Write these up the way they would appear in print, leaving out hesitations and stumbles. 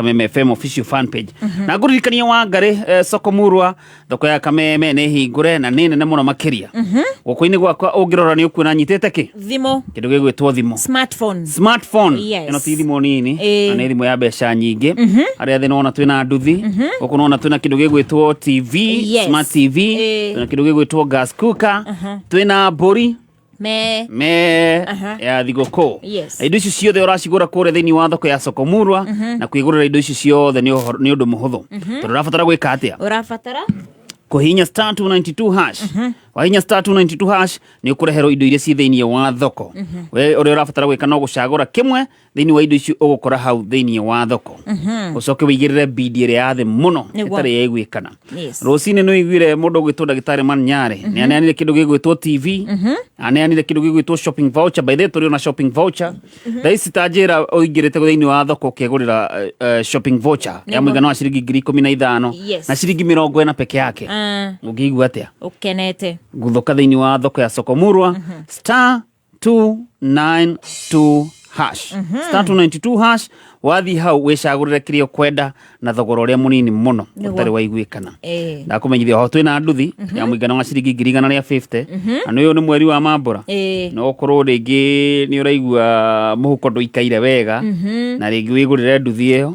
Kameme FM official fan page. Na ngũririkania wa ngarĩ soko murwa thoko ya Kameme nĩ hingũre na nĩ nene mũno makĩria. Guoko-inĩ gwakwa ũngĩrora nĩ ũkuona nyitĩte kĩ Thimũ. Kĩndũ gĩgwĩtwo thimũ. Smartphone. Smartphone. Yes. Ĩno ti thimũ nini. Ĩĩ. Na nĩ thimũ ya mbeca nyingĩ. Harĩa thĩ nona twĩna nduthi. Gũkũ nona twĩna kĩndũ gĩgwĩtwo TV. Yes. Smart TV. Ĩĩ. Twĩna kĩndũ gĩgwĩtwo gas cooker. Twĩna mbũri Me. Me Aha. ya thigũkũ. Yes. Na indo icio ciothe ũracigũra kũrĩa thĩinĩ wa thoko ya Sokomurwa. Na kwĩgũrĩra indo icio ciothe nĩ ũndũ mũhũthũ, tondũ ũrabatara gwĩka atĩa? Ũrabatara? Kũhihinya *292#. Wahihinya *292# nĩ ũkũreherwo indo iria ci thĩinĩ wa thoko. We ũrĩa ũrabatara gwĩka no gũcagũra kĩmwe thĩinĩ wa indo icio ũgũkora hau thĩinĩ wa thoko, ũcoke wĩigĩrĩre bidi ĩrĩa ya thĩ mũno Nĩguo. ĩtarĩ yaiguĩkana. Yes. Rũcinĩ nĩ ũiguire mũndũ ũgwĩtwo ndagĩtarĩ Manyarĩ nĩ aneanire kĩndũ gĩgwĩtwo TV, aneanire kĩndũ gĩgwĩtwo shopping voucher. By the way, tũrĩ ona shopping voucher thaa ici. Ta njĩra, ũingĩrĩte thĩinĩ wa thoko ũkegũrĩra shopping voucher ya mũigana wa ciringi 15,000 na ciringi 40 peke yake, ũngĩigua atĩa? Ũkenete. Guthoka thĩinĩ wa thoko ya Sokomurwa, *292#, *292#. Wathiĩ hau wĩcagũrĩre kĩrĩa ũkwenda na thogora ũrĩa mũnini mũno Nĩguo. ũtarĩ waiguĩkana. Ndakũmenyithia oho twĩna nduthi ya mũigana wa ciringi 150,000, na nĩ ũyũ nĩ mweri wa mambũra. No ũkorwo rĩngĩ nĩ ũraigua mũhuko ndũikaire wega, na rĩngĩ wĩgũrĩre nduthi ĩyo.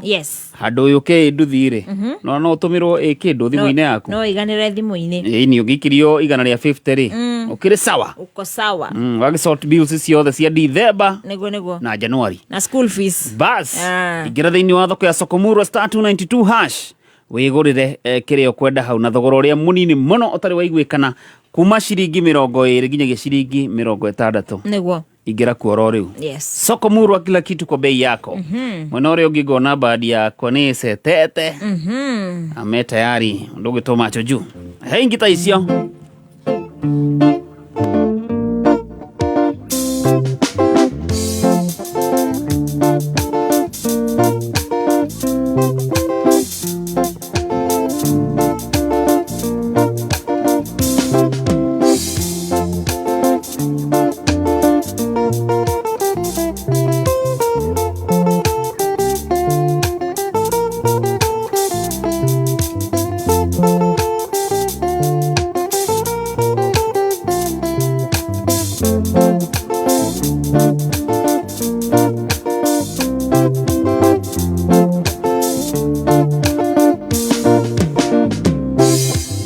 Handũ yũke ĩ nduthi rĩ, no ũtũmĩrwo ĩ kĩndũ thimũ-inĩ yaku. No iganĩre thimũ-inĩ. Ĩĩ, nĩ ũngĩikĩrio 150 rĩ, ũkĩrĩ sawa. Uko sawa. Wagĩsort bills ciothe cia Dithemba Nĩguo, nĩguo. na Januari. Na school fees. Bas. Ah. Ingĩra thĩinĩ wa thoko ya Sokomurwa, *292# wĩgũrĩre kĩrĩa ũkwenda hau na thogora ũrĩa mũnini mũno ũtarĩ waiguĩkana, kuma ciringi 20 nginyagia ciringi 60. Nĩguo. Ingĩra kuo oro rĩu. Soko Murwa, kila kitu kwa bei yako. Mwena ũrĩa ũngĩ ngona badi yakwa nĩ ĩcetete ame tayari ndũgĩtwo macho juu he ingĩ ta icio.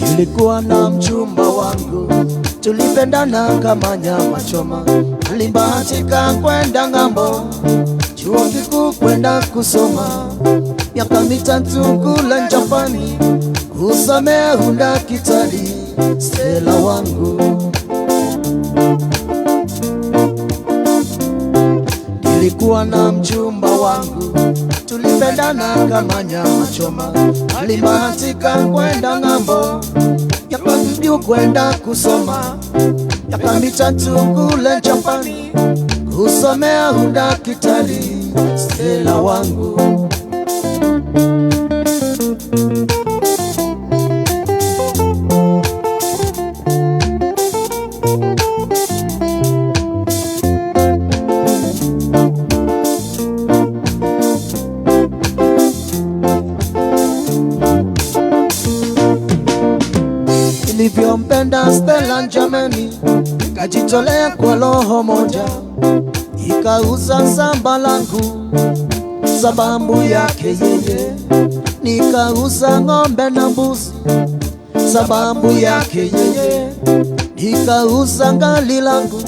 Nilikuwa na mchumba wangu, tulipendana kama nyama choma. Alibahatika kwenda ng'ambo, chuo kikuu kwenda kusoma, miaka 3 kule Japani, kusomea udaktari. Stella wangu. Nilikuwa na mchumba wangu, tulipendana kama nyama choma. Alibahatika kwenda ng'ambo, miaka kwenda kusoma, miaka 3 kule Japani, kusomea udaktari. Stella wangu. Nilivyompenda Stella jameni, nikajitolea kwa roho moja, nikauza shamba langu sababu yake yeye, nikauza ng'ombe na mbuzi sababu yake yeye, nikauza ngali langu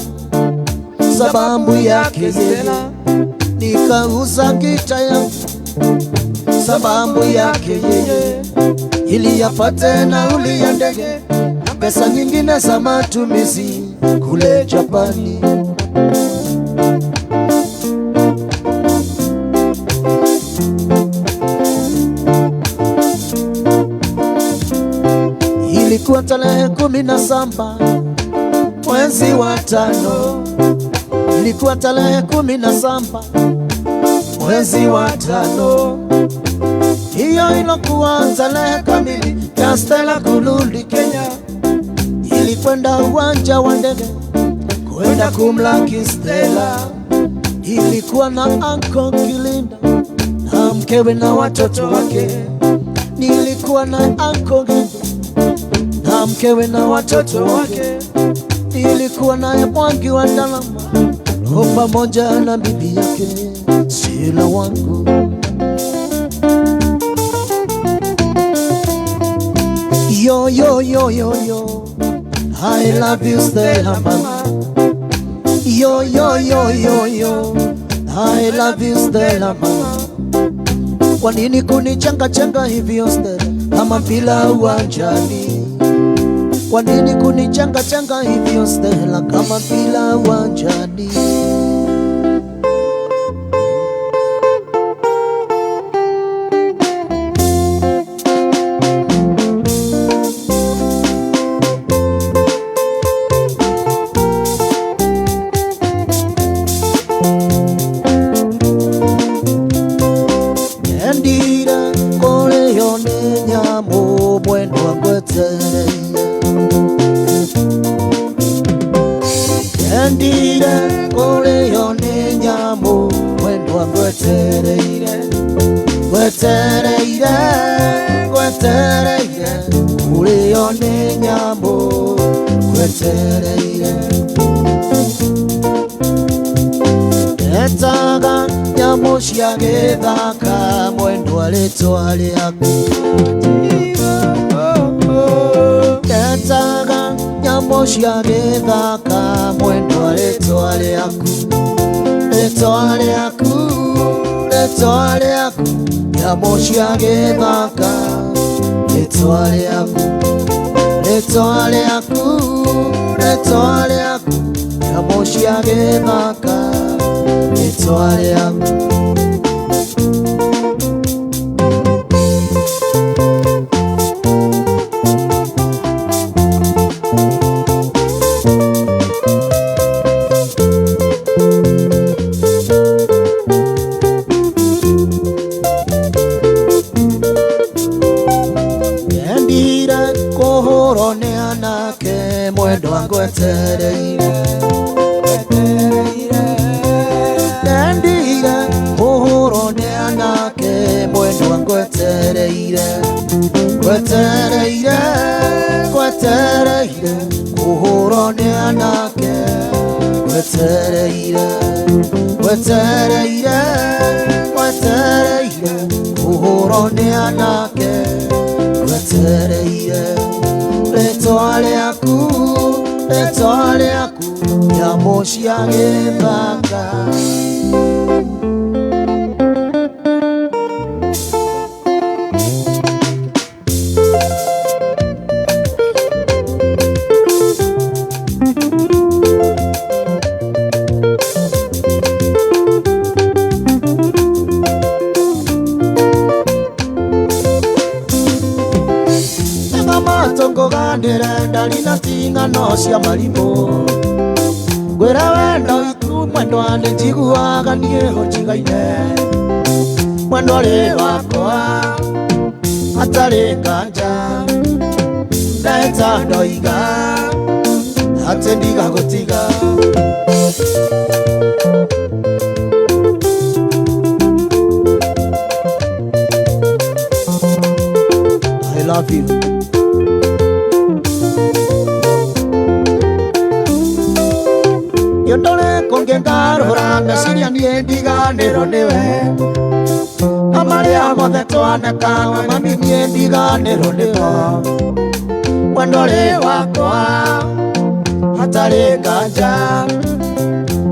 sababu yake yeye, nikauza gita yangu sababu yake yeye, ili apate nauli ya ndege na pesa nyingine za matumizi kule Japani. Ilikuwa tarehe 17 mwezi wa 5, ilikuwa tarehe 17 mwezi wa 5. Hiyo ilokuwa tarehe kamili ya Stella kurudi Kenya. Ilikwenda uwanja wa ndege kwenda kumlaki Stella. Ilikuwa na Uncle Kilinda na mke mkewe na watoto wake. Nilikuwa naye Anko Gendo na mkewe na watoto wake. Nilikuwa naye Mwangi wa Ndalama pamoja na bibi yake Sila wangu. Yo yo yo yo yo, I love you Stella mama. Yo yo yo yo yo, I love you Stella mama. Kwa nini kunichanga changa hivyo Stella kama mpira uwanjani? Kwa nini kunichanga changa hivyo Stella kama mpira uwanjani? Ndira kore yone nyamũ mwendwa ngwetereire. Ndira kore yone nyamũ mwendwa ngwetereire. Ngwetereire, ngwetereire, kore yone nyamũ ngwetereire. Etaga nyamũ cia gĩthaka mwendwa rĩtwa rĩaku. Etaga nyamũ cia gĩthaka mwendwa rĩtwa rĩaku. Rĩtwa rĩaku, rĩtwa rĩaku, nyamũ cia gĩthaka rĩtwa rĩaku. Rĩtwa rĩaku, rĩtwa rĩaku, nyamũ cia gĩthaka rĩtwa rĩaku. Ndira kũhũrwo nĩ anake mwendwa ngwetereire. Ndendire kũhũrwo nĩ anake mwendwa ngwetereire. Ngwetereire, ngwetereire, kũhũrwo nĩ anake ngwetereire. Ngwetereire, ngwetereire, kũhũrwo nĩ anake ngwetereire. Rĩtwa rĩaku, rĩtwa rĩaku, nyamũ cia gĩthaka. Matongoganĩre ndari na ting'ano cia marimũ. Ngwĩra wendo witu mwendwa nĩ njiguaga niĩ ho njigaine. Mwendwa rĩ wakwa hatarĩ nganja, ndahĩta ndoiga atĩ ndigagũtiga. I love you. Yondore kũngĩ ngarora meciria niĩ ndiganĩrwo nĩwe. Na marĩa mothe twaneka mami niĩ ndiganĩrwo nĩmo. Mwendwa rĩ wakwa hatarĩ nganja,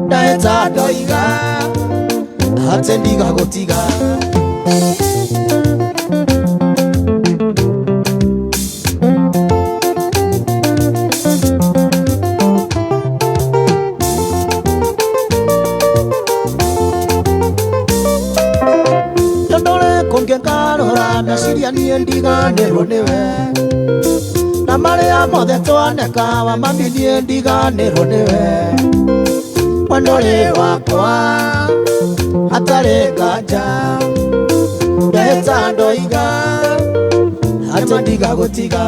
ndahĩta ndoiga atĩ ndigagũtiga. Kũngĩ ngarora meciria niĩ ndiganĩrwo nĩwe. Na marĩa mothe twaneka wa mami niĩ ndiganĩrwo nĩwe. Mwendwa rĩ wakwa hatarĩ nganja, ndahĩta ndoiga atĩ ndigagũtiga.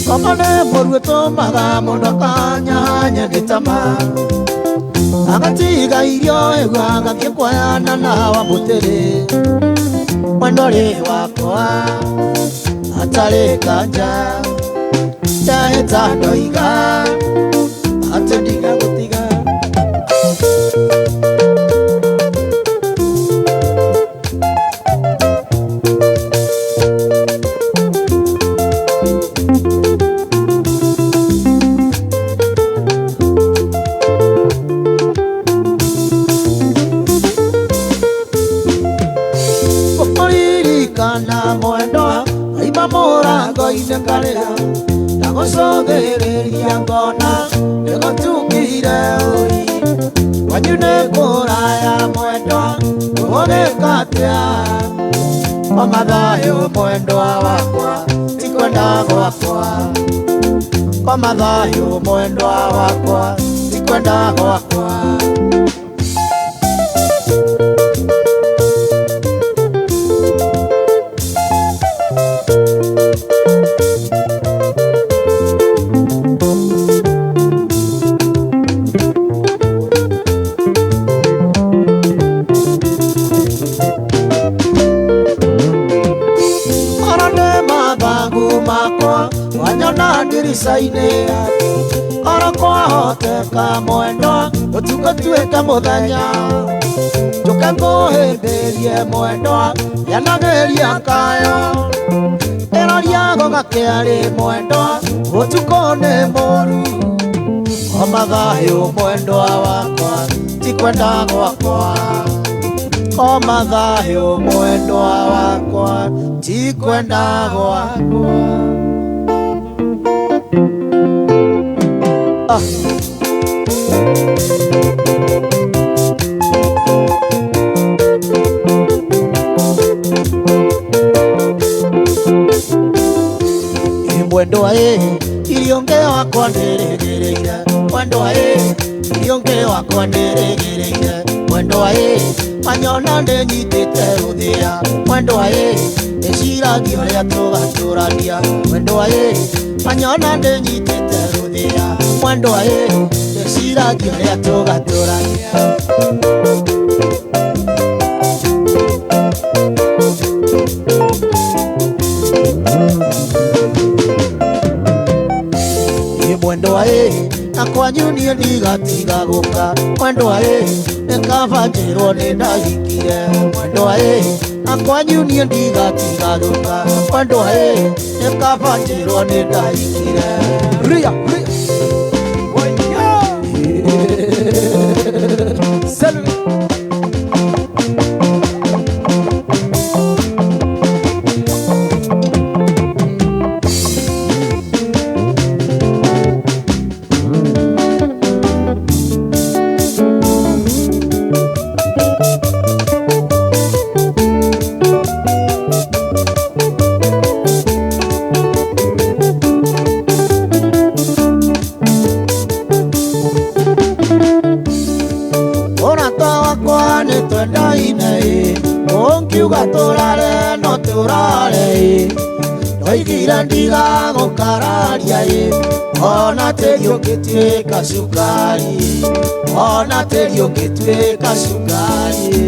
Komane mũru ĩtũmaga mũndũ akanyahanya gĩtama agatiga irio ĩgua agathiĩ kwayana na wa mũtĩrĩ mwendwa rĩ wakwa atarĩ kanja ndahĩta ndoiga atĩ ndigagũtiga. Kana mwendwa aima mũrango-inĩ karĩra ndagũcũthĩrĩria ngona nĩgũtukire ũi kwanyu nĩ kũraya mwendwa ũgĩka atĩa koma thayũ mwendwa wakwa ti kwenda gwakwa koma thayũ mwendwa wakwa ti kwenda gwakwa. Wanyona ndirica-inĩ yaku oro kwahoteka mwendwa ũtukũ tuĩke mũthenya njũke ngũhĩmbĩrie mwendwa yanagĩria kayo ĩroria gũgakĩarĩ mwendwa ũtukũ nĩ mũru koma thayũ mwendwa wakwa ti kwenda gwakwa koma thayũ mwendwa wakwa ti kwenda gwakwa. Mwendwa ĩ irio wakwa ndĩrĩgĩrĩire mwendwa ĩ irio wakwa ndĩrĩgĩrĩire mwendwa ĩ wanyona ndĩnyitĩte rũthĩa mwendwa ĩ ndĩciragia ũrĩa tũgatũrania mwendwa ĩ wanyona ndĩnyitĩte rũthĩa mwendwa ĩ ndĩciragia ũrĩa tũgatũrania. Mwendwa ĩ na kwanyu niĩ ndigatiga gũka mwendwa ĩ nĩ kaba njĩrwo nĩ ndahikire mwendwa ĩ na kwanyu niĩ ndigatiga gũka mwendwa ĩ nĩ kaba njĩrwo nĩ ndahikire. Ria ria waya salut. Ũngiuga tũrare no tũrare ndoigire ndigagũkararia ona tĩri ũngĩtuĩka cukari ona tĩri ũngĩtuĩka cukari.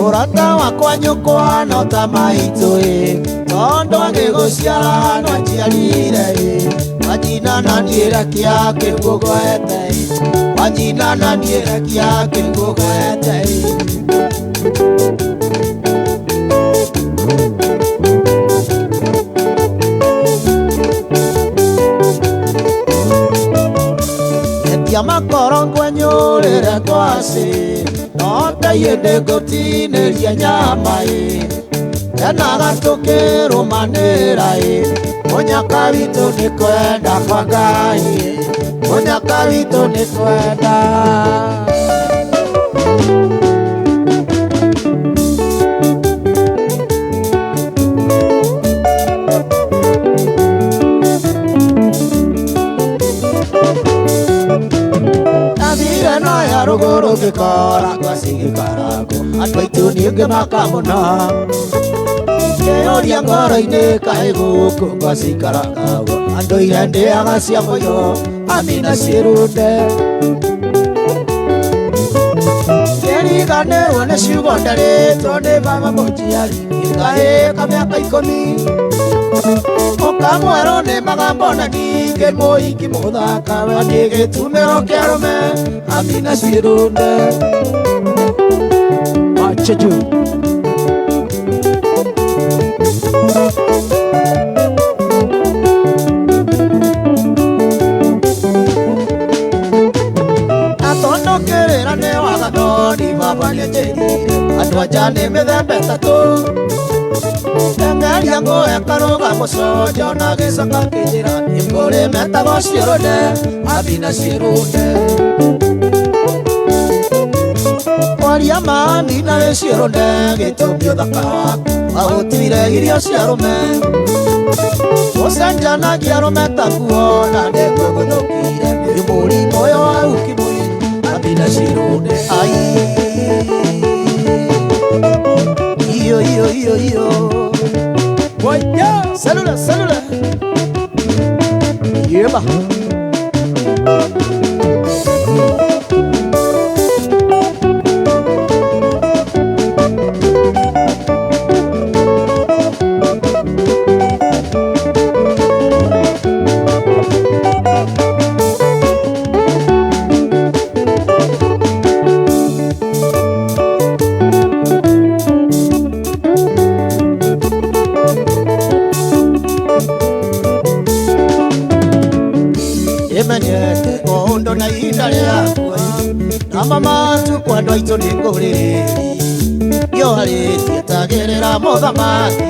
Ũrata wakwa nyũkwa no ta maitũ tondũ agĩgũciara no anjiarire wanyina na niĩ rekia kĩguogoete wanyina na niĩ rekia kĩguogoete. Etia makoro ngwenyũrĩre ngwacĩ no taiĩ ndĩngũtinĩria nyama kenaga tũkĩrũmanĩra mũnyaka witũ nĩ kwenda kwa Ngai mũnyaka witũ nĩ kwenda. Rũgũrũ ngĩkora ngwacigĩkaragwo andũ aitũ niĩ ngĩmaka mũno Ngĩyũria ngoro-inĩ kaĩ gũkũ ngwacikaragwo andũ ire ndĩaga cia mũyo amina ciĩrute Ngĩriganĩrwo nĩ ciugo ndarĩtwo nĩ baba mũnjiari ngĩkaĩka mĩaka ikũmi Ũkamwerwo nĩ magambo na ningĩ mũhiki mũthaka we nĩ gĩtumĩro kĩa arũme amina ciĩrute Macheju. Atondokĩrĩra nĩ waganoni baba nĩanjĩrire andũ anja nĩ mĩthemba ĩtatũ Ndengeria ngũe karũga mũconjo na gĩcoka kĩnjĩra nĩ kũrĩ metagwo ciĩrũne amina ciĩrũne Kwaria ma amina wĩ ciĩrũne gĩtũmi ũthaka waku wahũtire irio cia arũme Ũcenjanagia arũme ta nguo na nĩngũgũthũkire nĩ mũrimũ ũyũ wa ukimwi amina ciĩrũne ai Iyo iyo iyo iyo Waya. Celula celula Yeba. Imenyete ũndũ na ihinda rĩakwa na mama tukwa andũ aitũ nĩ ngũrĩrĩri Yoharĩtie tagĩrĩra mũthamaki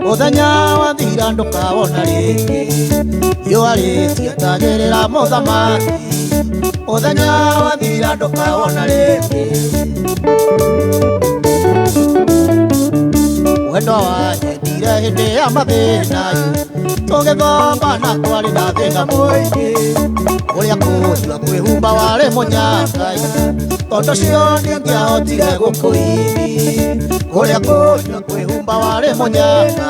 mũthenya wathira ndũkawona rĩngĩ Yoharĩtie tagĩrĩra mũthamaki mũthenya wathira ndũkawona rĩngĩ Wendo wanyendire hĩndĩ ya mathĩna tũgĩthoma na twarĩ na thĩna mũingĩ ũrĩa kũnyua kwĩhumba warĩ mũnyaka tondũ cio ndingĩahotire gũkũini ũrĩa kũnyua kwĩhumba warĩ mũnyaka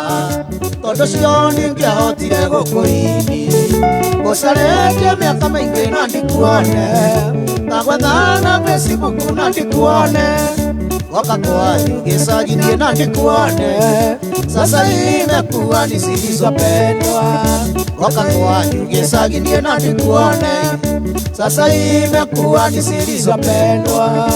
tondũ cio ndingĩahotire gũkũini Gũcarĩtie mĩaka mĩingĩ na ndikuone ngagwetha na Facebook na ndikuone Woka kwanyu gĩcagi niĩ na ndikuone Sasa imekuwa ni zilizopendwa Woka kwanyu gĩcagi niĩ na ndikuone Sasa imekuwa ni zilizopendwa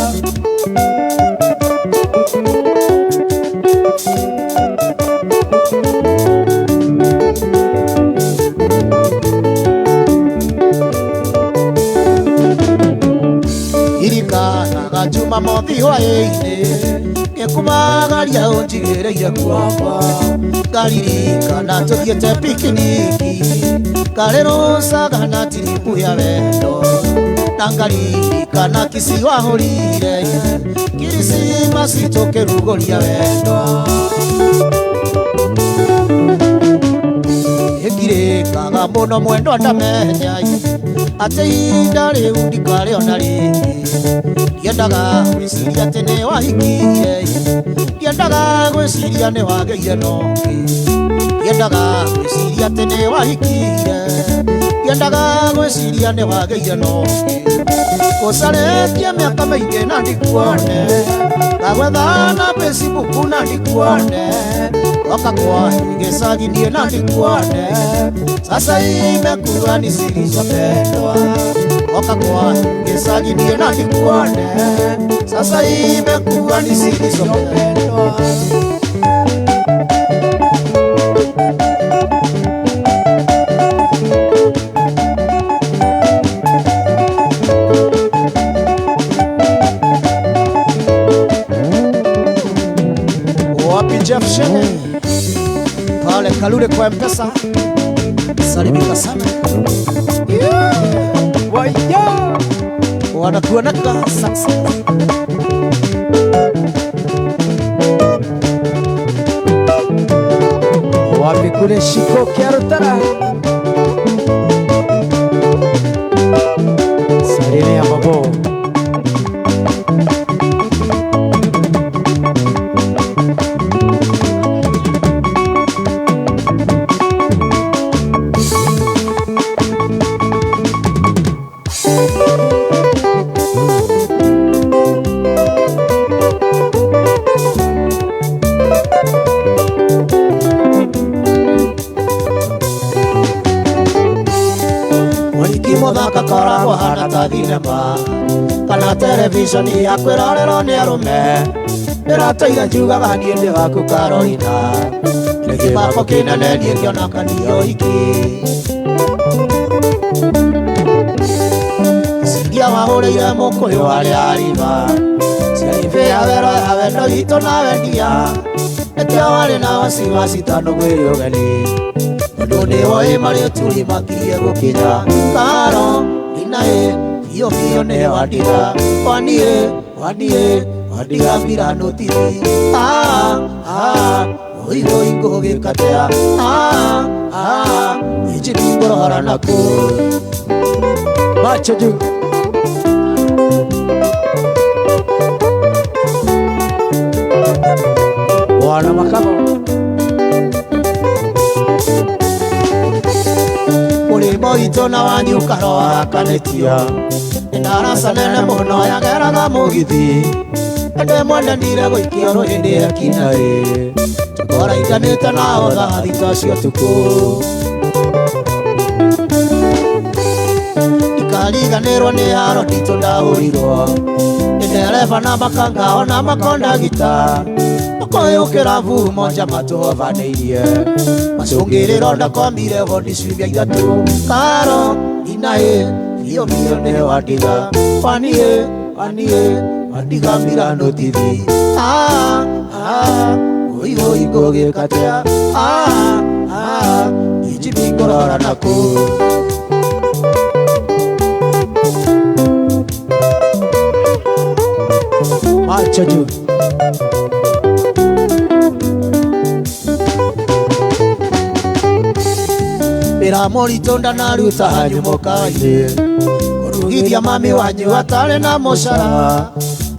Irikanaga Jumamothi hwaĩ-inĩ ngĩkumagaria ũnjigĩrĩire guoko Ngaririkana tũthiĩte pikiniki karĩ rũcaga na tiribu ya wendo na ngaririkana Kisii wahũrire Kirisimasi tũkĩrugũria wendo Ĩngirĩkaga mũno mwendwa ndamenya atĩ ihinda rĩu ndikarĩona rĩngĩ Ndiendaga gwĩciria atĩ nĩ wahikire Ndiendaga gwĩciria nĩ wagĩire na ũngĩ Ndiendaga gwĩciria atĩ nĩ wahikire Ndiendaga gwĩciria nĩ wagĩire na ũngĩ Gũcarĩtie mĩaka mĩingĩ na ndikuone Ngagwetha na Facebook na ndikuone Woka kwanyu gĩcagi niĩ na ndikuone Sasa imekuwa ni zilizopendwa Woka kwanyu gĩcagi niĩ na ndikuone Sasa imekuwa ni zilizopendwa Wapi Jeff Shene Pale Kalule kwa Mpesa salimika sana Waya. Wanakuonaka sasa Wapi kule Shiko Kiarutara Salimia babo. Ũhiki mũthaka koragwo hana ta thinema kana televisheni ya kwĩrorerwo nĩ arũme ndĩratoiga njugaga niĩ ndĩ waku Carolina nĩ kĩmako kĩnene niĩ ngĩona kanio ũhiki Ciria wahũrĩire mũkũyũ harĩa arima ciaribĩa wero ya wendo witũ na wendia nĩkĩo warĩ na wasiwasi tondũ mwĩrĩ ũgeni tondũ nĩwoĩ marĩ ũturi makirie gũkinya Karo ninaĩ biũ biũ nĩyo wandiga waniĩ waniĩ wandiga mbirano tithi ah ah oi oi ngũgĩkatea ah ah ĩnjini ngũrora naku Macho juu. Bwana Makamo. Mũrĩmo witũ na wanyu ũkarohakanĩtia ndaraca nene mũno yageraga mũgithi ĩndĩ mwendanire gũikio rũhĩndĩ ekinaĩ tũkoraiganĩte nao thaa thita cia ũtukũ ndikariganĩrwo nĩ haro nditũ ndahũrirwo nĩ ndereba na makanga ona makondagita makoyũkĩra vumo njama tũhovanĩirie macũngĩrĩro ndakomire wondi ciumia ithatũ Karo ninaĩ biũ biũ nĩ wandiga waniĩ waniĩ wandiga mbirano tithi ah ah oi oi ngũgĩkatea ah ah ijimi ngũrora naku Macho juu. Wĩra mũritũ ndanaruta hanyu mũkawa-inĩ kũrugithia mami wanyu atarĩ na mũcara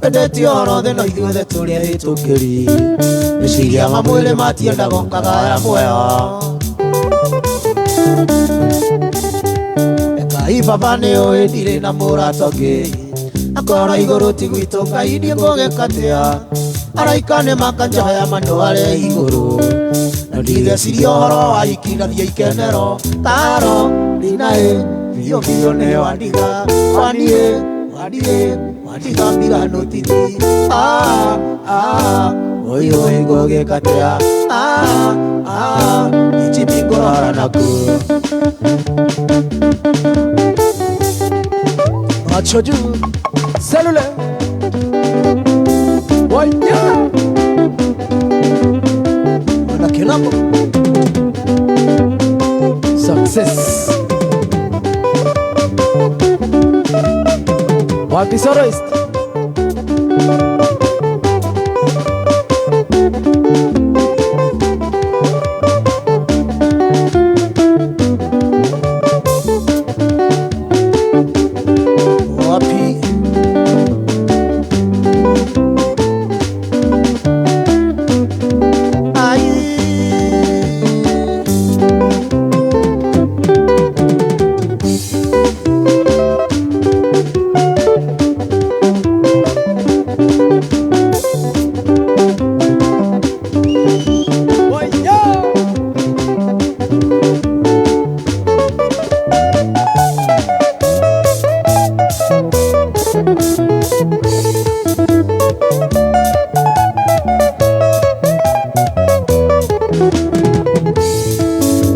endetie ũhoro thĩ no ithuothe tũrĩ ahĩtũkĩri meciria ma mwĩrĩ matiendaga ũkagaya muoyo Ekai baba nĩũĩ ndirĩ na mũrata ũngĩ akorwo igũrũ ti gwitũ Ngai niĩ ngũgĩkatia araika nĩ makanjoya mandware igũrũ na ndigeciria ũhoro wa ikindathia ikenero Karo ninaĩ biũ biũ nĩ wandiga waniĩ waniĩ wandiga mbirano tithi ah ah oi oi ngũgĩkatia ah ah ijimi ngũrora naku Macho juu. Cellular. Wanya. Wana kilambo Success. Wapi soloist? Wapi Ai Wanya.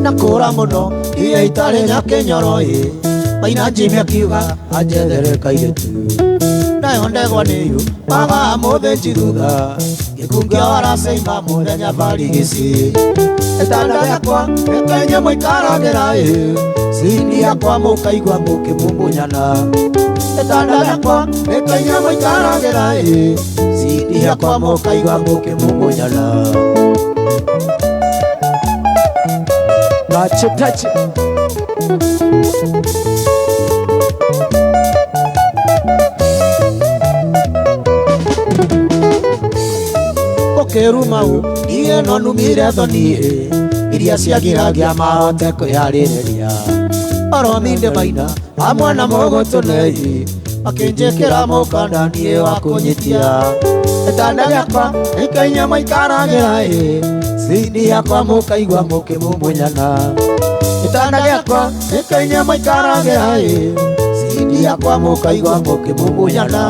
Nakũra mũno iria itarĩ nyakĩnyoro ĩ maina Jimmy akiuga anjethere kairĩtu nayo ndegwa nĩyu waga mũthĩnji thutha gĩkungio araceima mũthenya barigici gĩtanda gĩakwa gĩkenye mũikaragĩra ĩ cini yakwa mũkaigua mũkĩmumunyana gĩtanda gĩakwa gĩkenye mũikaragĩra ĩ cini yakwa mũkaigua mũkĩmumunyana Touch it, touch it. Ũkĩrumau niĩ no numire thoni iria ciagiragia mahote kwĩharĩrĩria orominde maina hamwe na mũgũtũnei makĩnjĩkĩra mũkanda niĩ wa kũnyitia gĩtanda gĩakwa gĩkainya maikaragĩra ĩ cini yakwa mũkaigua mũkĩmumunyana Gĩtanda gĩakwa nĩkĩo inyuĩ mũikaragĩra ĩ, cindi yakwa mũkaigua mũkĩmumunyana.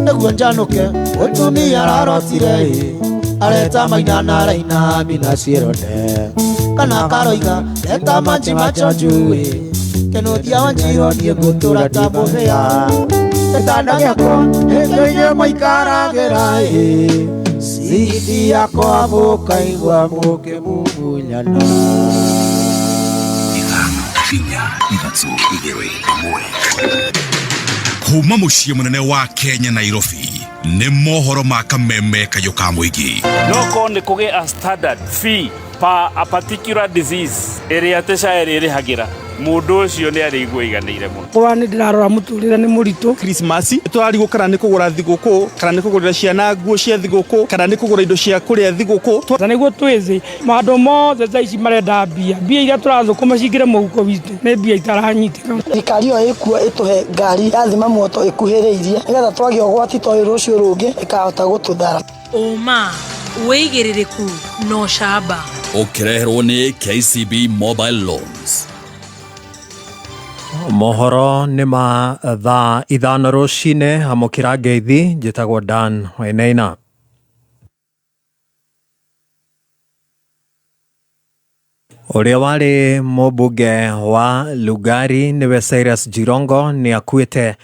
Nĩguo njanũke mũtumia ararotire ĩ, areta maina na araina mina ciĩrone, kana karoiga leta manji macho juu ĩ, kĩnũthia wa Njirũ niĩ ngũtũra ta mũhĩa. Gĩtanda gĩakwa nĩkĩo inyuĩ mũikaragĩra ĩ, cindi yakwa mũkaigua mũkĩmumunyana. 5 4 3 2 1. Kuma muciĩ mũnene wa Kenya Nairobi nĩ mohoro ma kameme kayũ ka mũingĩ. No korwo nĩ kũgĩe a standard fee per a particular disease ĩrĩa atĩ SHA ĩrĩrĩhagĩra mũndũ ũcio nĩ arĩigua aiganĩire mũno. Kwa nĩ ndĩrarora mũtũrĩre nĩ mũritũ. Krismasi tũrarigwo kana nĩ kũgũra thigũkũ, kana nĩ kũgũrĩra ciana nguo cia thigũkũ, kana nĩ kũgũra indo cia kũrĩa thigũkũ. Na nĩguo twĩthĩ maũndũ mothe thaa ici marenda mbia, mbia iria tũrathũkũma cingĩre mũhuko witũ nĩ mbia itaranyitĩka. Thirikari ĩyo ĩkuo ĩtũhe ngari ya thima muoto ĩkuhĩrĩirie nĩgetha twagĩa ũgwati ta ũyũ rũciũ rũngĩ ĩkahota gũtũthara. Ũma, wĩigĩrĩrĩku na ũcamba. Ũkĩreherwo nĩ KCB Mobile Loans. Mohoro nĩ ma thaa 5 rũcinĩ. Amũkĩra ngeithi, njĩtagwo Dan Wainaina. Ũrĩa warĩ mũmbunge wa Lugari nĩwe Cyrus Jirongo nĩ akuĩte,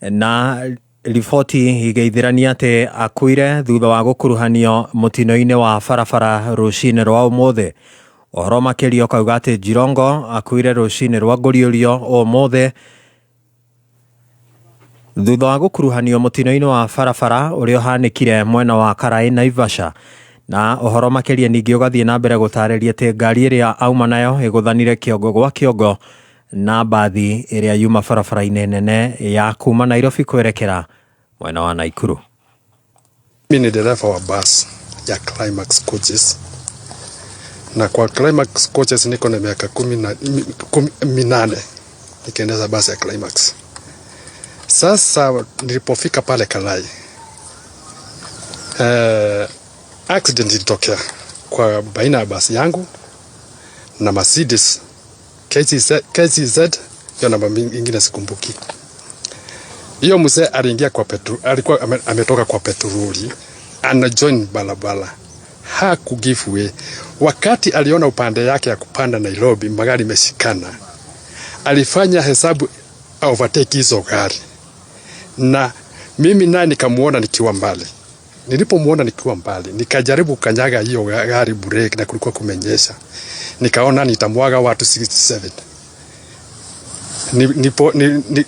na riboti igĩithĩrania atĩ akuire thutha wa gũkuruhanio mũtino-inĩ wa barabara rũcinĩ rwa ũmũthĩ. Ũhoro makĩria ũkauga atĩ Jirongo akuire rũcinĩ rwa ngũriũrio ũmũthĩ thutha wa gũkuruhanio mũtino-inĩ wa barabara ũrĩa ũhanĩkire mwena wa Karai Naivasha. Na ũhoro makĩria ningĩ ũgathiĩ na mbere gũtarĩria atĩ ngari ĩrĩa auma nayo ĩgũthanire kĩongo gwa kĩongo na mbathi ĩrĩa yuma barabara-inĩ nene ya kuma Nairobi kwerekera mwena wa Nakuru. Mimi ni dereva wa bus ya Climax Coaches, na kwa Climax Coaches niko na miaka 18 nikiendesha basi ya Climax. Sasa nilipofika pale Kalai, accident ilitokea kwa baina ya basi yangu na Mercedes KCZ, hiyo namba ingine sikumbuki. Hiyo mzee aliingia kwa petro, alikuwa ametoka kwa petroli, ana join barabara, haku give way. Wakati aliona upande yake ya kupanda Nairobi magari imeshikana, alifanya hesabu overtake hizo gari, na mimi naye nikamuona nikiwa mbali. Nilipomuona nikiwa mbali, nikajaribu kukanyaga hiyo gari brake, na kulikuwa kumenyesha. Nikaona nitamwaga watu 67.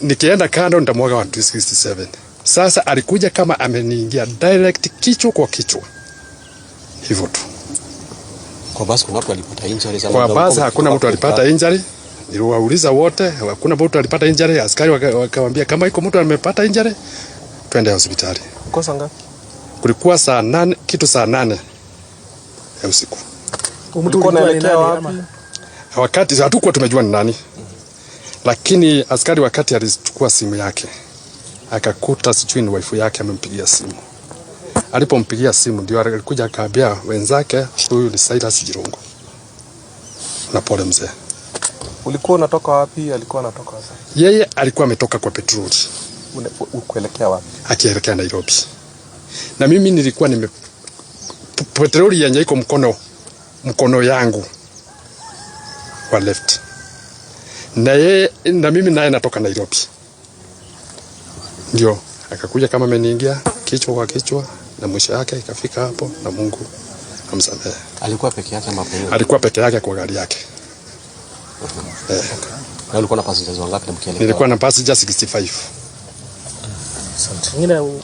Nikienda kando nitamwaga watu 67. Sasa alikuja kama ameniingia direct kichwa kwa kichwa. Hivyo tu. Kwa basi kuna watu walipata injury? Kwa basi hakuna mtu alipata injury. Niliwauliza wote, hakuna mtu alipata injury. Askari wakawaambia kama iko mtu amepata injury, twende hospitali. Kosa ngapi? Kulikuwa saa 8, kitu saa 8 ya usiku. Mtu anaelekea wapi? Wakati hatukuwa tumejua ni nani. Lakini askari wakati alichukua simu yake, akakuta sijui ni wife yake amempigia simu. Alipompigia simu ndio alikuja akaambia wenzake huyu ni Cyrus Jirongo. Na pole mzee. Ulikuwa unatoka wapi? Alikuwa anatoka wapi? Yeye alikuwa ametoka kwa petroli. Kuelekea wapi? Akielekea Nairobi. Na mimi nilikuwa nime petroli yenye iko mkono yangu wa left. Na yeye na mimi naye natoka Nairobi. Ndio akakuja kama ameniingia kichwa kwa kichwa, na mwisho yake ikafika hapo, na Mungu amsamehe. Alikuwa peke yake ama peke? Alikuwa peke yake kwa gari yake. Na ulikuwa na passengers wangapi na mkielekea? Nilikuwa na passengers 65. Asante. Nyingine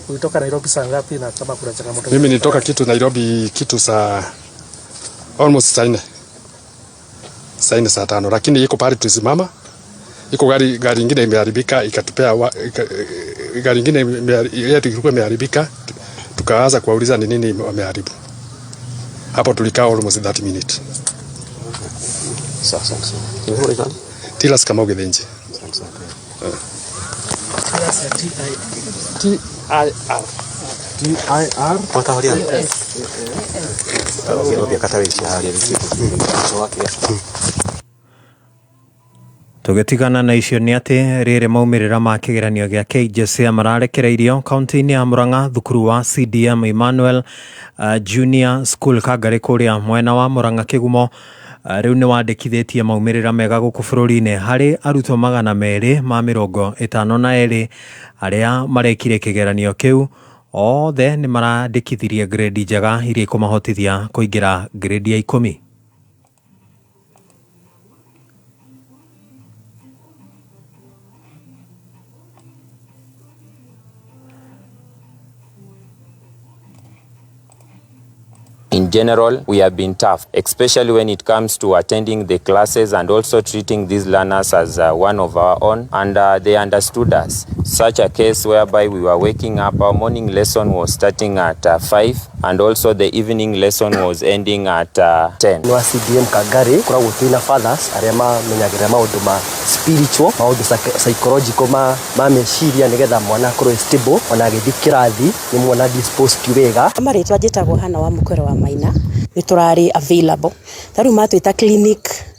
ulitoka Nairobi saa ngapi na kama kuna changamoto? Mimi nilitoka kitu Nairobi kitu saa almost saa 4. Saa 4 saa 5, lakini iko pale tulisimama. Iko gari nyingine imeharibika ikatupea gari nyingine yetu ilikuwa imeharibika, tukaanza kuwauliza ni nini wameharibu. Hapo tulikaa almost 30 minutes. Sasa. Tilas Kamau Githinji. T I R T I R Tũgĩtigana na icio nĩ atĩ rĩrĩ maumĩrĩra ma kĩgeranio gĩa KJSEA mararekereirio kaunti-inĩ ya Murang'a thukuru wa CDM Emmanuel Junior School Kangari kũrĩa mwena wa Murang'a Kĩgumo rĩu nĩ wandĩkithĩtie maumĩrĩra mega gũkũ bũrũri-inĩ harĩ arutwo 252 arĩa marekire kĩgeranio kĩu othe nĩ marandĩkithirie grade njega iria ikũmahotithia kũingĩra grade ya 10. In general, we have been tough, especially when it comes to attending the classes and also treating these learners as one of our own, and they understood us. Such a case whereby we were waking up, our morning lesson was starting at 5, and also the evening lesson was ending at 10. Wa CDM Kangari koragwo twina fathers aria mamenyagĩrĩra maũndũ ma spiritual, maũndũ psychological ma meciria nĩgetha mwana akorwo stable ona agĩthiĩ kĩrathi nĩ mwana disposed wega. Marĩtwa njĩtagwo Hana wa Mũkwero wa Maina, nĩ tũrarĩ available ta rĩu matwĩta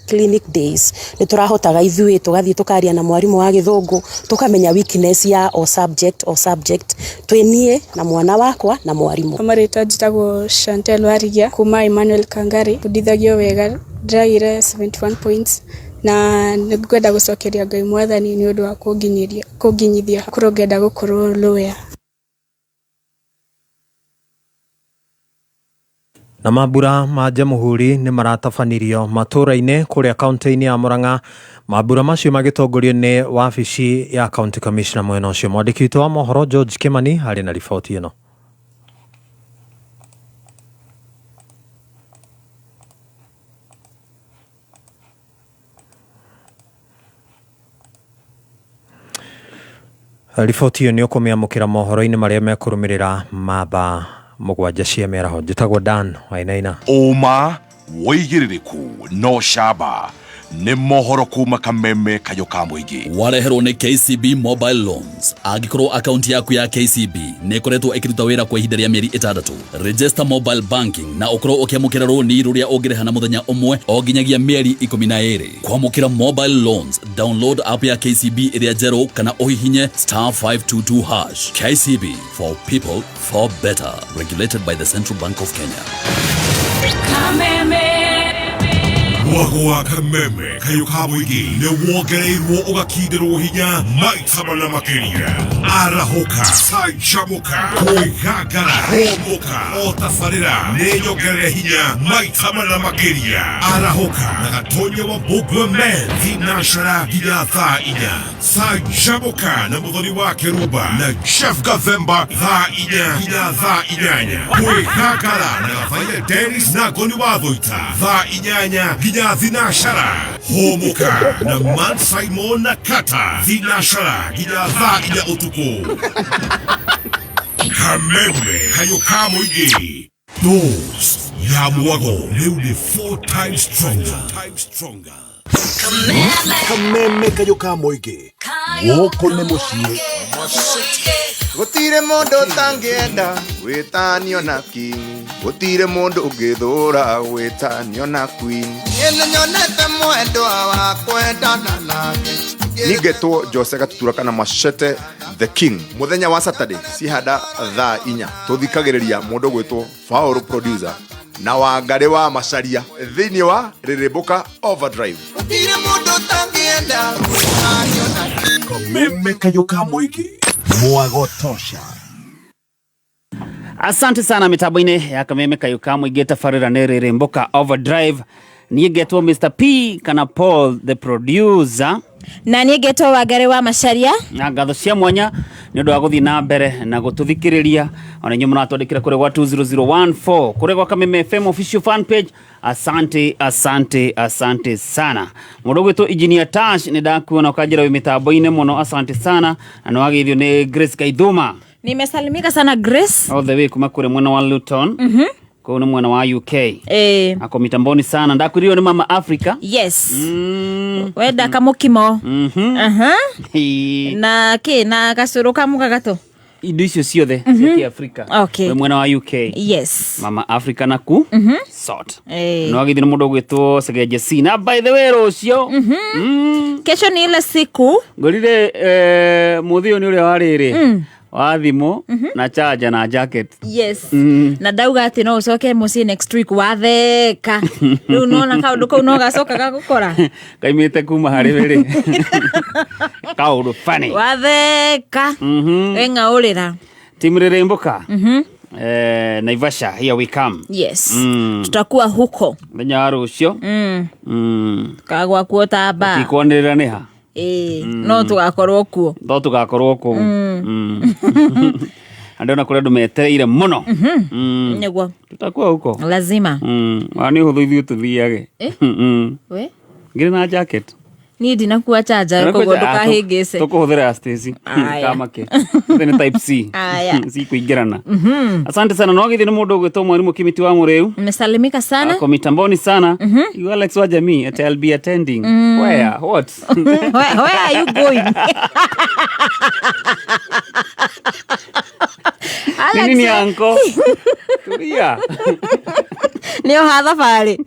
clinic days nĩ tũrahotaga ithuĩ tũgathiĩ tũkaria na mwarimũ wa gĩthũngũ tũkamenya weakness ya o subject twĩ niĩ na mwana wakwa na mwarimũ. Marĩtwa njĩtagwo Chantel Warigia kuma Emmanuel Kangari, bundithagio wega, ndĩragĩire 71 points na nĩngwenda gũcokeria Ngai mwathani nĩ ũndũ wa kũnginyithia korwo ngĩenda gũkorwo lawyer. Na mambura ma Jamhuri nĩ maratabanirio matũra-inĩ kũrĩa kaunti-inĩ ya Murang'a, mambura macio magĩtongorio nĩ wabici ya county commissioner mwena ũcio. Mwandĩki witũ wa mohoro George Kimani arĩ na riboti ĩno. Riboti ĩyo nĩ ũkũmĩamũkĩra mohoro-inĩ marĩa mekũrũmĩrĩra ma thaa 7 cia mĩaraho. Njĩtagwo Dan Wainaina. Ũma wĩigĩrĩrĩku no camba nĩ mohoro kuma Kameme Kayũ ka mũingĩ. Wareherwo nĩ KCB Mobile Loans. Angĩkorwo akaunti yaku ya KCB nĩ ĩkoretwo ĩkĩruta wĩra kwa ihinda rĩa mĩeri 6, register mobile banking na ũkorwo ũkĩamũkĩra rũni rũrĩa ũngĩrĩha na mũthenya ũmwe o nginyagia mĩeri 12. Kwamũkĩra mobile loans, download app ya KCB ĩrĩa njerũ kana ũhihinye *522#. KCB, for people for better. Regulated by the Central Bank of Kenya. Kameme. Mwago wa Kameme Kayũ ka mũingĩ nĩ wongereirwo ũgakindĩrwo hinya maita mana makĩria. Arahũka, canjamũka, kwĩgangara, hũmũka, o tabarĩra nĩ nyongerere hinya maita mana makĩria. Arahũka na Gatonya wa Mbũmbwe Men thinacara nginya thaa 4. Canjamũka na Mũthoni wa Kĩrumba na Jeff Gathemba thaa 4 nginya thaa 8. Kwĩgangara na Gabaia Dennis na Ngoni wa Thũita thaa 8 nginya thinashara. Hũmũka na Man Simon na Kata thinashara nginya thaa 4 ũtukũ. Kameme Kayũ ka mũingĩ, dose ya mwago rĩu nĩ 4 times stronger. Kameme Kayũ ka mũingĩ, gũkũ nĩ mũciĩ. Gũtirĩ mũndũ ũtangĩenda gwĩtanio na king, gũtirĩ mũndũ ũngĩthũra gwĩtanio na queen. Niĩ nĩnyonete mwendwa wa kwendana nake. Ningetwo Jose Gatutura kana Machete the King. Mũthenya wa Saturday cihanda thaa 4 tũthikagĩrĩria mũndũ gwĩtwo Faulu producer na Wangarĩ wa Macaria thĩinĩ wa Rĩrĩmbũka Overdrive. Gũtirĩ mũndũ ũtangĩenda gwĩtanio na king. Kameme Kayũ ka mũingĩ, mwago tosha. Asante sana mitambo-inĩ ya Kameme Kayũ ka mũingĩ, tabarĩra nĩ Rĩrĩmbũka Overdrive. Niĩ ngetwo Mr P kana Paul the producer, na niĩ ngetwo Wangarĩ wa Macaria. Na ngatho cia mwanya nĩ ũndũ wa gũthiĩ na mbere na gũtũthikĩrĩria. Ona inyuĩ mũratwandĩkĩra kũrĩa gwa 20014 kũrĩa gwa Kameme FM official fan page. Asante, asante, asante sana. Mũndũ ũgwĩtwo Engineer Tash nĩ ndakuona ũkanjĩra wĩ mĩtambo-inĩ mũno, asante sana. Na nĩ wageithio nĩ Grace Kaithuma. Nimesalimika sana Grace. All the way kuma kũrĩa mwena wa Luton. Kũu nĩ mwena wa UK. Ĩĩ. Ako mitamboni sana, ndakwĩrirwo nĩ Mama Africa. Yes. Wenda kamũkimo. Aha. Ĩĩ. Na kĩ na gacũrũ ka mũgagato. Indo icio ciothe cia Kĩafrika. Okay. Wĩ mwena wa UK. Yes. Mama Africa naku sort. Ĩĩ. No agithĩ nĩ mũndũ ũgwĩtwo Segeje C. Na by the way rũciũ Kesho ni ile siku. Ngorire mũthĩ ũyũ nĩ ũrĩa wa rĩrĩ wa thimũ na charger na jacket. Yes. Na ndauga atĩ no ũcoke mũciĩ next week watheka. Rĩu nona kaũndũ kau no gacoka gagũkora. Kaimĩte kuma harĩ we rĩ. Kaũndũ funny. Watheka. Weng'aũrĩra. Timu rĩrĩmbũka. Naivasha, here we come. Yes. Tutakuwa huko. Mũthenya wa rũciũ. Tukagwa kuo tamba. Tikwanĩrĩra nĩ ha. Ĩĩ, no tũgakorwo kuo. No tũgakorwo kũu. Andũ kũrĩ andũ metereire mũno. Nĩguo. Tutakuwa huko. Lazima. Wa nĩ ũhũthũ ithuĩ tũthiage. Eh? We? Ngĩrĩ na jacket. Niĩ ndinakuwa charger koguo ndũkahĩngĩce. Tũkũhũthĩra ya Stacy. Aya. Kamake. Othe nĩ type C. Aya. Cikũingĩrana. Asante sana. No githĩ nĩ mũndũ ũgwĩtwo mwarimũ Kimiti wa Mũrĩu. Mmesalimika sana. Ako mitamboni sana. You Alex wa jamii at I'll be attending. Where? What? Where are you going? Nĩ nini anko? Tulia. Nĩ oha thabarĩ.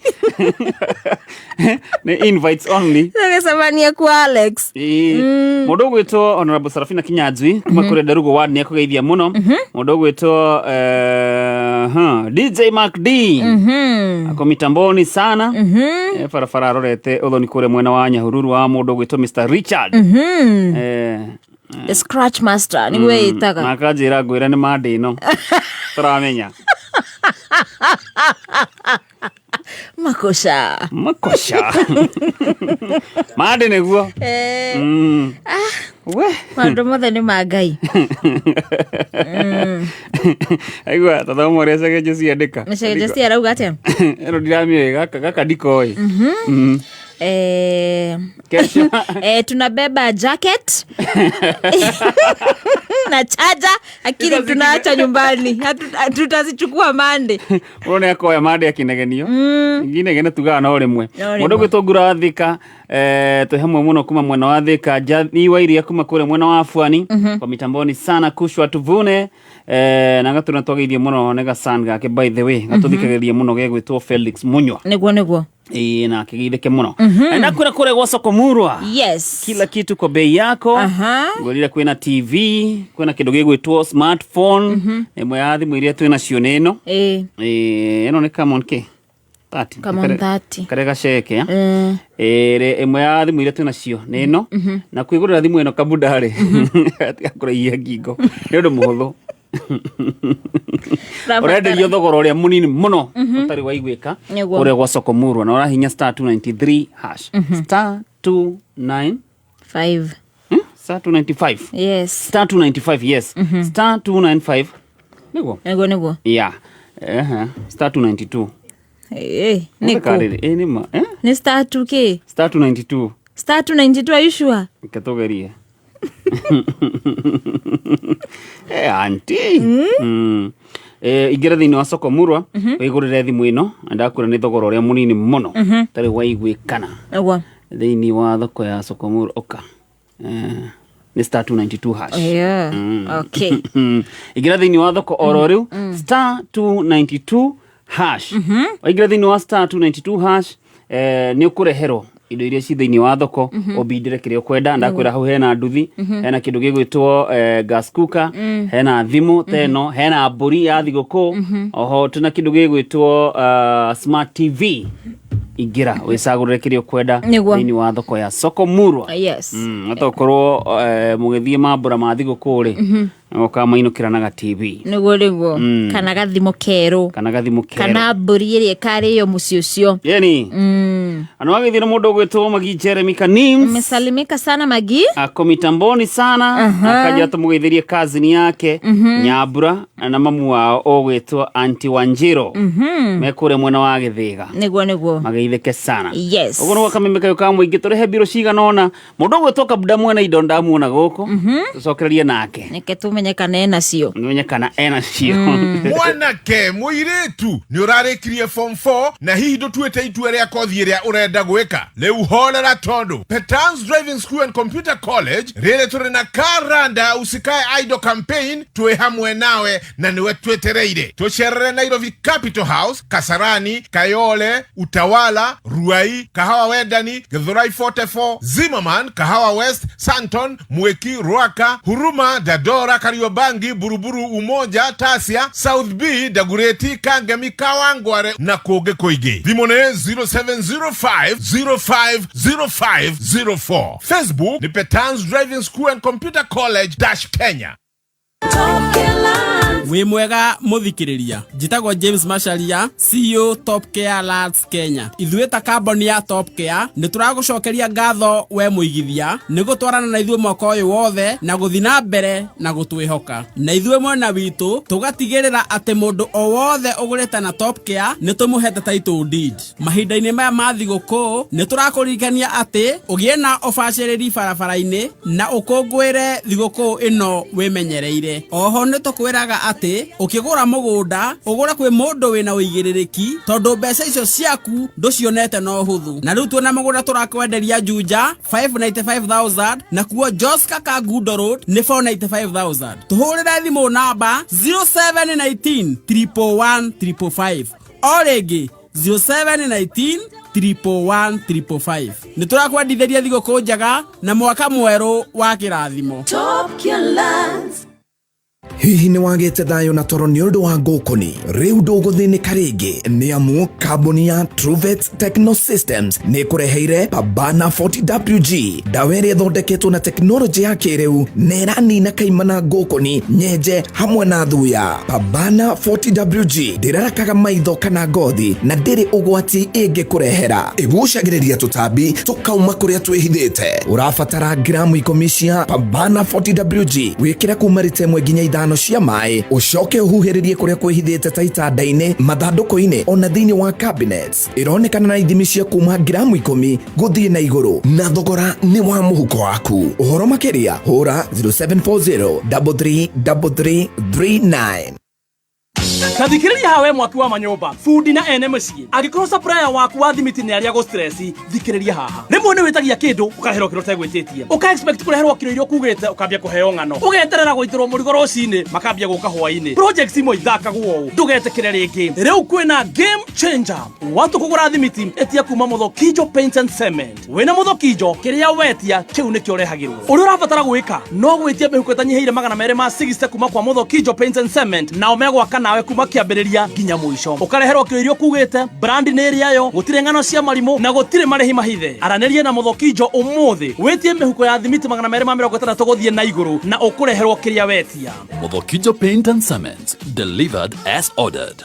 Nĩ invites only. Tũgĩcemania kwa Alex. Ĩĩ. Mũndũ ũgwĩtwo Honorable Sarafina Kinyanjui kuma kũrĩa Ndarugo ward nĩ akũgeithia mũno. Mũndũ ũgwĩtwo DJ Mark D ako mitamboni sana. Barabara arorete ũthoni kũrĩa mwena wa Nyahururu wa mũndũ ũgwĩtwo Mr Richard. The Scratch Master nĩguo ĩtaga. Na akanjĩra ngwĩre nĩ mandĩ ĩno tũramenya. Makosha. Makosha. Mandĩ nĩguo. Maũndũ mothe nĩ ma Ngai. Aigua tathoma ũrĩa Cegenje ciandĩka. Cegenje C arauga atĩa? Ĩno ndiramĩũĩ gaka ndikoĩ. Kesho. Tunabeba jacket na chaja, akili tunaacha nyumbani. Tutazichukua Monday. Ũyũ nĩ akoya Monday akĩnegenio. Inginegene tugaga no rĩmwe. No Mũndũ rĩmwe. ũgwĩtwo Ngura wa Thika, twĩ hamwe mũno kuma mwena wa Thika, Jathi wa Iria kuma kũrĩa mwena wa Bwani, kwa mitamboni sana kushwa tuvune, na gatũra twageithie mũno nĩ gasan gake by the way, gatũthikagĩrĩria mũno gegwĩtwo Felix Munywa. Nĩguo nĩguo. Ĩĩ na akĩgeithĩke mũno. Na kwĩra kũrĩa gwa soko Murwa. Yes. Kila kitu kwa bei yako. Ngwĩrire kwĩna TV, kwĩna kĩndũ gĩgwĩtwo smartphone, ĩmwe ya thimũ iria twĩ nacio nĩ ĩno. Ĩĩ. Ĩĩ, ĩno nĩ Camon kĩ? 30. Camon 30. Karĩa gaceke. Ĩrĩ ĩmwe ya thimũ iria twĩ nacio nĩ ĩno. Na kwĩgũrĩra thimũ ĩno kabuda rĩ. Tiga kũraihia ngingo. Nĩ ũndũ mũhũthũ. Ũrenderio thogora ũrĩa mũnini mũno ũtarĩ waiguĩka Nĩguo. kũrĩa gwa soko Murwa na ũrahinya star 293 hash. Star 29 5. Star 295. Yes. Star 295 yes. Star 295. Nĩguo. Nĩguo nĩguo. Yeah. Star 292. Ĩĩ, nĩkũ? Karĩrĩ, ĩĩ nĩ ma. Nĩ star 2 kĩ? Star 292. Star 292 are you sure? Reke tũgerie. Auntie. Ingĩra thĩinĩ wa soko Murwa wĩgũrĩre thimũ ĩno na ndakwĩra nĩ thogora ũrĩa mũnini mũno ũtarĩ waiguĩkana Nĩguo. thĩinĩ wa thoko ya soko Murwa ũka. Nĩ star 292 hash. Yeah. Okay. Ingĩra thĩinĩ wa thoko oro rĩu star 292 hash. Waingĩra thĩinĩ wa star 292 hash, nĩ ũkũreherwo indo iria ci thĩinĩ wa thoko ũbindĩre kĩrĩa ũkwenda. Ndakwĩra hau hena nduthi, hena kĩndũ gĩgwĩtwo gas cooker, hena thimũ ta ĩno, hena mbũri ya thigũkũ, oho tũna kĩndũ gĩgwĩtwo smart TV. Ingĩra wĩcagũrĩre kĩrĩa ũkwenda Nĩguo. thĩinĩ wa thoko ya soko Murwa. Yes. Atokorwo mũgĩthiĩ mambũra ma thigũkũ rĩ, ũkamainũkĩra na ga TV Nĩguo nĩguo. Kana gathimũ kerũ. kana gathimũ kerũ. Kana mbũri ĩrĩa ĩkarĩo mũciĩ ũcio. Yeni. Andu agithĩ nĩ mũndũ ũgwĩtwo Magi Jeremy Kanims. Mmesalimika sana Magi. Ako mitamboni sana. Akaja tũmũgeithĩrie kazini yake Nyambura na mamu wao ũgwĩtwo Auntie Wanjiro. Me kũrĩa mwena wa Gĩthĩga. Nĩguo nĩguo. Mageithĩke sana. Yes. Ũguo nĩguo kameme kayũ ka mũingĩ tũrehe mbirũ cigana ũna. Mũndũ ũgwĩtwo Kabuda mwena indo ndamuona gũkũ. Tũcokererie nake. Reke tũmenye Ũmenye kana ena cio. Ũmenye kana ena cio. Mwanake mũirĩtu nĩ ũrarĩkirie form 4 na hihi ndũtuĩte itua rĩa kothi ĩrĩa ũrenda gwĩka. Rĩu horera, tondũ Petans Driving School and Computer College rĩrĩ tũrĩ na karanda usikae idle campaign, twĩ hamwe nawe na nĩwe twĩtereire. Tũcerere Nairobi Capital House, Kasarani, Kayole, Utawala, Ruai, Kahawa Wendani, Githurai 44, Zimmerman, Kahawa West, Santon, Mwiki, Ruaka, Huruma, Dandora, Kariobangi, Buruburu, Umoja, Tasia, South B, Dagoretti, Kangemi, Kawangware na kũngĩ kũingĩ. Thimũ nĩ 0705 050504. Facebook ni Petans Driving School and Computer College dash Kenya. Wĩ mwega mũthikĩrĩria, njĩtagwo James Macharia, CEO Top Care Lads Kenya. Ithuĩ ta kambuni ya Top Care nĩ tũragũcokeria ngatho we mũigithia nĩ gũtwarana na ithuĩ mwaka ũyũ wothe na gũthiĩ na mbere na gũtwĩhoka, na ithuĩ mwena witũ tũgatigĩrĩra atĩ mũndũ o wothe ũgũrĩte na Top Care nĩ tũmũhete title deed. Mahinda-inĩ maya ma thigũkũ nĩ tũrakũririkania atĩ ũgĩe na ũbacĩrĩri barabara-inĩ na ũkũngũĩre thigũkũ ĩno wĩmenyereire. Oho nĩ tũkwĩraga atĩ ũkĩgũra mũgũnda ũgũre kwĩ mũndũ wĩna ũigĩrĩrĩki, tondũ mbeca icio ciaku ndũcionete no hũthũ. Na rĩu tuona mũgũnda tũrakwenderia Juja 595,000, nakuo Joska Kangundo Road nĩ 495,000. Tũhũrĩre thimũ namba 0719 111 555, o rĩngĩ 0719 111 555. Nĩ tũrakwendithĩria thigũkũ njega na mwaka mwerũ wa kĩrathimo. Top Lands. Hihi nĩ wagĩte thayũ na toro nĩ ũndũ wa ngũkũni? Rĩu ndũgũthĩnĩka rĩngĩ, nĩ amu kambuni ya Truvet Techno Systems nĩ ĩkũreheire Pabana 40WG, ndawa ĩrĩa ĩthondeketwo na tekinoronjĩ ya kĩrĩu na ĩranina kaimana, ngũkũni, nyenje hamwe na thuya. Pabana 40WG ndĩrarakaga maitho kana ngothi na ndĩrĩ ũgwati ĩngĩkũrehera. Ĩgucagĩrĩria tũtambi tũkauma kũrĩa twĩhithĩte. Ũrabatara gramu 10 cia Pabana 40WG, wĩkĩre kuma rita 1 nginya 5 cia maĩ, ũcoke ũhuhĩrĩrie kũrĩa kwĩhithĩte ta itanda-inĩ, mathandũkũ-inĩ ona thĩinĩ wa cabinets. Ĩronekana na ithimi cia kuma gramu 10 gũthiĩ na igũrũ, na thogora nĩ wa mũhuko waku. Ũhoro makĩria hũra 0740 333339. Ta thikĩrĩria hawe, mwaki wa manyũmba, bundi na ene mũciĩ. Angĩkorwo supplier waku wa thimiti nĩ arĩa gũ stress, thikĩrĩria haha. Rĩmwe nĩ wĩtagia kĩndũ ũkareherwo kĩrĩa ũtegwĩtĩtie, ũka expect kũreherwo kiro iria ũkugĩte, ũkambia kũheo ng'ano, ũgeterera gũitĩrwo mũrigo rũcinĩ, makambia gũka hwainĩ. Projects imwe ithakagwo ũũ, ndũgetĩkĩre rĩngĩ. Rĩu kwĩna game changer. Watu kũgũra thimiti, ĩtia kuma Mũthokijo Paint and Cement. Wĩna Mũthokijo, kĩrĩa wetia kĩu nĩkĩo ũrehagĩrwo. Ũrĩa ũrabatara gwĩka no gwĩtia mĩhuko ĩtanyihĩire 260 kuma kwa Mũthokijo Paint and Cement, nao megwaka nawe kuma kĩambĩrĩria nginya mũico. Ũkareherwo kĩo iria ũkugĩte, brand nĩ ĩrĩa yo, gũtirĩ ng'ano cia marimũ na gũtirĩ marĩhi mahithe. Aranĩrie na Mũthokijo ũmũthĩ, wĩtie mĩhuko ya thimiti 260 gũthiĩ na igũrũ na ũkũreherwo kĩrĩa wetia. Muthokijo Paint and Cement, delivered as ordered.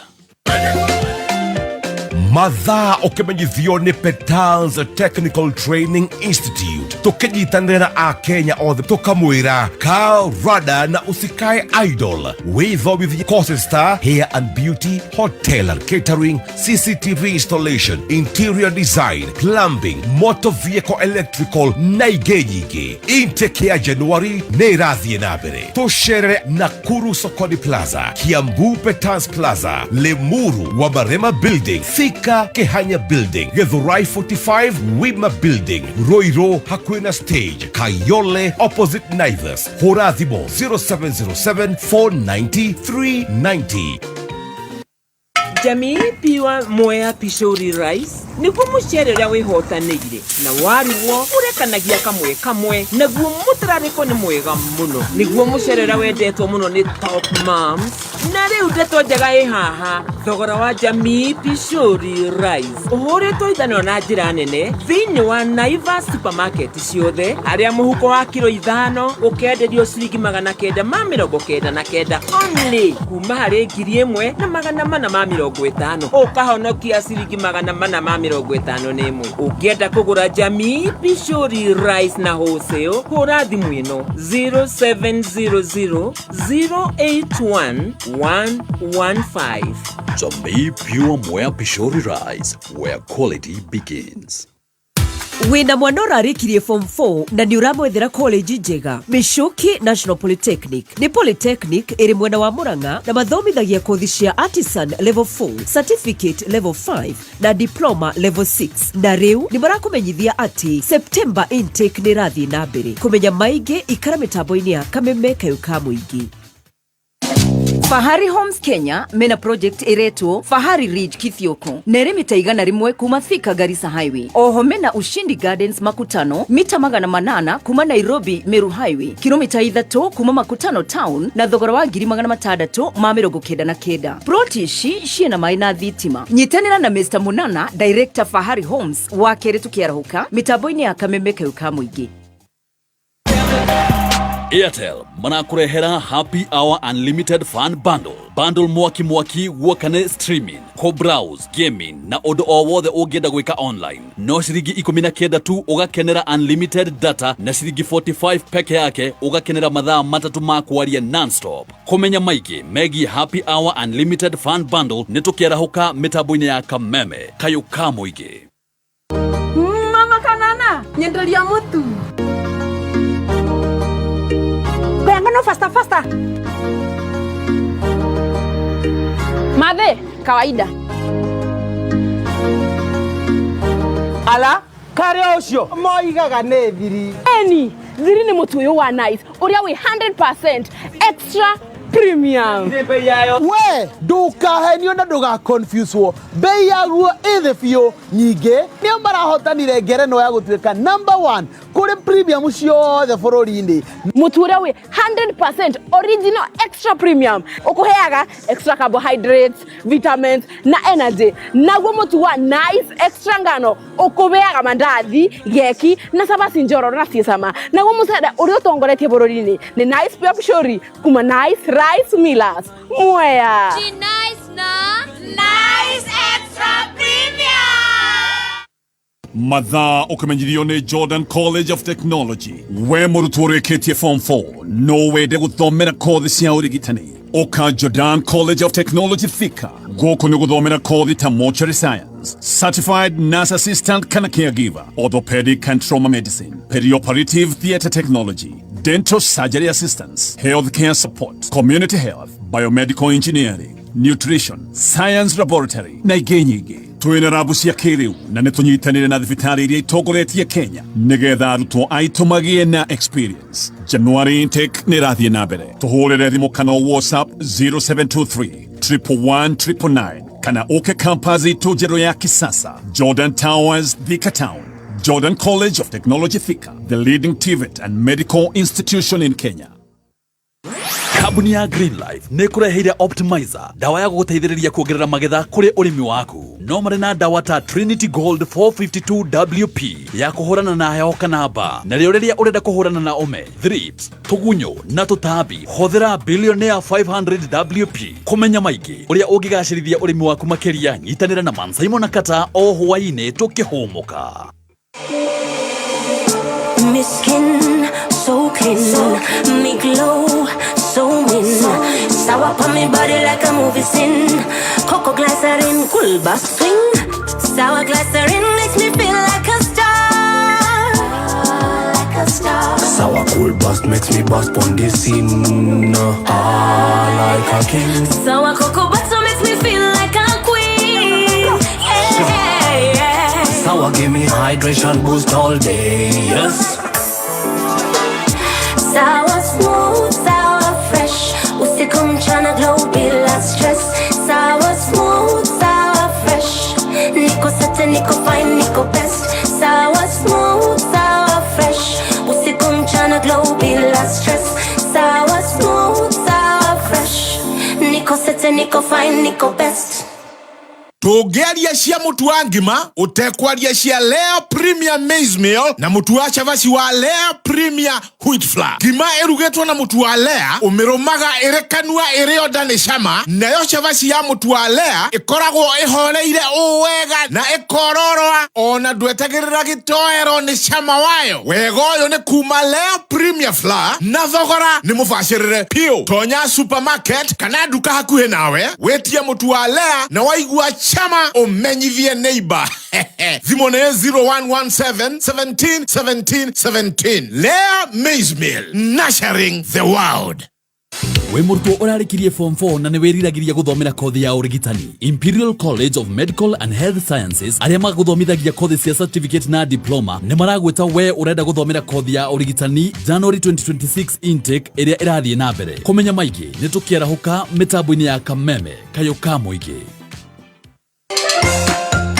Mathaa ũkĩmenyithio nĩ Petals Technical Training Institute, tũkĩnyitanĩra na akenya othe, tũkamwĩra karada na usikae idle. Wĩthomithie courses ta hair and beauty, hotel and catering, CCTV installation, interior design, plumbing, motor vehicle electrical na ingĩ nyingĩ. Intake ya January nĩ ĩrathiĩ na mbere. Tũcerere Nakuru Sokoni Plaza, Kiambu Petals Plaza, Limuru Wamarema Building, Thika Kehanya Building, Githurai 45 Wima Building, Ruiru hakuhĩ na stage, Kayole opposite Naivas. Hũra thimũ 0707 490 390. Jamii Pure Mwea Pishori Rice nĩguo mũcere ũrĩa wĩhotanĩire na warugwo ũrekanagia kamwe kamwe, naguo mũtararĩko nĩ mwega mũno. Nĩguo mũcere ũrĩa wendetwo mũno nĩ top moms. Na rĩu ndeto njega ĩ haha, thogora wa Jamii Pishori Rice ũhũrĩtwo ithanwa na njĩra nene thĩinĩ wa Naivas supermarket ciothe, harĩa mũhuko wa kiro 5 ũkenderio ciringi 999 only, kuma harĩ 1450, ũkahonokia ciringi 451. Ũngĩenda kũgũra Jamii Pishori Rice na wholesale, hũra thimũ ĩno 0700 081 115. Jamii Pure Mwea Pishori Rice, where quality begins. Wĩna mwana ũrarĩkirie form 4 na nĩ ũramwethera college njega. Michuki National Polytechnic nĩ polytechnic ĩrĩ mwena wa Murang'a na mathomithagia kothi cia artisan level 4, certificate level 5 na diploma level 6. Na rĩu nĩ marakũmenyithia atĩ September intake nĩ ĩrathiĩ na mbere. Kũmenya maingĩ ikara mĩtambo-inĩ ya Kameme Kayũ ka Mũingĩ. Fahari Homes Kenya mena project iretwo Fahari Ridge Kithioko na ĩrĩ mita 100 kuma Thika Garissa Highway. Oho mena Ushindi Gardens Makutano mita 800 kuma Nairobi Meru Highway, kilomita 3 kuma Makutano Town na thogora wa 699,000. Ploti ici ciĩna maĩ na thitima. Nyitanĩra na Mr Munana Director Fahari Homes wa kerĩ tũkĩarahũka mĩtambo-inĩ ya Kameme Kayũ ka Mũingĩ. Airtel marakũrehera Happy Hour Unlimited Fun Bundle. Bundle mwaki mwaki guokane streaming, kũ-browse, gaming na ũndũ o wothe ũngĩenda gwĩka online. No ciringi 19 tu ũgakenera unlimited data na ciringi 45 peke yake ũgakenera mathaa 3 ma kwaria non-stop. Kũmenya maingĩ megiĩ Happy Hour Unlimited Fun Bundle nĩ tũkĩarahũka mĩtambo-inĩ ya Kameme Kayũ ka Mũingĩ. Mama kanana, nyenderia mutu. Ngano faster faster. Madhe, kawaida. Ala, karĩa ũcio moigaga nĩ thiri. Eni, thiri nĩ mũtu ũyũ wa Nice ũrĩa wĩ 100% extra premium. We ndũkahenio na ndũgaconfuswo, bei yaguo ĩ thĩ biũ. Nyingĩ nĩo marahotanire ngerenwa ya gũtuĩka number 1 kũrĩ premium ciothe bũrũri-inĩ. Mũtu ũrĩa wĩ 100% original extra premium ũkũheaga extra carbohydrates, vitamins na energy. Naguo mũtu wa Nice extra ngano ũkũheaga mandathi, geki na cabaci njororo na ciĩ cama. Naguo mũcere ũrĩa ũtongoretie bũrũri-inĩ nĩ Nice Pure Pishori kuma Nice Rice Millers. Mwea. Nice na Nice Extra Premium. Mathaa ũkĩmenyithio nĩ Jordan College of Technology. We mũrutwo ũrĩkĩtie form 4 no wende gũthomera kothi cia ũrigitani, ũka Jordan College of Technology Thika. Gũkũ nĩ gũthomera kothi ta mortuary science, certified nurse assistant kana caregiver, orthopedic and trauma medicine, perioperative theatre technology, dental surgery assistance, healthcare support, community health, biomedical engineering, nutrition, science laboratory na ingĩ nyingĩ. Twĩna rabu cia kĩrĩu na nĩ tũnyitanĩre na thibitarĩ iria itongoretie Kenya nĩgetha arutwo aitũ magĩe na experience. January intake nĩ ĩrathiĩ na mbere. Tũhũrĩre thimũ kana WhatsApp 0723 111 999 kana ũke campus itũ njerũ ya kisasa, Jordan Towers, Thika Town. Jordan College of Technology Thika, the leading TVET and medical institution in Kenya. Kambuni ya Greenlife nĩ ĩkũreheire Optimizer, ndawa ya gũgũteithĩrĩria kuongerera magetha kũrĩ ũrĩmi waku. No marĩ na ndawa ta Trinity Gold 452 WP ya kũhũrana na heho kana mbaa. Narĩo rĩrĩa ũrenda kũhũrana na ũme, thrips, tũgunyũ na tũtambi, hũthĩra Billionaire 500 WP. Kũmenya maingĩ ũrĩa ũngĩgacĩrithia ũrĩmi waku makĩria, nyitanĩra na Mansaimo na Kata o hwaĩ-inĩ tũkĩhũmũka. Me skin so clean, me glow so mean. Sour on me body like a movie scene. Cocoa glycerin, cool back swing. Sour glycerin makes me feel like a star, like a star. Sour cool bust makes me bust on the scene. Ah, like a king. Sour cocoa butter makes me feel like a queen. Yeah, yeah. Sour give me hydration boost all day. Yes. Sour smooth, sour fresh. Usiku mchana glow bila stress. Sour smooth, sour fresh. Niko set, niko fine, niko best. Sour smooth, sour fresh. Usiku mchana glow bila stress. Sour smooth, sour fresh. Niko set, niko fine, niko best. Tũngĩaria cia mũtu wa ngima ũtekwaria cia Lea Premier Maize Meal na mũtu wa cabaci wa Lea Premier Wheat Flour. Ngima ĩrugĩtwo na mũtu wa Lea ũmĩrũmaga ĩrĩ kanua ĩrĩ o nda nĩ cama, nayo cabaci ya mũtu wa Lea ĩkoragwo ĩhoreire ũũ wega na ĩkororoa ona ndwetagĩrĩra gĩtoero nĩ cama wayo. Wega ũyũ nĩ kuma Lea Premier Flour na thogora nĩ mũbacĩrĩre piũ. Tonya supermarket kana nduka hakuhĩ nawe wĩtie mũtu wa Lea na waigua Cama ũmenyithie neighbor. Thimũ nĩ 0117 17 17 17. Lea Maize Meal, nurturing the world. Wĩ mũrutwo ũrarĩkirie form 4 na nĩ wĩriragĩria gũthomera kothi ya ũrigitani? Imperial College of Medical and Health Sciences, arĩa magũthomithagia kothi cia certificate na diploma, nĩ maragwĩta we ũrenda gũthomera kothi ya ũrigitani January 2026 intake ĩrĩa ĩrathiĩ na mbere. Kũmenya maingĩ nĩ tũkĩarahũka mĩtambo-inĩ ya Kameme kayũ ka mũingĩ.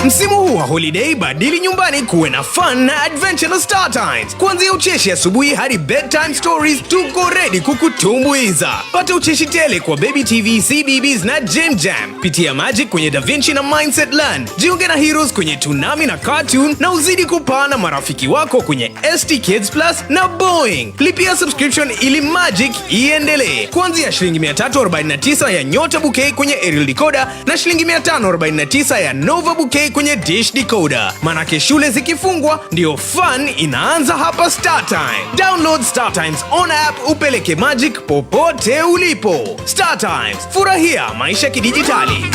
Msimu huu wa holiday, badili nyumbani kuwe na fun na adventure na Star Times. Kuanzia ucheshi asubuhi hadi bedtime stories, tuko ready kukutumbuiza. Pata ucheshi tele kwa Baby TV, CBBS na Jim Jam. Pitia magic kwenye Da Vinci na Mindset Learn. Jiunge na Heroes kwenye Toonami na Cartoon na uzidi kupaa na marafiki wako kwenye ST Kids Plus na Boeing. Lipia subscription ili magic iendelee. Kuanzia shilingi 349 ya Nyota Bouquet kwenye aerial decoder na shilingi 549 ya Nova Bouquet kwenye dish decoder. Manake shule zikifungwa ndio fun inaanza hapa Star Time. Download Star Times on app upeleke magic popote ulipo. Star Times, furahia maisha kidijitali.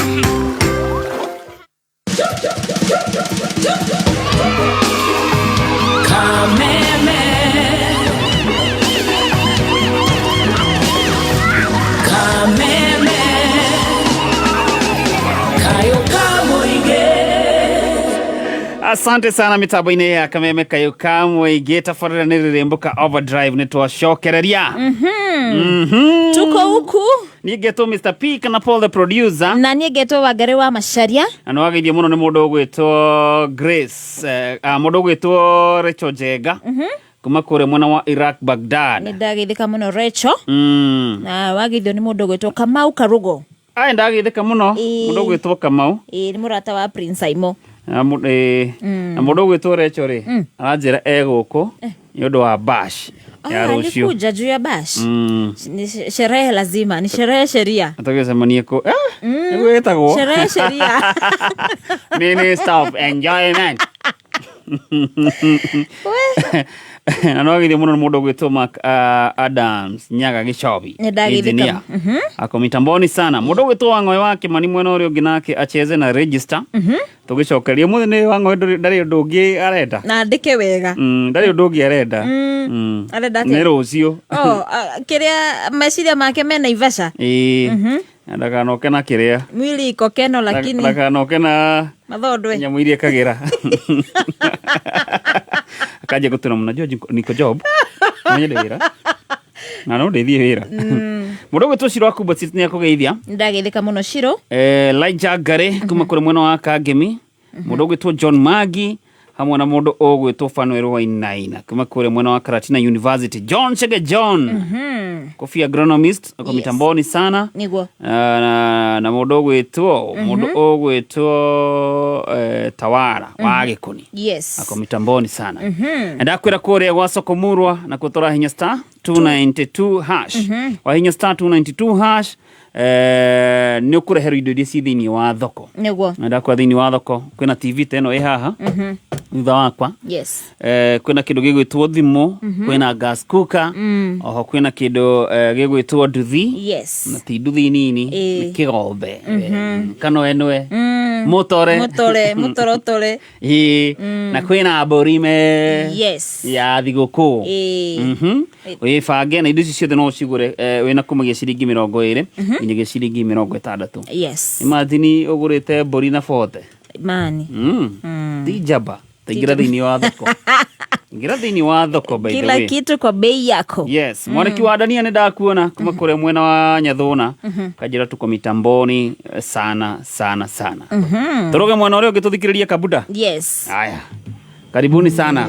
Kameme. Kameme. Kayo kamuige. Asante sana mitambo-inĩ ya Kameme kayũ ka mũingĩ. Tabarĩra nĩ rĩrĩmbũ ka Overdrive, nĩ twacokereria. Tuko huku. Niĩ ngetwo Mr P kana Paul the producer. Na niĩ ngetwo Wangari wa Macharia. Na nĩ wageithio mũno nĩ mũndũ ũgwĩtwo Grace, mũndũ ũgwĩtwo Rachel Njenga kuma kũrĩa mwena wa Iraq, Baghdad. Nĩ ndageithĩka mũno, Rachel. Na wageithio nĩ mũndũ ũgwĩtwo Kamau Karugo. Aya, ndageithĩka mũno mũndũ ũgwĩtwo Kamau. Ĩĩ, nĩ mũrata wa Prince Aimo. Na mũndũ ũgwĩtwo Rachel rĩ, aranjĩra e gũkũ nĩ ũndũ wa bash ya Ah, rũciũ. alikuja juu ya bash. Ni sherehe, lazima ni sherehe, sheria. Tũgĩcemanie kũ nĩguo ĩtagwo Sherehe sheria. Minister of Enjoyment. Na no wageithio mũno nĩ mũndũ ũgwĩtwo Mark Adams Nyaga Gĩcobi. Nĩ ndageithĩka. Engineer. Ako mitamboni sana. Mũndũ ũgwĩtwo Wang'oe wa Kĩmani mwena ũrĩa ũngĩ nake acheze na register. Tũgĩcokeria ũmũthĩ nĩ Wang'oe ndarĩ ũndũ ũngĩ arenda. Na andĩke wega. Ndarĩ ũndũ ũngĩ arenda. Arenda atĩa? Nĩ rũciũ. Oh, kĩrĩa meciria make me Naivasha. Ĩĩ. Na ndakanoke na kĩrĩa. Mwili iko keno, lakini Ndakanoke na mathondwe. Nyamũ iria ĩkagĩra akanjia gũtũra, mnajua niko job, menye ndĩ wĩra na no ndĩthiĩ wĩra. Mũndũ ũgwĩtwo Ciro wa Kumba nĩ akũgeithia. Ndageithĩka mũno, Ciro. Elijah Ngari kuma kũrĩ mwena wa Kangemi, mũndũ ũgwĩtwo John Magi hamwe na mũndũ ũgwĩtwo Fanuel Wainaina kuma kũrĩ mwena wa Karatina University, John Chege John Kofi agronomist ako mitamboni sana. Niguo. Na mũndũ ũgwĩtwo Tawara wa Gĩkũni ako mitamboni sana. Ndakwĩra kũrĩa gwa soko murwa na kũtora hinya star 292 hash, wahinya star 292 hash, nĩ ũkũreherwo indo iria ci thĩinĩ wa thoko. Na ndakwĩra thĩinĩ wa thoko kwĩna TV ta ĩno ĩ haha thutha wakwa. Kwĩna kĩndũ gĩgwĩtwo thimũ, kwĩna gas cooker, oho kwĩna kĩndũ gĩgwĩtwo nduthi. Na ti nduthi nini, nĩ kĩgombe kanoenwe mũtore. Mũtore, mũtorotore. Ĩĩ, na kwĩna mbũri me ya thigũkũ. Wĩbange na indo ici ciothe no ũcigũre wĩna kumagia ciringi 20 nginyagia ciringi 60. Imagine ũgũrĩte mbũri na 40. Mani. Ti njamba. Taingĩra thĩinĩ wa thoko, ingĩra thĩinĩ wa thoko, by the Kila way. kitu kwa bei yako. Yes, mwanaki wa Dania nĩ ndakuona kuma kũrĩa mwena wa Nyathũna, kanjĩra tuko mitamboni sana sana sana. Tũrũge mwena ũrĩa ũngĩ tũthikĩrĩrie Kabuda. Haya, karibuni sana.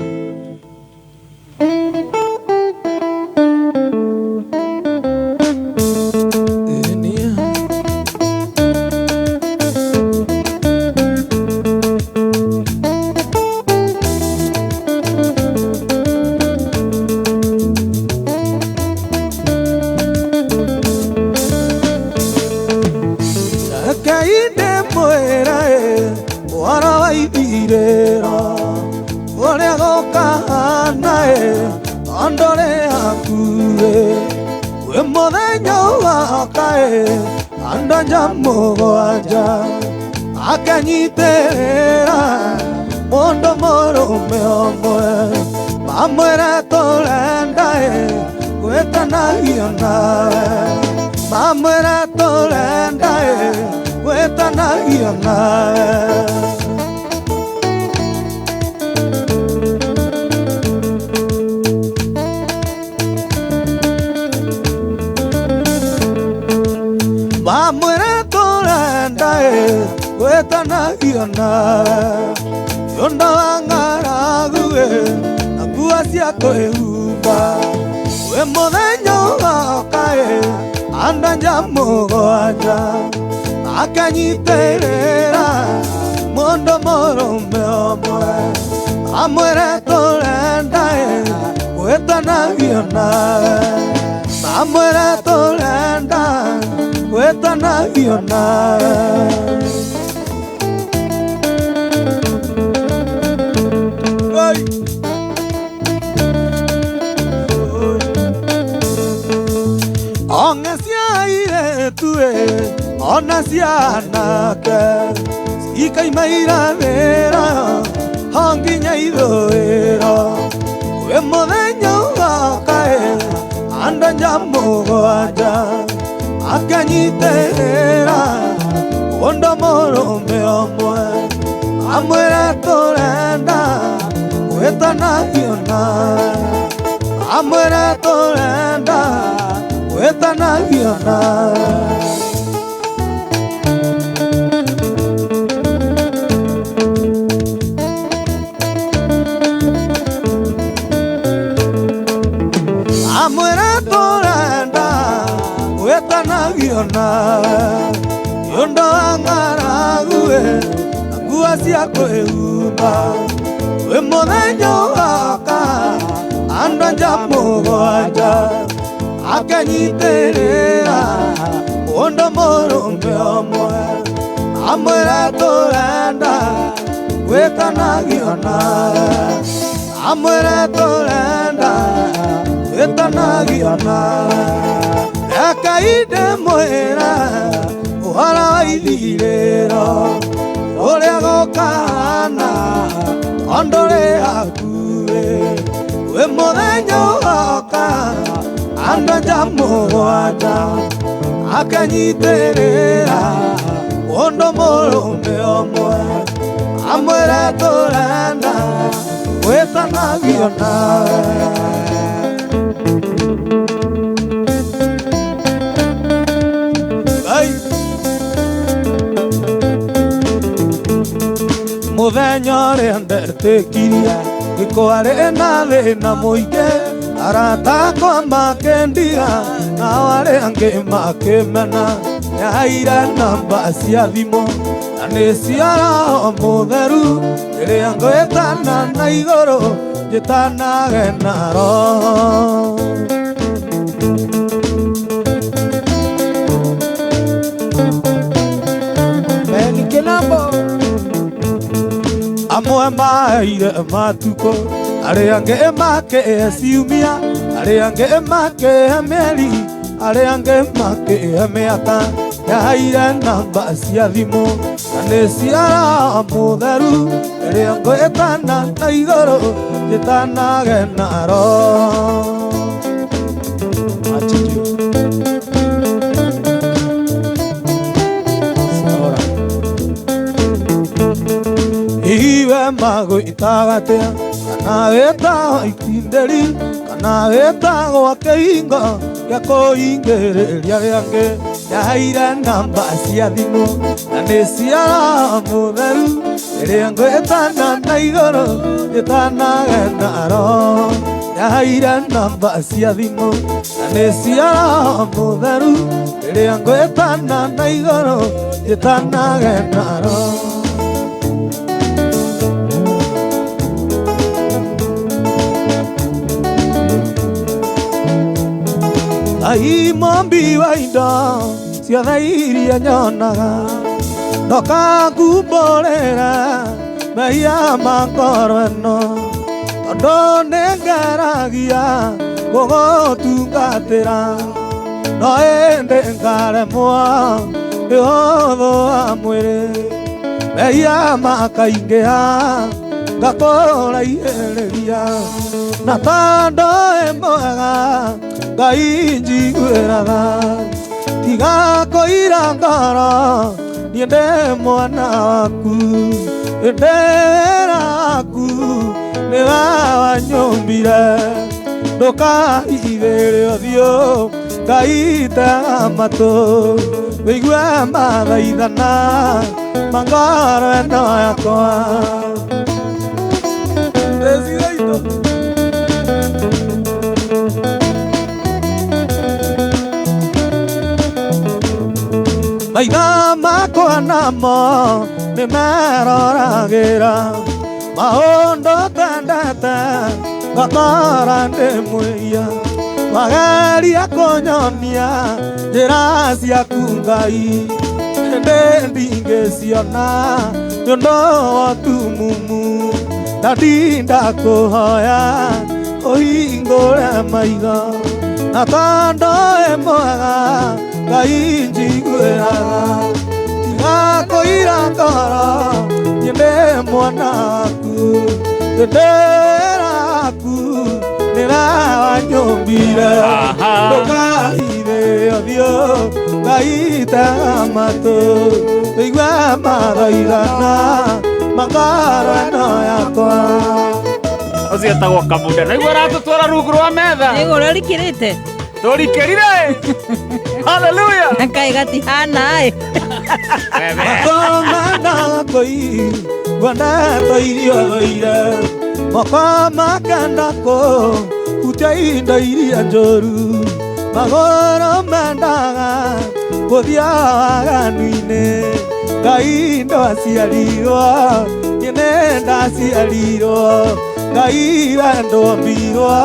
Kainde mwĩra ũhoro wa ithirĩro ũrĩa gũkahana tondũ rĩ hakuhĩ wĩ mũthenya ũgoka andũ nja 7, Akanyitĩrĩra mũndũ mũrũme ũmwe mamwĩre tũrenda ĩ gwĩtanagio nawe mamwĩre tũrenda ĩ gwĩtanagio nawe. Mamwĩre tũrenda ĩ gwĩtanagio nawe nĩ ũndũ wa ng'aragu ĩ na nguo cia kwĩhumba wĩ mũthenya ũgoka ĩ andũ anja mũgwanja akanyitĩrĩra mũndũ mũrũme ũmwe amwĩre tũrenda ĩ gwĩtanagio nawe mamwĩre tũrenda gwĩtanagio nawe. Onge cia airĩtu ĩ ona cia anake cikaima irathĩro ho nginya ithũĩro kwĩ mũthenya ũgoka ĩ andũ anja mũgwanja akanyitĩrĩra mũndũ mũrũme ũmwe amwĩre tũrenda gwĩtanagio nawe amwĩre tũrenda gwĩtanagio nawe. Amwĩre tũrenda gwĩtanagio nawe nĩ ũndũ wa ng'aragu ĩ na nguo cia kwĩhumba wĩ mũthenya ũgoka andũ anja mũgwanja akanyitĩrĩra mũndũ mũrũme ũmwe amwĩre tũrenda gwĩtanagio nawe amwĩre tũrenda gwĩtanagio nawe. Reke ndĩmwĩre ũhoro wa ithirĩro ũrĩa gũkahana tondũ rĩ hakuhĩ wĩ mũthenya ũgoka andũ anja mũgwanja akanyitĩrĩra mũndũ mũrũme ũmwe amwĩre tũrenda gwĩtanagio nawe. Mũthenya ũrĩa ndetĩkirie nĩ kwarĩ na thĩna mũingĩ arata akwa makĩndiga nao arĩa angĩ makĩmena nĩaheire namba cia thimũ na nĩ cia Roho Mũtheru rĩrĩa ngwĩtana na igũrũ njĩtanage na Roho. Beni Kinambo amwe maheire matukũ arĩa angĩ makĩhe ciumia arĩa angĩ makĩhe mĩeri arĩa angĩ makĩhe mĩaka nĩaheire namba cia thimũ na nĩ cia Roho Mũtheru rĩrĩa ngwĩtana na igũrũ njĩtanage na Roho. Iwe magwĩtaga atĩa kana wĩtagwo ikindĩri kana wĩtagwo kĩhingo gĩa kũhingĩrĩria arĩa angĩ nĩaheire namba cia thimũ na nĩ cia Roho Mũtheru rĩrĩa ngwĩtana na igũrũ njĩtanage na Roho nĩaheire namba cia thimũ na nĩ cia Roho Mũtheru rĩrĩa ngwĩtana na igũrũ njĩtanage na Roho. Ai mombi wa indo ciothe iria nyonaga ndoka kumborera mehia ma ngoro ĩno tondũ nĩngeragia gũgũtungatĩra no ĩndĩ ngaremwo nĩ ũhũthũ wa mwĩrĩ. Mehia makaingĩha ngakũraihĩrĩria na tondũ wĩ mwega Ngai njiguĩraga tiga kũira ngoro niĩ ndĩ mwana waku ndĩ wĩra waku nĩwe wanyũmbire ndũkahithĩre ũthiũ Ngai tega matũ wĩigue mathaithana ma ngoro ĩno yakwa. Maitho makwa namo nĩ meroragĩra maũndũ tendete ngakora ndĩ mwĩhia wageria kũnyonia njĩra ciaku Ngai ĩndĩ ndingĩciona nĩ ũndũ wa ũtumumu na ndinda kũhoya ũhingũre maitho na tondũ wĩ mwega Ngai njiguĩraga tiga kũira ngoro niĩ ndĩ mwana waku ndĩ wĩra waku nĩwe wanyũmbire ndũkahithe ũthiũ Ngai tega matũ wĩigue mathaithana ma ngoro ĩno yakwa. Ũcio etagwo Kabunda naigua aratũtwara rungu rwa metha Nĩguo ũrĩa ũrikĩrĩte tũrikĩrire. Hallelujah. Na kaĩ gatihana ĩ. Makomana koi wendete irio thũire moko makenda kũhutia indo iria njũru magũrũ mendaga gũthiĩ waganu-inĩ Ngai ndwaciarirwo niĩ nĩ ndaciarirwo Ngai we ndwombirwo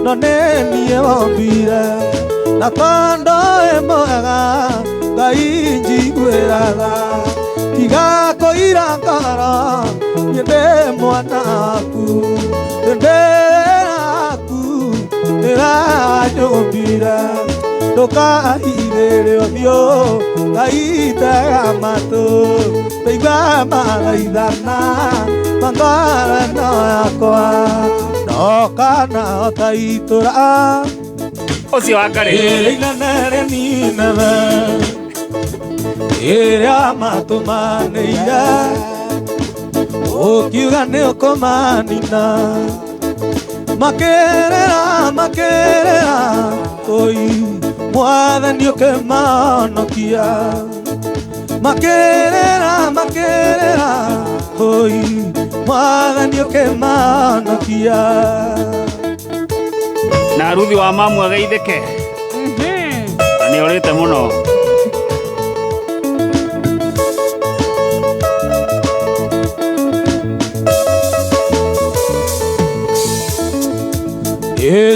no nĩ niĩ wombire na tondũ wĩ mwega Ngai njiguĩraga tiga kũira ngoro niĩ ndĩ mwana waku ndĩ wĩra waku nĩwe wanyũmbire ndũkahithĩre ũthiũ Ngai tega matũ wĩigue mathaithana ma ngoro ĩno yakwa ndoka nao ta itũra Ũcio wa Ngarĩ. Ĩrĩa inene rĩninene ĩrĩa matũmanĩire ũkiuga nĩ ũkũmanina makĩrĩra makĩrĩra oi mwathani ũkĩmahonokia makĩrĩra makĩrĩra oi mwathani ũkĩmahonokia. Na Ruthi wa mamu ageithĩke na nĩ orĩte mũno.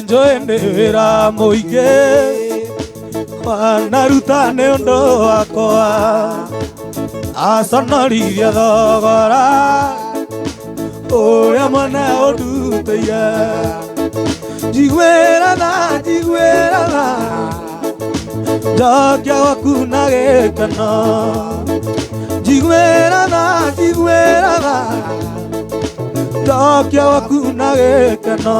Njũĩ nĩ wĩra mũingĩ wanaruta nĩ ũndũ wakwa aconorithia thogora ũrĩa mwene ũndutĩire njiguĩra tha njiguĩra tha njokia gwaku na gĩkeno njiguĩra tha njiguĩra tha njokia gwaku na gĩkeno.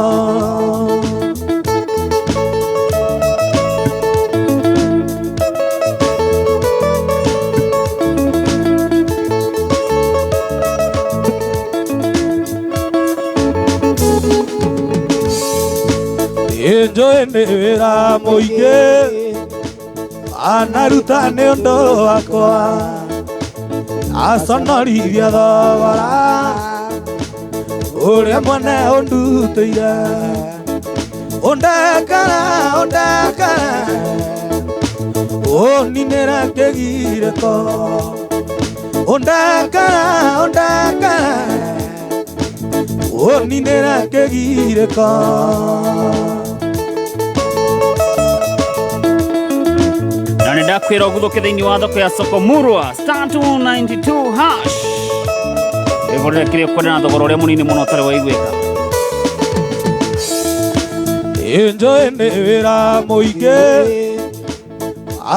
Njũĩ nĩ wĩra mũingĩ anaruta nĩ ũndũ wakwa aconorithia thogora ũrĩa mwene ũndutĩire ũndekere ũndekere ũninĩre kĩgirĩko ũndekere ũndekere ũninĩre kĩgirĩko. Na nĩ ndakwĩra ũguthũke thĩinĩ wa thoko ya Soko Murwa star 292 hash ĩgũrĩre kĩrĩa ũkwenda na thogora ũrĩa mũnini mũno ũtarĩ waiguĩka. Njũĩ nĩ wĩra mũingĩ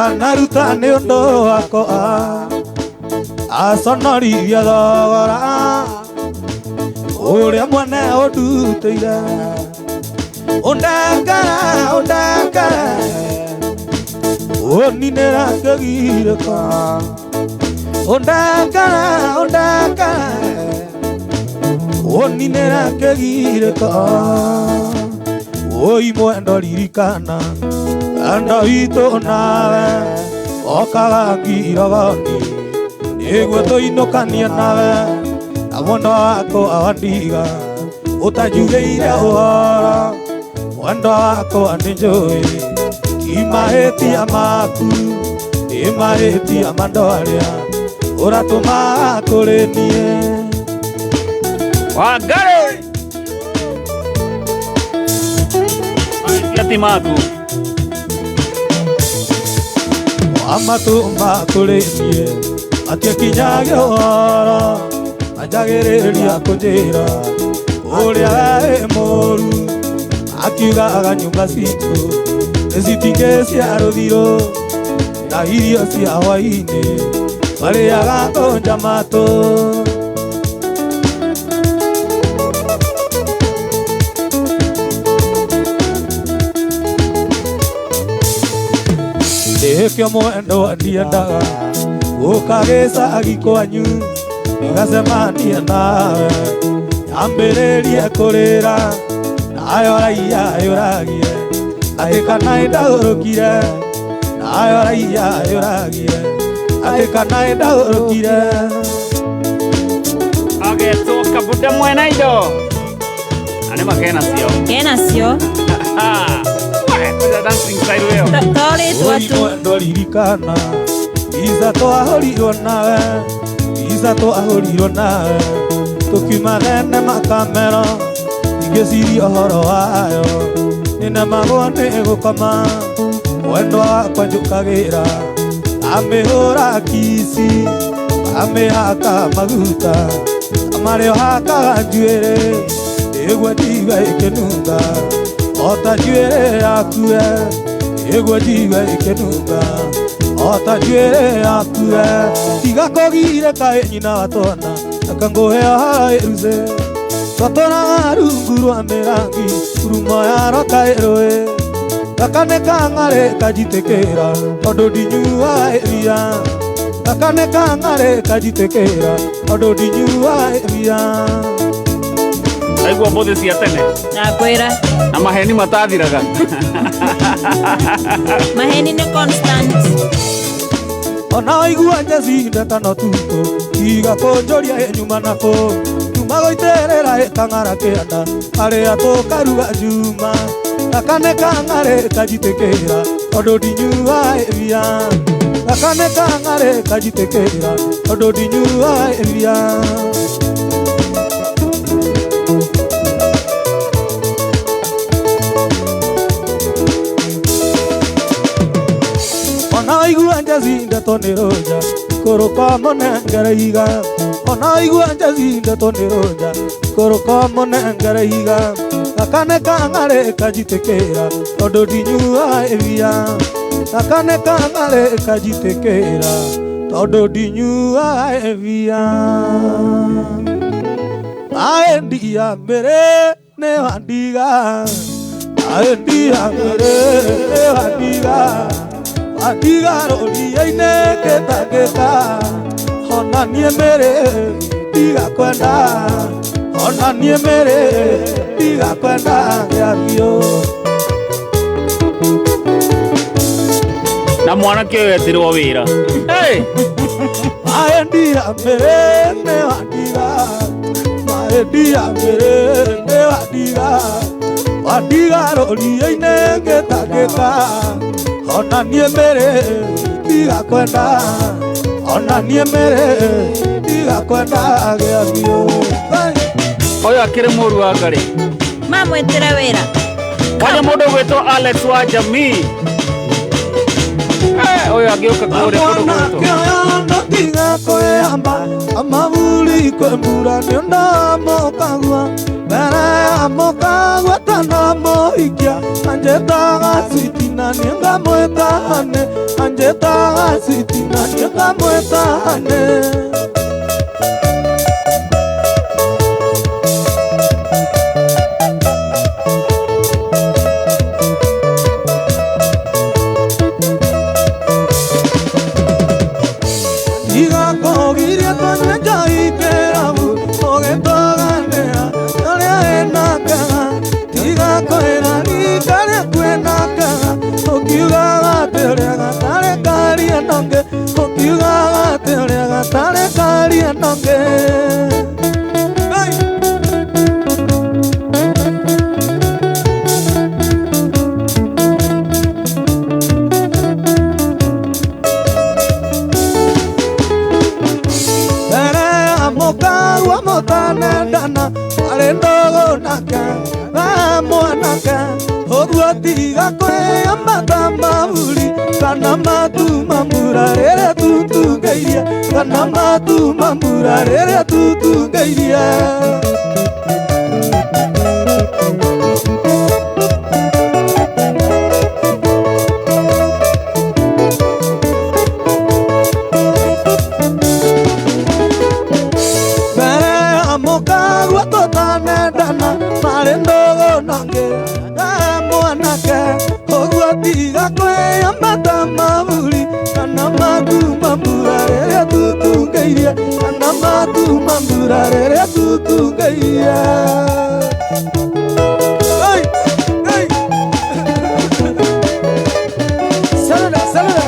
anaruta nĩ ũndũ wakwa Aconorithia thogora ũrĩa mwene ũndutĩire. Ũndengere, ũndengere, ũninĩra kĩgirĩko. Ũndengere, ũndengere, ũninĩra kĩgirĩko. Oi mwendo ririkana wendo witũ nawe okaga ngirogoni nĩguo tũinũkanie nawe na mwendo wakwa wandiga ũtanjugĩire ũhoro mwendo wakwa nĩnjũĩ ti mahĩtia maku nĩ mahĩtia ma andũ arĩa ũratũma kũrĩ niĩ. Wangari Mahĩtia ti maku amatũma kũrĩ niĩ matiakinyagia ũhoro manjagĩrĩria kũnjĩra ũrĩa we wĩ mũũru akiugaga nyũmba citũ nĩcitingĩ cia rũthirũ na irio cia hwaĩ-inĩ marĩaga kũnja matũ. Nĩkĩo mwendo ndiendaga gũka gĩcagi kwanyu ndigacemanie nawe nyambĩrĩrie kũrĩra nayo raia yũragie atĩ kana nĩndagũrũkire nayo raia yũragie atĩ kana nĩndagũrũkire. Agetwo Kabunda mwena indo na nĩ makena cio kena cio dancing style ĩyo torĩtwa tu. Mwendo ririkana ica twahũrirwo nawe ica twahũrirwo nawe tũkiuma thenema kamero ingĩciria ũhoro wayo nĩnemagwo nĩ gũkoma mwendwa wakwa njũkagĩra amĩhũra kici amĩhaka maguta amarĩ ũhakaga njuĩrĩ nĩguo njigue ĩkĩnunga ota njuĩrĩ yakue nĩguo njigue ĩkĩnunga ota njuĩrĩ yakue. Tiga kũgirĩka ĩ nyina wa twana akangũhe ũhoro ĩruce twatũraga rungu rwa mĩrangi ngurumo ya roka ĩrũĩ gaka nĩ kang'arĩ kanjitĩkĩra tondũ ndinyuaga iria gaka nĩ kang'arĩ kanjitĩkĩra tondũ ndinyuaga iria. Ndaigua mbũthĩ cia tene nakwĩra na maheni matathiraga. Maheni nĩ constant. Ona waigua njeci ndetano tukũ tiga kũnjũria ĩ nyuma nakũ nyuma gũitĩrĩra ĩ kang'ara kĩanda arĩa tũkaruga njuma gaka nĩ kang'arĩ kanjitĩkĩra tondũ ndinyuaga iria gaka nĩ kang'arĩ kanjitĩkĩra tondũ ndinyuaga iria. Ona waigua njeci ndeto nĩ rũnja kũrũka mũnengere iga ona waigua njeci ndeto nĩ rũnja kũrũka mũnengere iga gaka nĩ kang'arĩ kanjitĩkĩra tondũ ndinyuaga iria gaka nĩ kang'arĩ kanjitĩkĩra tondũ ndinyuaga iria. Maĩ ndia mbere nĩ wandiga maĩ ndia mbere nĩ wandiga wandiga rũriĩ-inĩ ngĩtangĩka ona niĩ mĩrĩ ndigakwenda ona niĩ mĩrĩ ndigakwenda gĩa biũ. Na mwanake ũyũ etirwo wĩra. Maĩ ndia mĩrĩ nĩ wandiga maĩ ndia mĩrĩ nĩ wandiga wandiga rũriĩ-inĩ ngĩtangĩka ona niĩ mĩrĩ ndigakwenda ona niĩ mĩrĩ ndigakwenda gĩa biũ. Ũyũ akĩrĩ mũru wa Ngarĩ mamwĩtĩre wĩra kwanja mũndũ ũgwĩtwo Alex wa Jamii ũyũ angĩũka kũrĩa kũndũ gwitũ. Tiga kwĩhamba amaburi kwĩ mbura nĩ ndamũkagua mbere ya mũkagua tanamũhikia anjĩtaga switi na niĩ ngamwĩta honey anjĩtaga switi na niĩ ngamwĩta honey. Gatiugaga atĩ ũrĩa gatarĩ karia nonge. Mbere ya mũkaguo mũtanendana warĩ ndũgũ nake we mwanake ũguo tiga kwĩyambata maburi kana matuma mbura rĩrĩa tutungĩirie kana matuma mbura rĩrĩa tutungĩirie. Mbere ya mũkaguo tũtanendana marĩ ndũgũ nangĩ we mwanake ũguo tiga kwĩyambata maburi kana matuma mbura rĩrĩa tutungĩirie kana matuma mbura rĩrĩa tutungĩirie. Hey, hey. Saluda, saluda.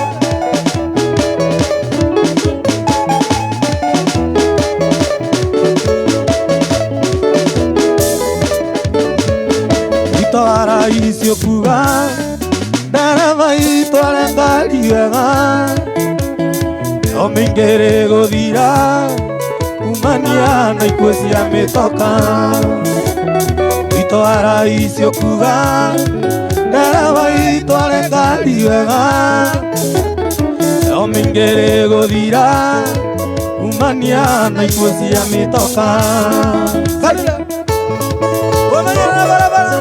Itwara icio kuga ndereba itware ngari wega no mĩingĩ gũthira kumania na ikuũ cia mĩtoka. Itwara icio kuga ndereba itware ngari wega no mĩingĩ gũthira kumania na ikuũ cia mĩtoka. Salula. Wamenyerera barabara.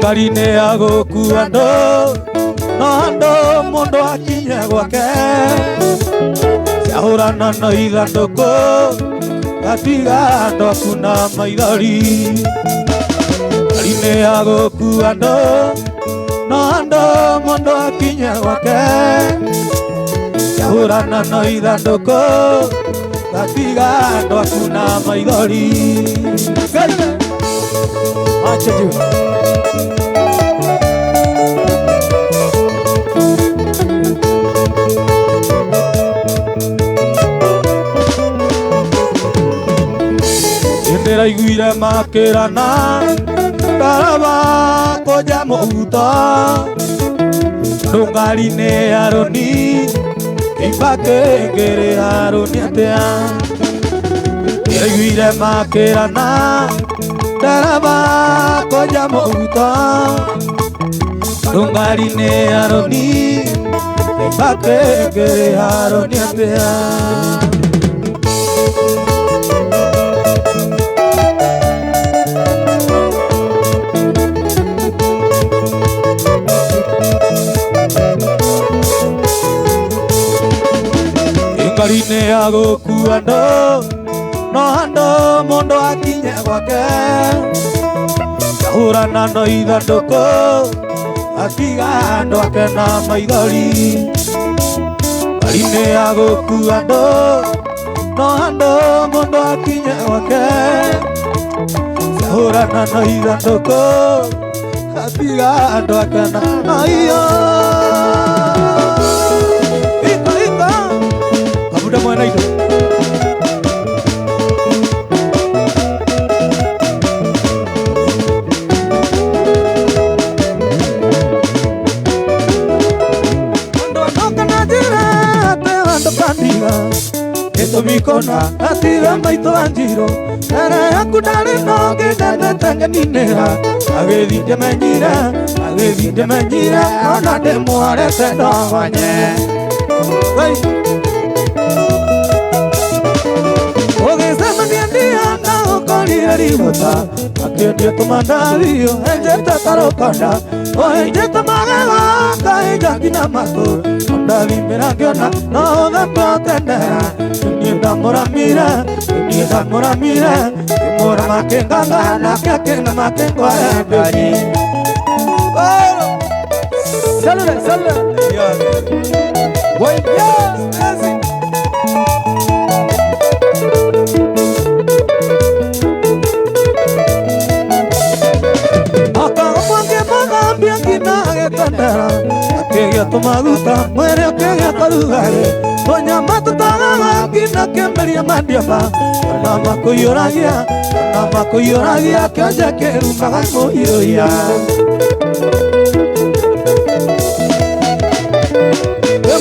Ngari nĩ ya gũkua andũ no andũ mũndũ akinye gwake ciahũrana na ithandũkũ gatiga andũ aku na maithori. Ngari nĩ ya gũkua andũ no andũ mũndũ akinye gwake ciahũrana na ithandũkũ gatiga andũ aku na maithori. Acha juu. Ndĩraiguire makĩrana ndaraba kũnja mũhuto ndũngari-inĩ ya rũni kĩimba kĩngĩrĩha rũni atĩa. Ndĩraiguire makĩrana ndaraba kũnja mũhuto ndũngari-inĩ ya rũni kĩimba kĩngĩrĩha rũni atĩa. Ngari-inĩ ya gũkua andũ no andũ mũndũ akinye gwake ciahũrana no ithandũkũ atiga andũ ake na maithori. Ngari-inĩ ya gũkua andũ no andũ mũndũ akinye gwake ciahũrana no ithandũkũ atiga andũ ake na maiyo. Iko iko kabuda mwena indo. Gĩtũmi kũna gatiga maitũ Wanjirũ mbere yaku ndarĩ na ũngĩ ndendete ngeninĩra agĩthiĩ ndĩmenyire agĩthiĩ ndĩmenyire ona ndĩmwarĩte ndogonye. Ũgĩcemania ndia na ũkorire rigũta akĩendia tũmandario enjete ta rũkonda ũenjete magego akaenja nginya matũ ndathimĩra ngĩona no ũthaka ũtendera niĩ ndamũramire niĩ ndamũramire ngĩmũra makĩnganga nake akĩnga makĩngwara ngari. Salute, salute. Wait, yes, yes. Tũmaguta mwĩrĩ ũkĩgĩa karugarĩ tũnyama tũtagaga nginya kĩmeria mandiaba ona makũiyũragia ona makũiyũragia kĩonje kĩrumaga mũiyũia.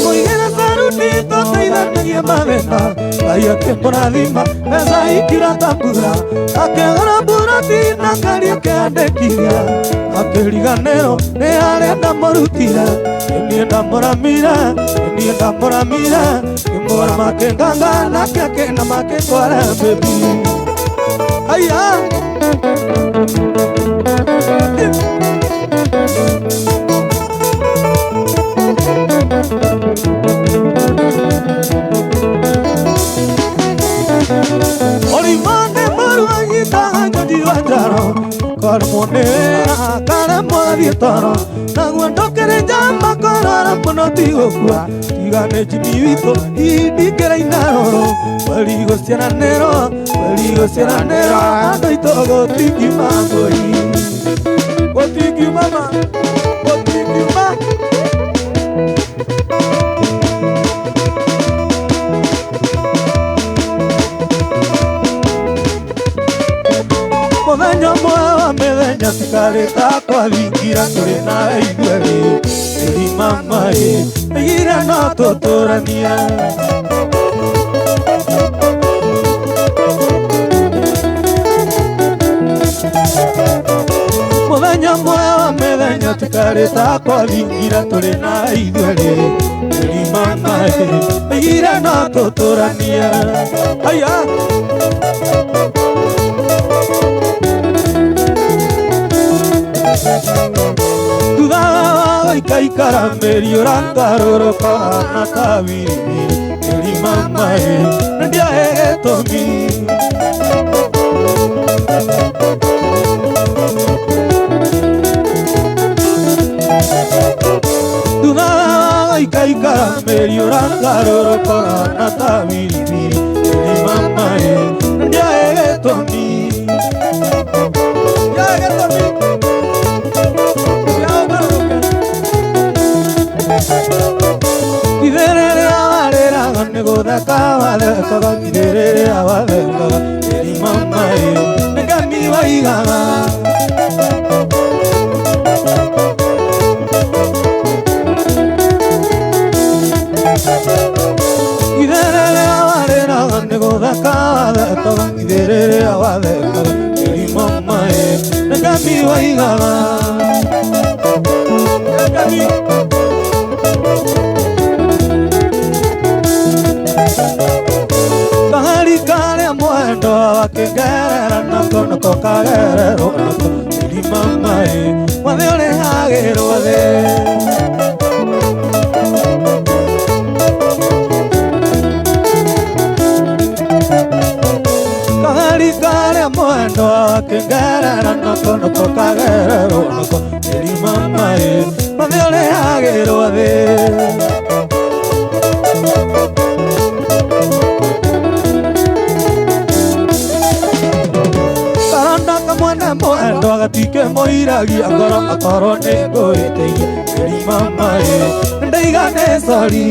Mũigĩre saruti tũteithanagie mathĩna Ngai akĩmũrathima mbeca ikira ta mbura akĩgũra mburoti na ngari akĩandĩkithia akĩriganĩrwo nĩ harĩa ndamũrutire niĩ ndamũramire niĩ ndamũramire ngĩmũra makĩnganga nake akĩna makĩndwara bebi aya. Orimane maruanyita njoji wa njaro karemwo nĩ wĩra karemwo gathiĩ toro naguo ndũkĩrĩ njama kũrora mũno ti gũkua tiga nĩ Jimmy witũ indingĩraina rũrũ mweri gũciaranĩrwo mweri gũciaranĩrwo andũ aitũ gũtingiuma ngũi gũtingiuma ma gũtingiuma. Mũthenya ũmwe wa mĩthenya cikarĩ takwa thingira tũrĩ nawe ithuerĩ ĩri mama ĩ ĩgire no tũtũranie. Mũthenya ũmwe wa mĩthenya cikarĩ takwa thingira tũrĩ nawe ithuerĩ ĩri mama ĩ ĩgire no tũtũranie. Aya. Thutha wa gũikaikara mĩri ũragarũrũka na ta biribiri ĩri mama ĩ nĩ ndiahe gĩtũmi. Thutha wa gũikaikara mĩri ũragarũrũka na ta biribiri ĩri mama ĩ nĩ ndiahe gĩtũmi. Ndiahe gĩtũmi. Itherere warĩraga nĩ gũtheka wathekaga itherere wathekaga ĩri mama ĩ nĩ ngemi waigaga. Itherere warĩraga nĩ gũtheka wathekaga itherere wathekaga ĩri mama ĩ nĩ ngemi waigaga. Ngemi. Kahari karĩa mwendo akĩngerera nako nako kagererwo nako ĩri mama ĩ mwathĩ ũrĩhagĩrwo thĩ. Kahari karĩa mwendo akĩngerera nako nako kagererwo nako ĩri mama ĩ mwathĩ ũrĩhagĩrwo thĩ. Mwendo agatike mũiragia ngoro akorwo nĩ ngũĩtĩirie ĩri mama ĩ ndaiga nĩ sori.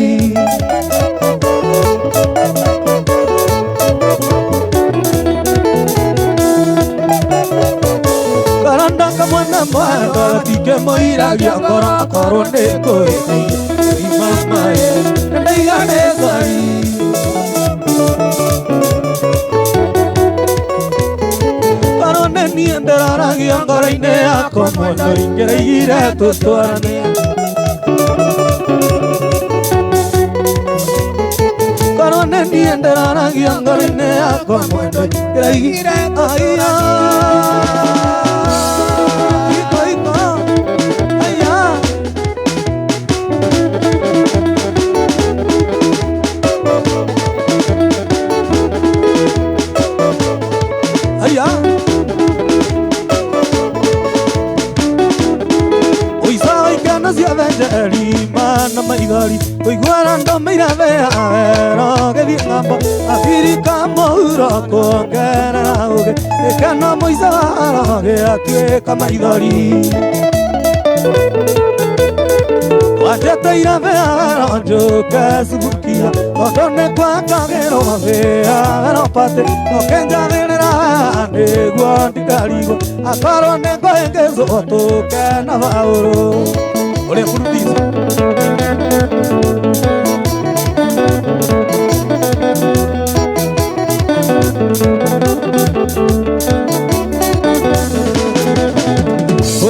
Karanda kamwana mwendo agatike mũiragia ngoro akorwo nĩ ngũĩtĩirie ĩri mama ĩ ndaiga nĩ sori. Niĩ ndĩraragia ngoro-inĩ yakwa mwendo ingĩraigire tũtwaranie. Korwo nĩ niĩ ndĩraragia ngoro-inĩ yakwa mwendo ingĩraigire aya. Iko iko aya. Aya. Ciathe na maithori kũiguana ndũmĩire thĩ gĩthiĩ ng'ambo Abirika mũhuro kuongerera ũgĩ gĩkeno mũico waro gĩatuĩka maithori. Wanjĩtĩire mĩagero njũke subukia tondũ nĩ gwakagĩrwo mĩagero pate ũkĩnjathĩrĩra nĩguo ndikarigwo akorwo nĩ ngũhĩngĩcwo tũke na Paũlũ ũrĩa producer.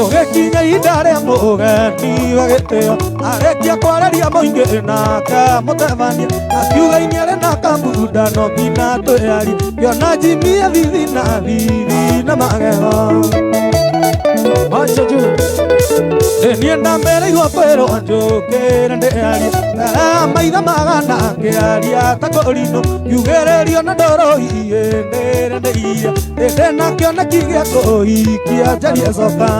Ũgĩkinya ihinda rĩa mũgeni wa gĩtĩo arĩkia kwarĩria mũingĩ nake mũtebania akiuga inyarĩ na kambunda no nginya twĩarie kĩona njimie thithi na thithi na magego. Macho juu niĩ ndambĩrĩirwo kwĩrwo njũkĩre ndĩarie mbere ya maitha magana ngĩaria ta kũrinũ kiugĩrĩrio na ndũrũhiĩ ndĩre ndĩiria ndĩndĩ na kĩoneki gĩa kũhikia njarie coka.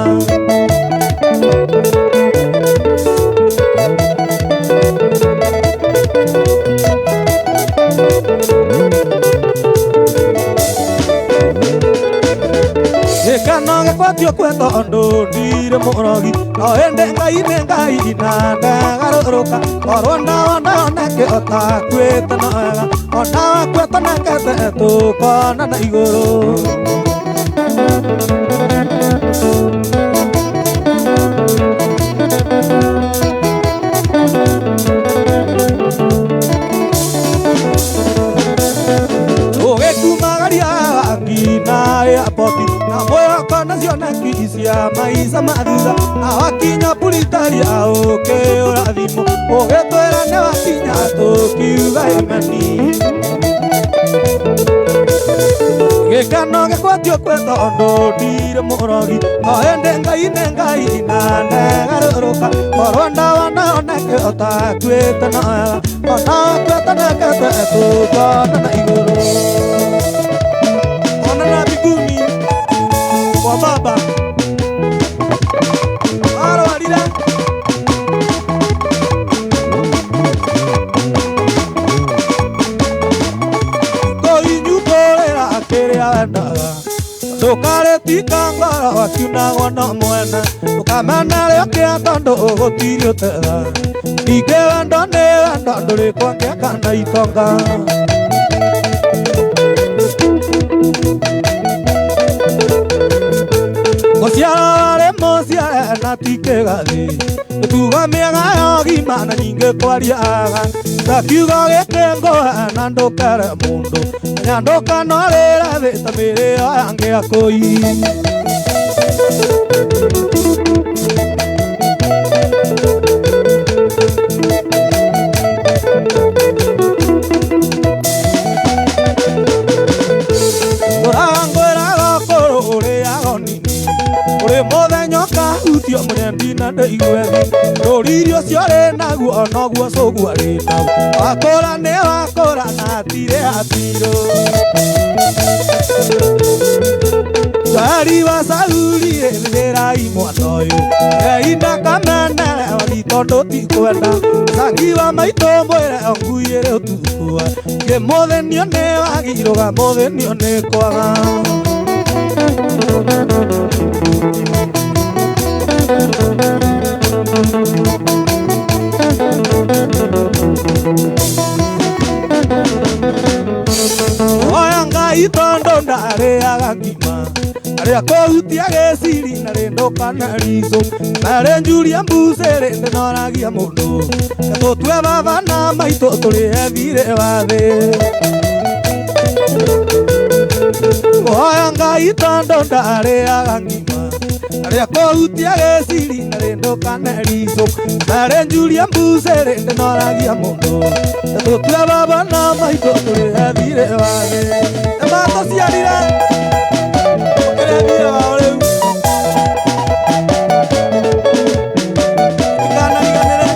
Gĩkeno gĩakwa ti ũkue tondũ ndirĩ mũrogi no ĩndĩ Ngai nĩ Ngai na ndagarũrũka korwo ndawa ndoneke ũtakuĩte no wega ona wakua tũnengete tũkonana igũrũ. Ũgĩkumagaria nginya airport na mwĩhoko na cioneki cia maica ma thutha na wakinya Pretoria ũkĩũra thimũ ũgĩtwĩra nĩ wakinya tũkiuga ĩmeni. Gĩkeno gĩakwa ti ũkue tondũ ndirĩ mũrogi no ĩndĩ Ngai nĩ Ngai na ndagarũrũka korwo ndawa ndoneke ũtakuĩte no wega ona wakua tũnengete tũkonana igũrũ. Onana mbinguni kwa baba arwarire kũinyumbũrĩra kĩrĩa wendaga ndũkarĩtika ngoro wakiunagwo no mwene ndũkamene rĩokĩa tondũ gũtirĩ ũtega ningĩ wendo nĩ wendo ndũrĩ kwake kana itonga. Mũciaro warĩ mũciare na ti kĩgathĩ mĩtugo mĩega ya ũgima na nyingĩ kwariaga ta kiugo gĩkĩ ngũhe na ndũkere mũndũ menya ndũkanorĩre thĩ ta mĩrĩo yangĩ akũi. Tũrangwĩraga kũrũ ũrĩaga nini ũrĩ mũthenya ũkahutio mũnyendi na ndĩigue thĩ rũriri ũcio rĩ naguo noguo cũguo arĩ naguo wakũra nĩ wakũra na hatirĩ hatirũ. Joeli wa Sauli rĩrĩrai mwana ũyũ Ngai ndakamenere wathi tondũ tikwenda Cangi wa maitũ mwĩre onguĩre ũtukũ ngĩmũthĩnio nĩ wagirũga mũthĩnio nĩ kwaga. Oya Ngai tondũ ndarĩaga ngima arĩa kũhutia gĩciri na rĩndũ kana ricũ marĩ njuria mbucĩrĩ ndĩnoragia mũndũ tũtue baba na maitũ tũrĩhe thirĩ wa thĩ. Oya Ngai tondũ ndarĩaga ngima arĩa kũhutia gĩciri na rĩndũ kana ricũ marĩ njuria mbucĩrĩ ndĩnoragia mũndũ tũtue baba na maitũ tũrĩhe thirĩ wa thĩ. Nĩmatũciarire ũkĩrĩhe thirĩ wao rĩu ndikanariganĩre.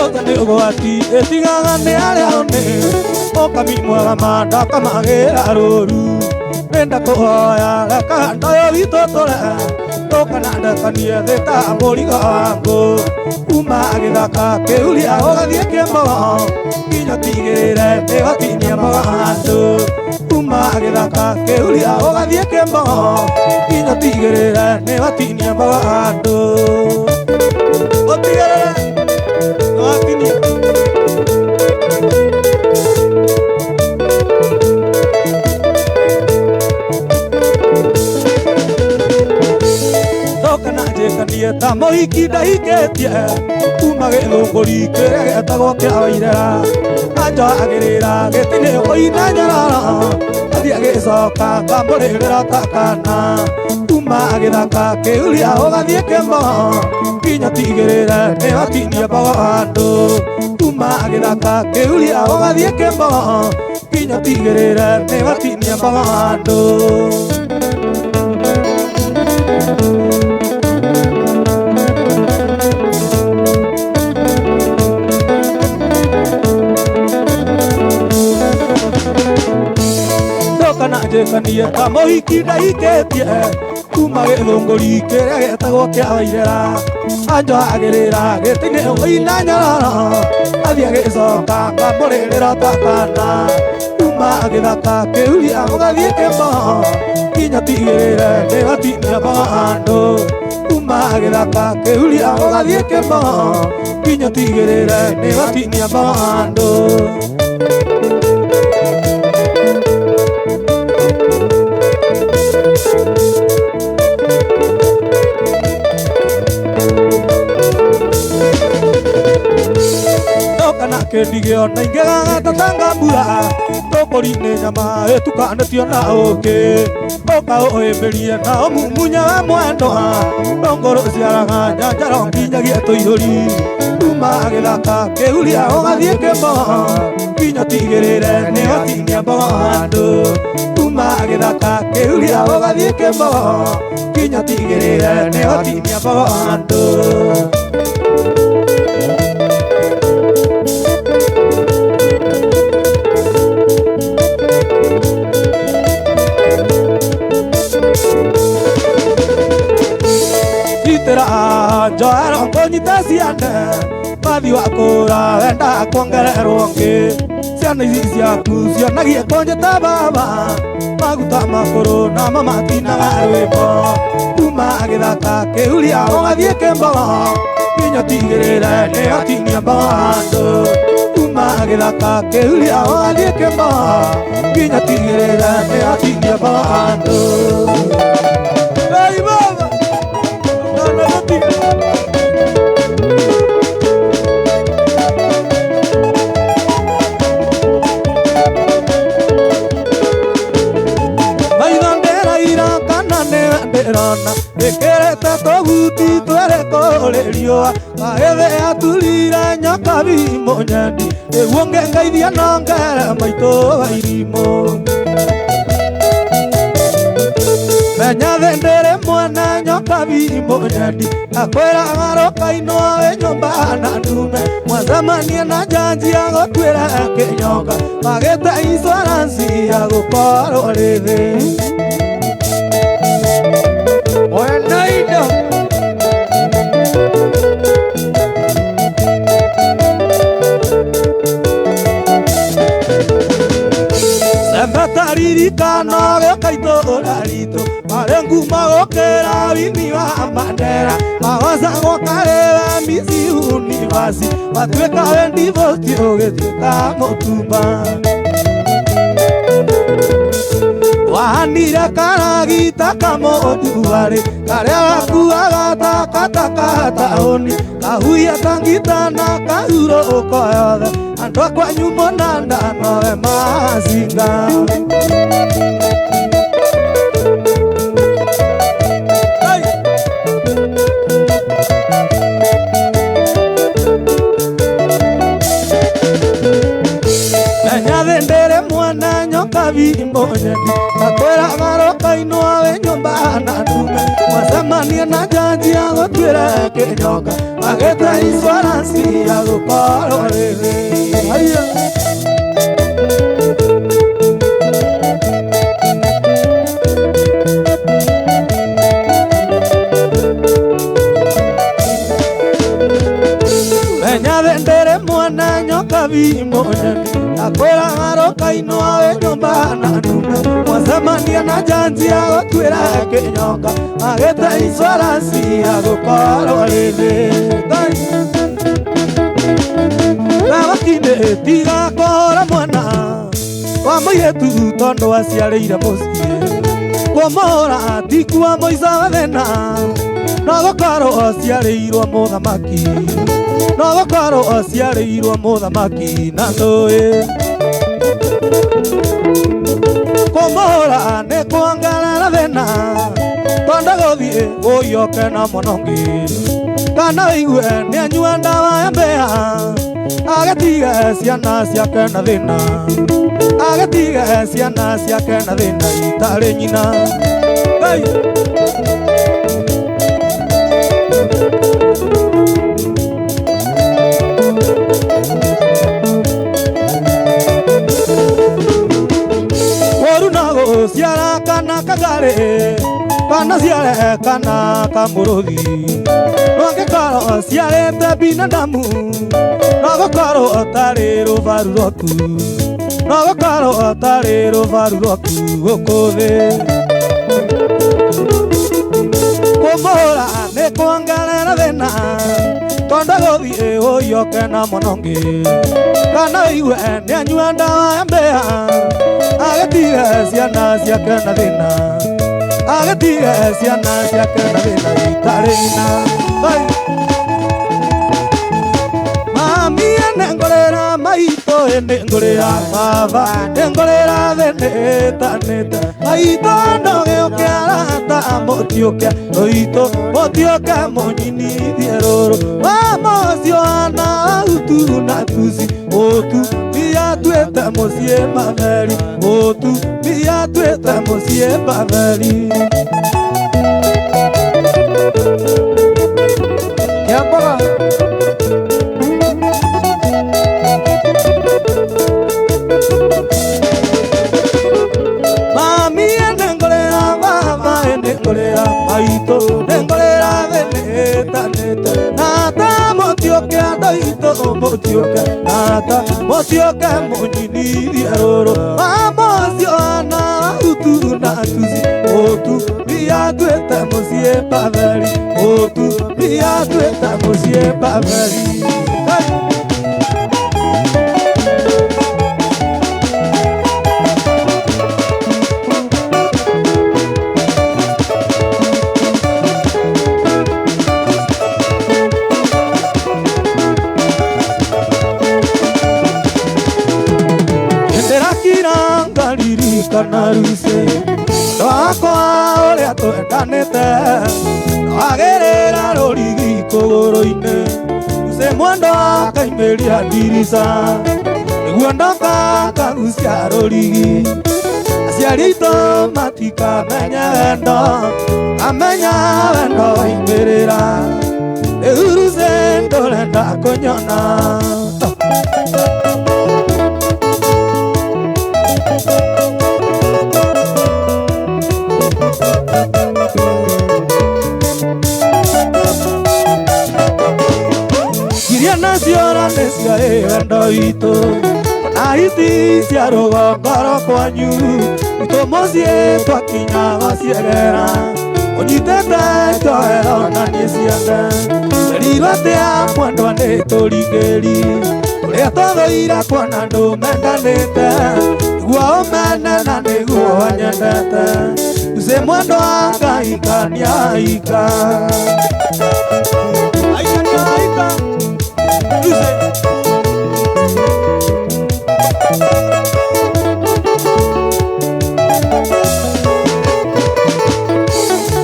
Ũta nĩ ũgwati ĩtigaga nĩ arĩa one ũkami mwega manda ũkamagĩra rũru nĩnda kũhoya reka ndoyo witũ tũre Ndoka na ndekanie thĩ ta mũrigo wa ngũ. Kuma gĩthaka kĩhuria ũgathiĩ kĩmbogo nginya ũtigĩrĩre nĩwatinia mbogo handũ. Kuma gĩthaka kĩhuria ũgathiĩ kĩmbogo nginya ũtigĩrĩre nĩwatinia mbogo handũ. Ũtigĩrĩre nĩwatinia. Ndoka na njĩkanie ta mũhiki ndahikĩtie kuma gĩthũngũri kĩrĩa gĩetagwo kĩa Wairera. Anjohagĩrĩra gĩtĩ-inĩ kũina nyororo athiĩ agĩcoka ngamũrĩrĩra ta kana. Kuma gĩthaka kĩhuria ũgathiĩ kĩmbogo nginya ũtigĩrĩre nĩwatinia mbogo handũ. Kuma gĩthaka kĩhuria ũgathiĩ kĩmbogo nginya ũtigĩrĩre nĩwatinia mbogo handũ. Ndoka na njĩkanie ta mũhiki ndahikĩtie kuma gĩthũngũri kĩrĩa gĩetagwo kĩa Wairera. Anjohagĩrĩra gĩtĩ-inĩ kũina nyororo athiĩ agĩcoka ngamũrĩrĩra ta kana. Kuma gĩthaka kĩhuria ũgathiĩ kĩmbogo nginya ũtigĩrĩre nĩwatinia mbogo handũ. Kuma gĩthaka kĩhuria ũgathiĩ kĩmbogo nginya ũtigĩrĩre nĩwatinia mbogo handũ. Ndoka na kĩndigio na ingĩgagata ta ngambura tũkũri-inĩ nyama ĩtukanĩtio na ũkĩ. Ũka ũhĩmbĩrie na ũmumunye we mwendwa ndũngũrũ ciaraga nyanjaro nginyagia tũihũri. Kuma gĩthaka kĩhuria ũgathiĩ kĩmbogo nginya ũtigĩrĩre nĩwatinia mbogo handũ. Kuma gĩthaka kĩhuria ũgathiĩ kĩmbogo nginya ũtigĩrĩre nĩwatinia mbogo handũ. Itĩra njohero ngũnyite ciande bathi wakũra wenda kuongererwo ngĩ. Ciana ici ciaku cionagie kũnjĩta baba maguta makũrũ namo matinaga rwĩmbo. Kuma gĩthaka kĩhuria ũgathiĩ kĩmbogo nginya ũtigĩrĩre nĩwatinia mbogo handũ. Kuma gĩthaka kĩhuria ũgathiĩ kĩmbogo nginya ũtigĩrĩre nĩwatinia mbogo handũ. Hey, baba! Maitho ndĩraira kana nĩwe ndĩrona ĩkĩrĩte tũbuti twĩrĩ kũrĩ riũa magĩthĩ aturire nyoka mũnyendi nĩguo ngĩngeithia no ngere maitũ wa irimũ. Menya thĩ ndĩrĩ mwene nyoka mũnyendi akwĩraga rũkainwo wĩ nyũmba na ndume mwacemanie na njanji ya gũtuĩra kĩnyonga magĩte insurance ya gũkorwo rĩthĩ. Mwene indo Semetaririkana gĩũka itũũra ritũ marĩ ngumo gũkĩra wini wa Mandela magocagwo karĩwe Miss Universe watuĩka wĩ divorced ũgĩtuĩka mũtumba. Wahanire karagita kamũthuarĩ karĩa gakuaga takataka taũni kahuia kangita na kahurũko yothe andũ a kwanyu mũnanda nowe macinga. Menya thĩ ndĩrĩ mwene nyoka mũnyendi akwĩraga rũkainwo wĩ nyũmba na ndume mwacemanie na njanji ya gũtuĩra kĩnyonga magĩte insurance ya gũkorwo rĩthĩ. Haiya. kabi mũnyeni akwĩra garokainwo wĩ nyũmba na ndume mwacemania na janji agũtuĩra kĩnyonga agĩte insurance ya gũkorwo rĩthĩ Wakinde tiga kũhũra mwana wa mũirĩtu tondũ aciarĩire mũciĩ kũmũhũra ti kuo mũico wa thĩna no gũkorwo aciarĩirwo mũthamaki no gũkorwo aciarĩirwo mũthamaki na ndũĩ kũmũhũra nĩ kuongerera thĩna tondũ gũthiĩ ũiyoke na mwana ũngĩ kana ũigue nĩanyua ndawa ya mbĩa agatiga ciana ciake na thĩna agatiga ciana ciake na thĩna itarĩ nyina. Hey! Ũru no gũciara kana kagarĩ kana ciare kana kamũrũthi no angĩkorwo aciarĩte binadamu no gũkorwo ũtarĩ rũbaru rwaku no gũkorwo ũtarĩ rũbaru rwaku gũkũ thĩ kũmũhũra nĩ kuongerera thĩna tondũ gũthiĩ ũiyoke na mwana ũngĩ kana ũigue nĩanyua ndawa ya mbĩa agatiga ciana ciake na thĩna agatiga ciana ciake na thĩna itarĩ nyina. Mami nĩngũrĩra maitũ nĩngũrĩra baba nĩngũrĩra thĩ nĩĩtanĩte maitũ ndũgĩũke arata mũtiũke ũitũ mũtiũke mũnyinithie rũrũ wa mũcio ana utu na tuci ũtu atuĩte mũciĩ matheri ũtu atuĩte mũciĩ matheri. Kĩambaga Mami nĩngũrĩra baba nĩngũrĩra maitũ nĩngũrĩra thĩ nĩĩtanĩte tata mũtiũke andũ aitũ mũtiũke tata mũtiũke mũnyinithie rũrũ wa mũcio ana utu na tuci ũtu atuĩte mũciĩ matheri ũtu atuĩte mũciĩ matheri. Ndĩrakira ngaririkana ruse wakwa ũrĩa twendanĩte twagĩrĩra rũrigi kũgũrũ-inĩ ruse mwendo akaimĩria ndirica nĩguo ndoka akagucia rũrigi aciari aitũ matikamenya wendo amenya wendo waimĩrĩra rĩu ruse ndũrenda kũnyona. Iria naciora nĩciarĩ wendo witũ na hiti cia rũgongo rwa kwanyu gwitũ mũciĩ twakinya gũciegera ũnyitĩte njohero na niĩ ciende twerirwo atĩa mwendwa nĩ tũringĩri tũrĩa tũthũire kuona andũ mendanĩte nĩguo ũmene na nĩguo nyendete Uce mwendwa akahikania aika aikania aika Uce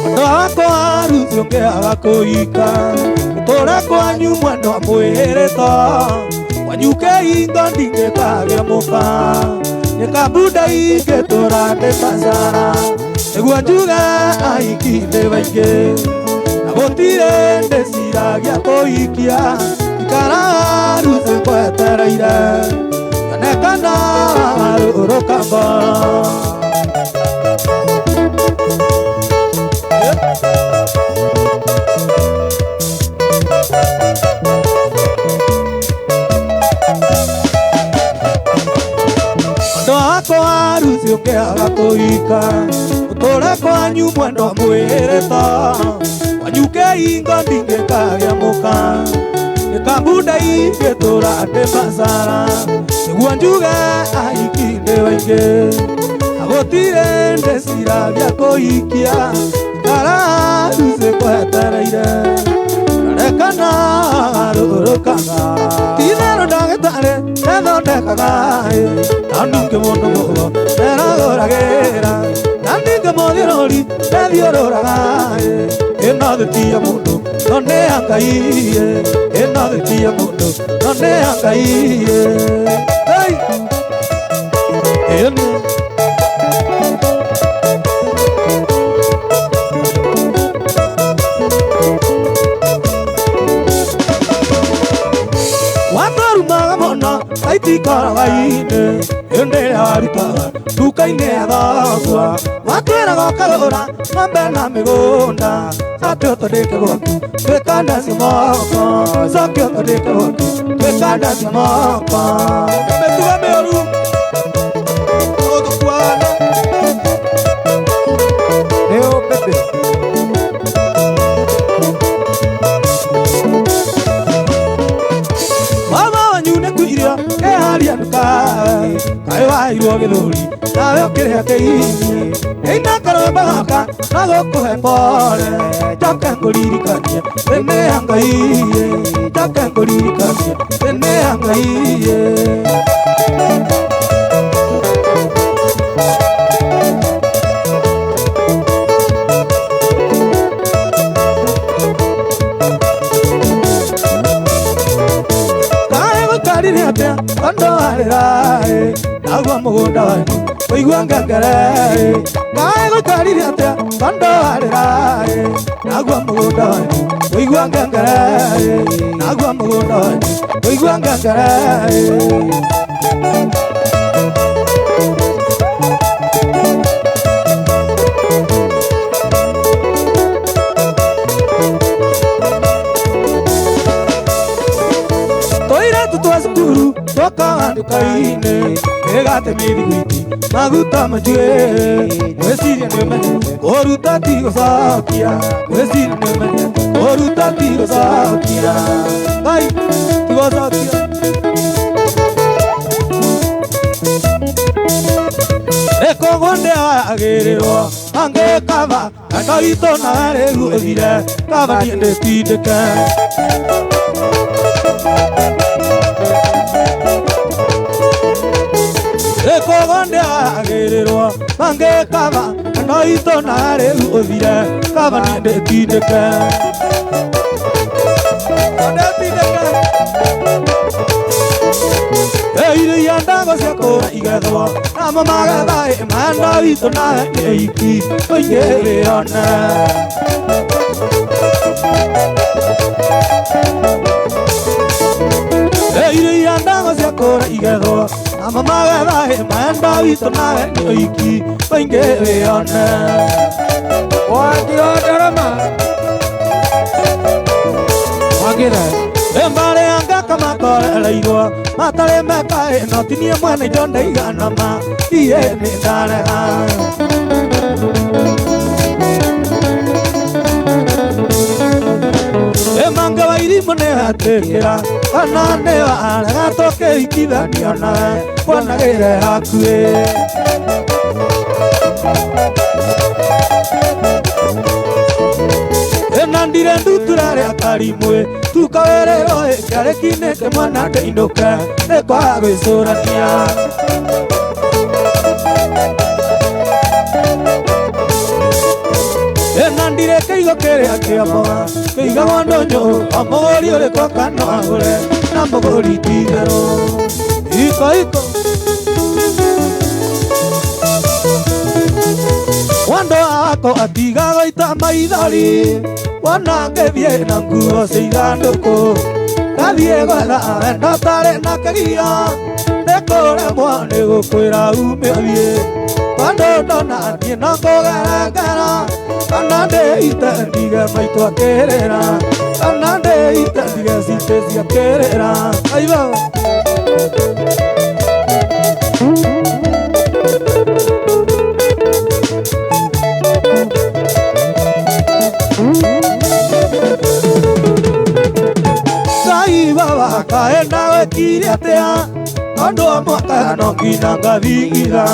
Mwendwa wakwa Ruth ũngĩaga kũhika gũtũra kwanyu mwendwa mwĩhĩrĩto kwanyu kĩhingo ndingĩkagĩra mũka nĩkambunda ingĩtũra ndĩ macara nĩguo njuge ahiki nĩ baingĩ na gũtirĩ ndĩciragia kũhikia ikara Ruth ngwetereire nyonekana warũrũka ngoro. Mwako harusi ũkĩaga kũhika ũtũre kwanyu mwendwa mwĩrĩta kwanyu kĩhingo ndingĩkagĩa mũka nĩkambunda ingĩtũra ndĩ macara nĩguo njuge ahiki ndĩ waingĩ na gũtirĩ ndĩcira gĩa kũhikia ikara harusi kwetereire rekana rũrũkaga titherũ ndagĩtarĩ nĩthondekaga na ningĩ mũndũ mũgo nderagũragĩra na ningĩ mũthiũrũri ndethiũrũraga ĩno thĩ ti ya mũndũ no nĩ ya Ngai ĩno thĩ ti ya mũndũ no nĩ ya Ngai. Hey! Ĩno watarumaga mũno aitikoroga-inĩ hĩndĩ ĩrĩa warutaga nduka-inĩ ya thogua watwĩraga ũkagũra ng'ombe na mĩgũnda coke ũtũndĩke gwaku twĩkanda cio moko coke ũtũndĩke gwaku twĩkanda cio moko mĩtugo mĩũru ũgũtũkuana nĩũ bebe. Keharia ndukawe kaĩ wairwo gĩthũri nawe ũkĩrĩha kĩinie ĩina karwĩmbo gaka na gũkũhe pole njoke ngũririkanie thĩ nĩ ya Ngai njoke ngũririkanie thĩ nĩ ya Ngai. Atĩa tondũ warĩra naguo mũgũnda wanyu ũigua ngengere kaĩ gũikarire atĩa tondũ warĩra naguo mũgũnda wanyu ũigua ngengere naguo mũgũnda wanyu ũigua ngengere. Cukuru twokaga nduka-inĩ mĩgate mĩthiguiti maguta manjuĩrĩ gwĩciria nĩũmenyete kũruta ti gũcokia gwĩciria nĩũmenyete kũruta ti gũcokia Ngai ti gũcokia. Rĩkũgwo ndĩagĩrĩrwo angĩkaba wendo witũ nawe rĩu ũthire kaba niĩ ndĩtindĩke. Rĩkũgwo ndĩagĩrĩrwo mangĩkaba wendo witũ nawe rĩu ũthire kaba niĩ ndĩtindĩke. Iria ndago cia kũra igethwo namo magetha ĩ mwenda witũ nawe nĩ iki ũingĩ wĩone. Iria ndago cia kũra igethwo namo magetha ĩ mwenda witũ nawe nĩ iki ũingĩ wĩone. Mwangi wa ndarama Mwangire mbarĩ ya ngaka makorereirwo matarĩ meka ĩno ti niĩ mwene indo ndaigana ma iĩ nĩ ndarega. Ĩmange wa irimũ nĩ wetĩkĩra kana nĩ warega tũkĩhikithanio nawe kuonagĩre hakuhĩ. Ĩna ndire ndutura rĩa karimwe tukawĩrĩrwo kĩarĩkinĩte mwana ndĩinũke nĩ kwaga gwĩcũrania. Ĩna ndire kĩigo kĩrĩa kĩa mboga kĩigagwo ndũnyũ o mũgũri ũrĩkũ oka no agũre na mũgũri ti itherũ. Iko iko Wendo wako atiga gũita maithori wona ngĩthiĩ na nguo cia ithandũkũ ndathiĩ gwetha wendo ũtarĩ na kĩgio nĩkũremwo nĩ gũkwĩra ume ũthiĩ tondũ ndona niĩ no kũgerengera kana ndĩite ndige maitũ akĩrĩra kana ndĩite ndige citĩ ciakĩrĩra. Ai baba. Ndagwĩkire atĩa tondũ o mwaka no nginya ngathigitha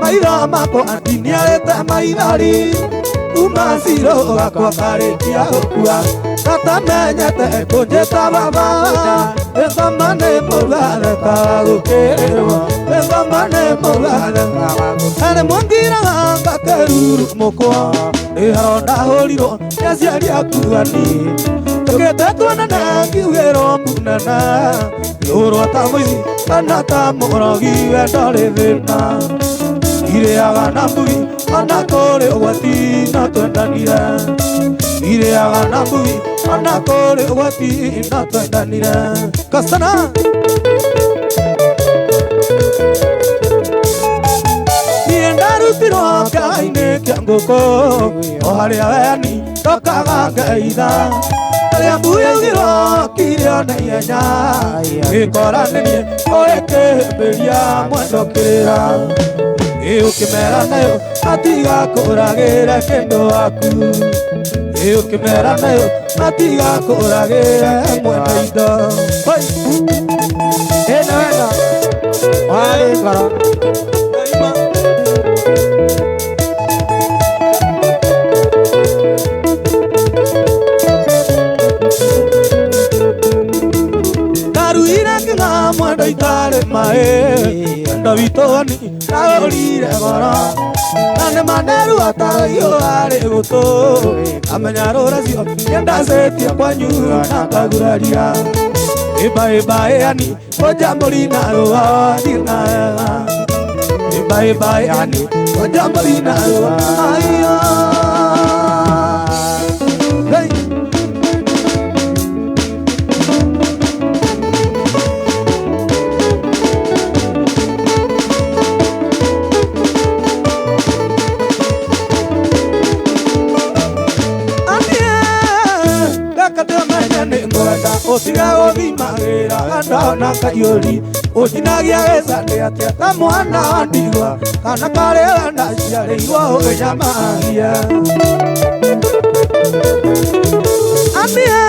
maitho makwa andiniarĩte maithori kuma ciro gakwa karĩkia gũkua gatamenyete kũnjĩta baba ĩthoma nĩ mũgatheka gũkĩrĩrwo ĩthoma nĩ mũgatheka harĩ mũngiraga ngakeruru mũkwa ĩharo ndahũrirwo nĩ aciari aku ani tũkĩte tuonana ngiugĩrwo munana ngĩhũrwo ta mũici kana ta mũrogi wendo rĩ thĩna irĩaga na mbui ona kũrĩ ũgwati no twendanire irĩaga na mbui ona kũrĩ ũgwati no twendanire Kasana niĩ ndarutirwo kĩaga-inĩ kĩa ngũkũ o harĩa weani ndokaga ngeitha harĩa mbui yaugirwo kirio na ihenya gĩkora nĩ niĩ ũrĩkĩhĩmbĩria mwendo kĩrĩra ĩ ũkĩmera nayo matigakũragĩre kĩndũ waku ĩ ũkĩmera nayo matigakũragĩre mwene indo ĩna wenda warĩ ngoro ndaruire kĩng'a mwendo itarĩ maĩ wendo witũ ni ndaũrire goro na nĩ maneru ataiũa rĩ gũtũ amenya rũracio nĩndacetie kwanyu na ngaguraria ĩba ĩba ĩani kũnja mbũri na rũa thiĩ na wega ĩba ĩba ĩani kũnja mbũri na rũa aiyo. Hey. Ũtiga gũthimagĩra ndona kaiũri ũcinagia gĩcandĩ atĩa ta mwana wa ndigwa kana karĩa ndaciarĩirwo ũgĩcamagia Amie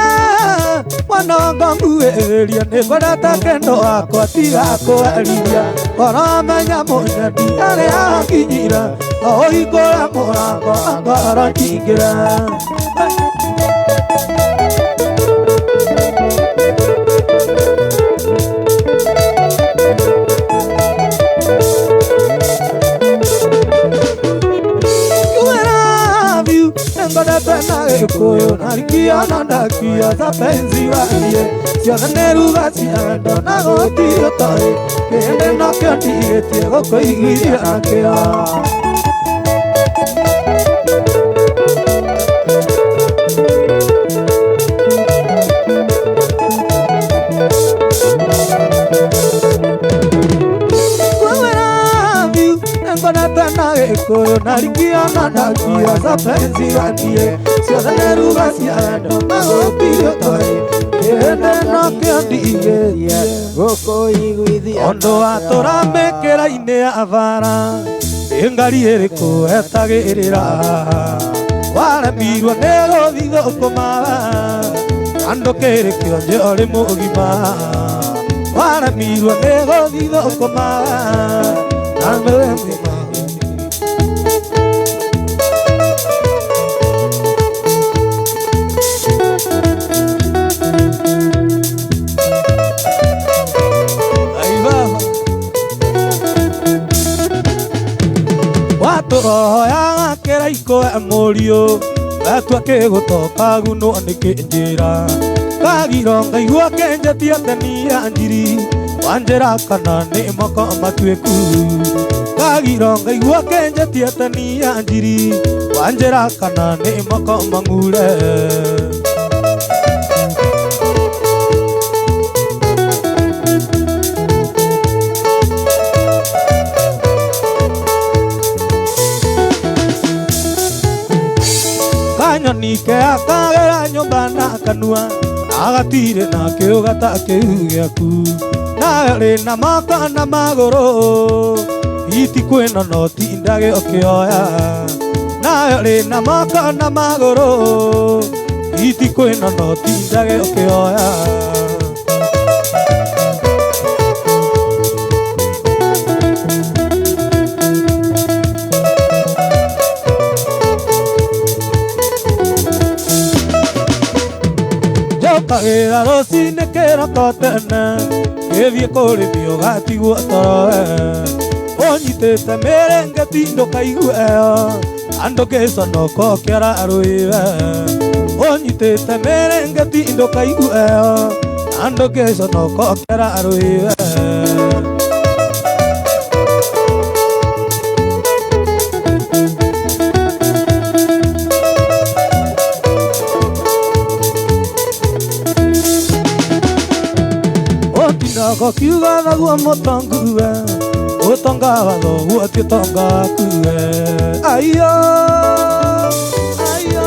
mwana wa nguĩrĩria nĩngwendete kĩndũ wakwa tiga kũherithia ũramenya mũnyendi arĩa akinyire no ũhingũre mũrango ngoro nyingĩre. Gĩkũyũ na rikia na ndakia za penzi warie ciothe nĩ ruga cia wendo na gũtirĩ ũtoĩ kĩndĩ nakĩo ndigĩtie gũkũiguithia nakĩo. Gĩkũyũ na rikia na ndakia za penzi warie ciothe nĩ ruga cia wendo na gũtirĩ ũtoĩ kĩndĩ nakĩo ndigĩtie gũkũiguithia ũndũ watũra mĩkĩra-inĩ ya bara nĩ ngari ĩrĩkũ etagĩrĩra waremirwo nĩ gũthithũkũma andũ kĩrĩ kĩonje ũrĩ mũgima waremirwo nĩ gũthithũkũma andũ mũgima. Watũrohoyaga kĩraikũ e mũriũ wetua kĩgũtoka gunwo nĩ kĩnjĩra kagiro ngaigua kĩnjetia tenia njiri wanjĩra kana nĩ moko matuĩku kagiro ngaigua kĩnjetia tenia njiri wanjĩra kana nĩ moko mang'ure. Kanyoni ke akagera nyũmba na kanua agatirĩ na kĩũga ta kĩu gĩaku nawe rĩ na moko na magũrũ hiti kwĩna no tindage ũkĩoya nawe rĩ na moko na magũrũ hiti kwĩna no tindage ũkĩoya. Gĩũkagĩra rũcinĩ kĩroko tene gĩthiĩ kũrĩmio gatigwo toro we ũnyitĩte mĩrĩngĩti ndũkaigue ĩyo andũ gĩconoko kĩararũĩ we ũnyitĩte mĩrĩngĩti ndũkaigue ĩyo andũ gĩconoko kĩararũĩ we. Otinago kiuga thaguo mũtongue ũtonga wa thoguo ti ũtonga waku we. Aiyo aiyo.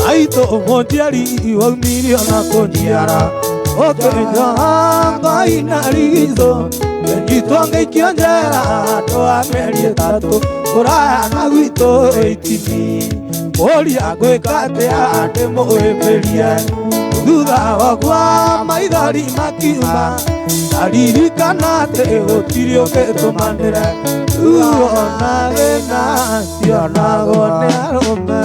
Aitũ mũnjiari waumire ona kũnjiara ũkĩnjoha ngai na rigitho nyitwo ngĩikio njera andũ a mĩeri ĩtatũ kũraya na gwitũ itini ũria ngwĩka atĩa ndĩmũhĩmbĩrie thutha wakwa maithori makiuma ndaririkana atĩ gũtirĩ ũngĩtũmanĩre ruo na thĩna cionagwo nĩ arũme.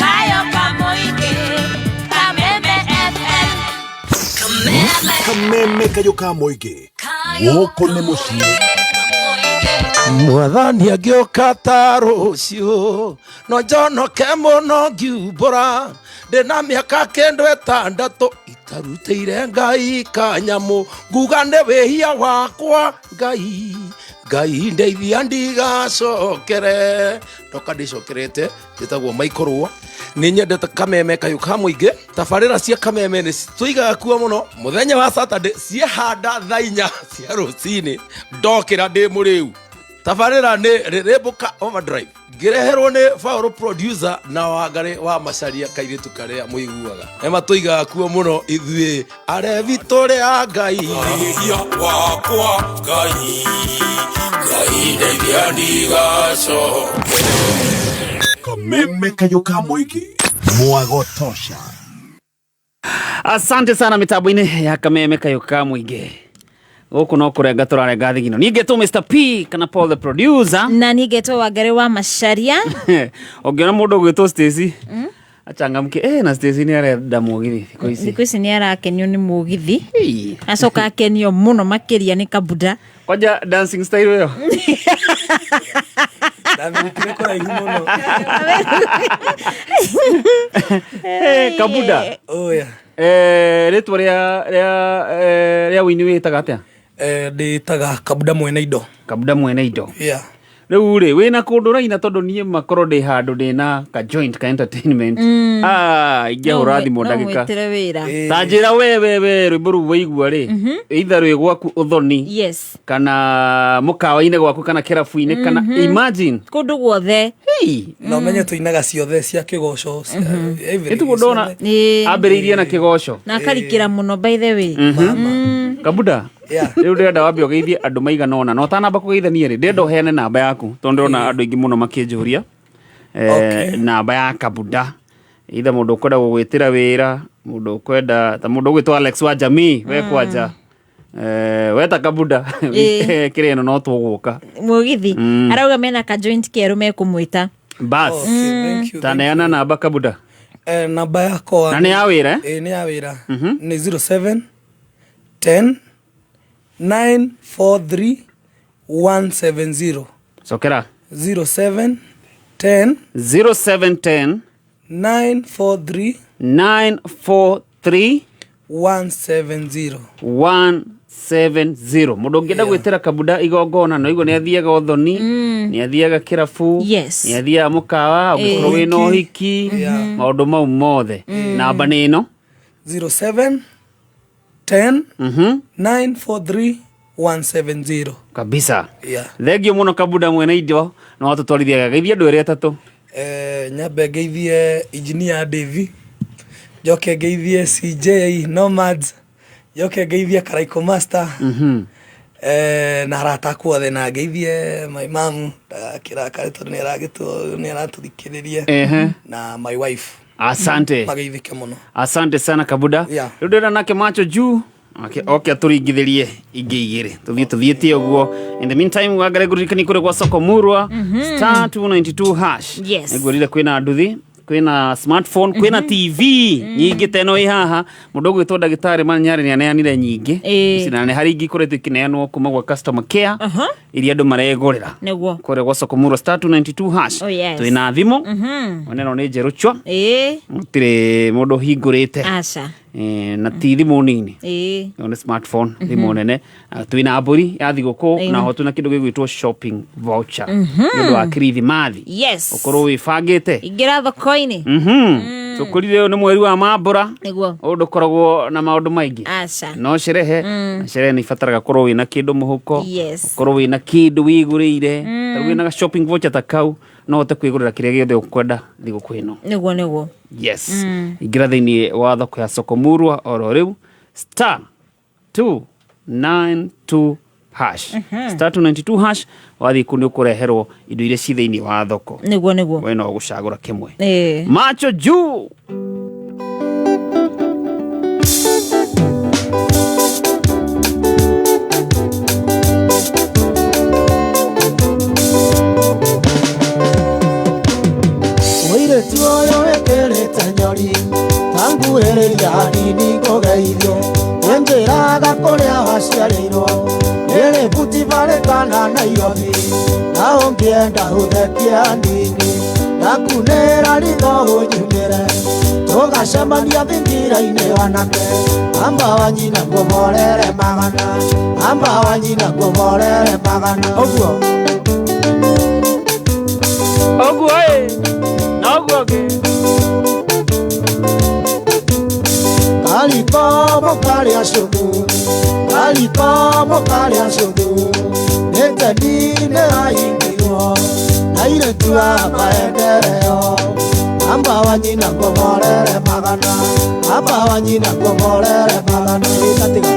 Kayo Kamoige, Kameme FM. Kameme kayũ ka mũingĩ gũkũ nĩ mũciĩ. Mwathani angĩũka ta rũciũ no njonoke mũno ngiumbũra ndĩna mĩaka kĩndũ ĩtandatũ itarutĩire Ngai kanyamũ nguga nĩ wĩhia wakwa Ngai Ngai ndeithia ndigacokere ndoka ndĩcokerete njĩtagwo Michael Rũa. Nĩ nyendete Kameme kayũ ka mũingĩ. Tabarĩra cia Kameme nĩ tũigaga kuo mũno mũthenya wa Saturday ciehanda thaa inya cia rũcinĩ ndokĩra ndĩ mũrĩu. Tabarĩra nĩ Rĩrĩmbũka Overdrive ngĩreherwo nĩ Paul producer na Wangarĩ wa Macharia kairĩtu karĩa mũiguaga. Nĩ matũigaga kuo mũno ithuĩ arebi tũrĩ a Ngai. Wĩhia wakwa Ngai Ngai ndeithia ndigacokere. Kameme kayũ ka mũingĩ mwago tosha. Asante sana mitambo-inĩ ya Kameme kayũ ka mũingĩ. Gũkũ no kũrenga tũrarenga thigino. Niĩ ngetwo Mr P kana Paul the producer. Na niĩ ngetwo Wangarĩ wa Macharia. Ũngĩona mũndũ ũgwĩtwo Stacy achangamke na Stacy nĩ arenda mũgithi thikũ ici. Thikũ ici nĩ arakenio nĩ mũgithi. Acoka akenio mũno makĩria nĩ Kabuda. Kwanja dancing style ĩyo. Ndathirikire kũraihu mũno. Kabuda. Oya. Rĩtwa rĩa ũini wĩtaga atĩa? Ndĩtaga Kabuda mwene indo. Kabuda mwene indo. Yeah. Rĩu rĩ wĩna kũndũ ũraina tondũ niĩ makorwo ndĩ handũ ndĩna ka joint ka entertainment. Ingĩahũra thimũ No ndagĩka. mwĩtĩre wĩra. Ta njĩra we rwĩmbo rũu waigua rĩ either rwĩ gwaku ũthoni. Yes. Kana mũkawa-inĩ gwaku kana kĩrabu-inĩ kana imagine. Kũndũ guothe. Na ũmenye tũinaga ciothe cia kĩgoco, cia everything, Nĩtiguo ndona ciothe. ambĩrĩirie na kĩgoco. Na akarikĩra mũno by the way. Kabuda. Rĩu ndĩrenda wambe ũgeithie andũ maigana ũna na ũtanamba kũgeithania rĩ ndĩrenda ũheane namba yaku tondũ ndĩrona andũ aingĩ mũno makĩnjũria namba ya Kabuda. Either mũndũ ũkwenda gũgwĩtĩra wĩra, mũndũ ũkwenda ta mũndũ ũgwĩtwo Alex wa Jamii we kwanja. Weta Kabuda. Kĩrĩa ĩno no tũgũka. Mũgithi. Arauga mena ka joint kerũ mekũmwĩta. Bas. Ta neana namba Kabuda. Namba yakwa Na nĩ ya wĩra, eh? Nĩ ya wĩra. Nĩ 07 10 943 170. Cokera. 07 10 07 10 943 943 170. 170. Mũndũ ũngĩenda gwĩtĩra Kabuda igongona no igua nĩ athiaga ũthoni, nĩ athiaga kĩrabu, nĩ athiaga mũkawa, ũngĩkorwo wĩna ũhiki, maũndũ mau mothe. Namba nĩ ĩno. 07 10 943 170. Kabisa. Yeah. Thengio mũno Kabuda mwene indo na watũtwarithia geithia andũ erĩ atatũ. Nyambe ngeithie engineer Davy, njoke ngeithie CJ Nomads, njoke ngeithie Karaiko Master, na arata akwa othe, na ngeithie my mom ndagakĩrakare tondũ nĩ aratũthikĩrĩria, na my wife. Asante. Mageithĩke mũno. Asante sana Kabuda. Yeah. Rĩu ndĩrona nake macho juu. Okay, okay atũringithĩrie ingĩ igĩrĩ tũthiĩ tũthiĩte ũguo. In the meantime, wangare ngũririkanie kũrĩ gwa soko murwa, star 292 hash. Yes. Nĩngwĩrire kwĩna nduthi, kwĩna smartphone, kwĩna TV nyingĩ ta ĩno ĩ haha. Mũndũ ũgwĩtwo ndagĩtarĩ Manyarĩ nĩ aneanire nyingĩ. Ĩĩ. Na nĩ harĩ ingĩ ikoretwo ikĩneanwo kuma gwa customer care iria andũ maregũrĩra Nĩguo. kũrĩa gwa soko murwa, star 292 hash. Oh, yes. Twĩna thimũ one ĩno nĩ njerũ chwa, Ĩĩ. gũtirĩ mũndũ ũhingũrĩte. Aca. Na ti thimũ nini. Ĩĩ. Ĩyo nĩ smartphone, thimũ nene. Ah, twĩna mbũri ya thigũkũ Ĩĩ. na ho twĩna kĩndũ gĩgwĩtwo shopping voucher nĩ ũndũ wa kirithimathi. Yes. Ũkorwo wĩbangĩte. Ingĩra thoko-inĩ. Tũkũrire ũyũ nĩ mweri wa mambũra. Nĩguo. Ũyũ ndũkoragwo na maũndũ maingĩ. Aca. No sherehe, na sherehe nĩ ibataraga korwo wĩna kĩndũ mũhuko, Yes. ũkorwo wĩna kĩndũ wĩgũrĩire. Ta rĩu wĩna ga shopping voucher ta kau no ũhote kwĩgũrĩra kĩrĩa gĩothe ũkwenda thigũkũ ĩno. Nĩguo nĩguo. Yes. Ingĩra thĩinĩ wa thoko ya soko murwa oro rĩu, star 292 hash, star 292 hash. Wathiĩ kũ nĩ ũkũreherwo indo iria ci thĩinĩ wa thoko. Nĩguo nĩguo. We no ũgũcagũra kĩmwe. Ĩĩ. Macho juu. Mũirĩtu ũyũ wĩkĩrĩte nyori tanguhĩrĩria hanini ngũgeithio nĩnjĩraga kũrĩa waciarĩirwo nĩrĩ buti barĩ kana Nairobi na ũngĩenda ũthekie hanini ndakunĩra ritho ũnyumĩre tũgacemania thingira-inĩ wanake amba wa nyina ngũborere magana amba wa nyina ngũborere magana ũguo. Ũguo ĩ na ũguo ĩ. Kalikomo kalĩa cũthũ, kalikomo kalĩa cũthũ, nĩteni nĩraingirwo na airĩtu a maendeleo. Amba wa nyina ngũborere magana, amba wa nyina ngũborere magana. Ĩtatiga.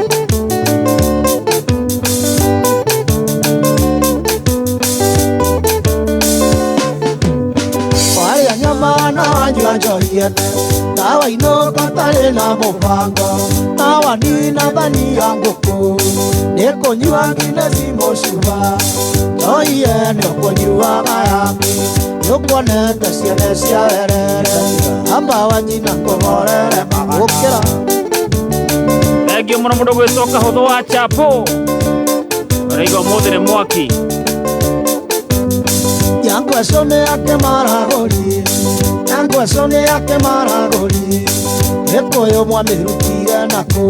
Warĩa nyama na wanyua njohi ene ndawainũka tarĩ na mũbango na wanina thani ya ngũkũ nĩkũnyua ngineci mũcuba njohi ene ũkũnyuaga yaku nĩũkuonete ciene cia werere amba wa nyina ngũborere magana. Ũkĩra. Thengio mũno mũndũ gwĩtwo kahũthũ wa chapo ũraigua ũmũthĩ nĩ mwaki. Yangweco nĩ yake maragũri, yangweco nĩ yake maragũri, gĩkũyũ mwamĩrutire nakũ,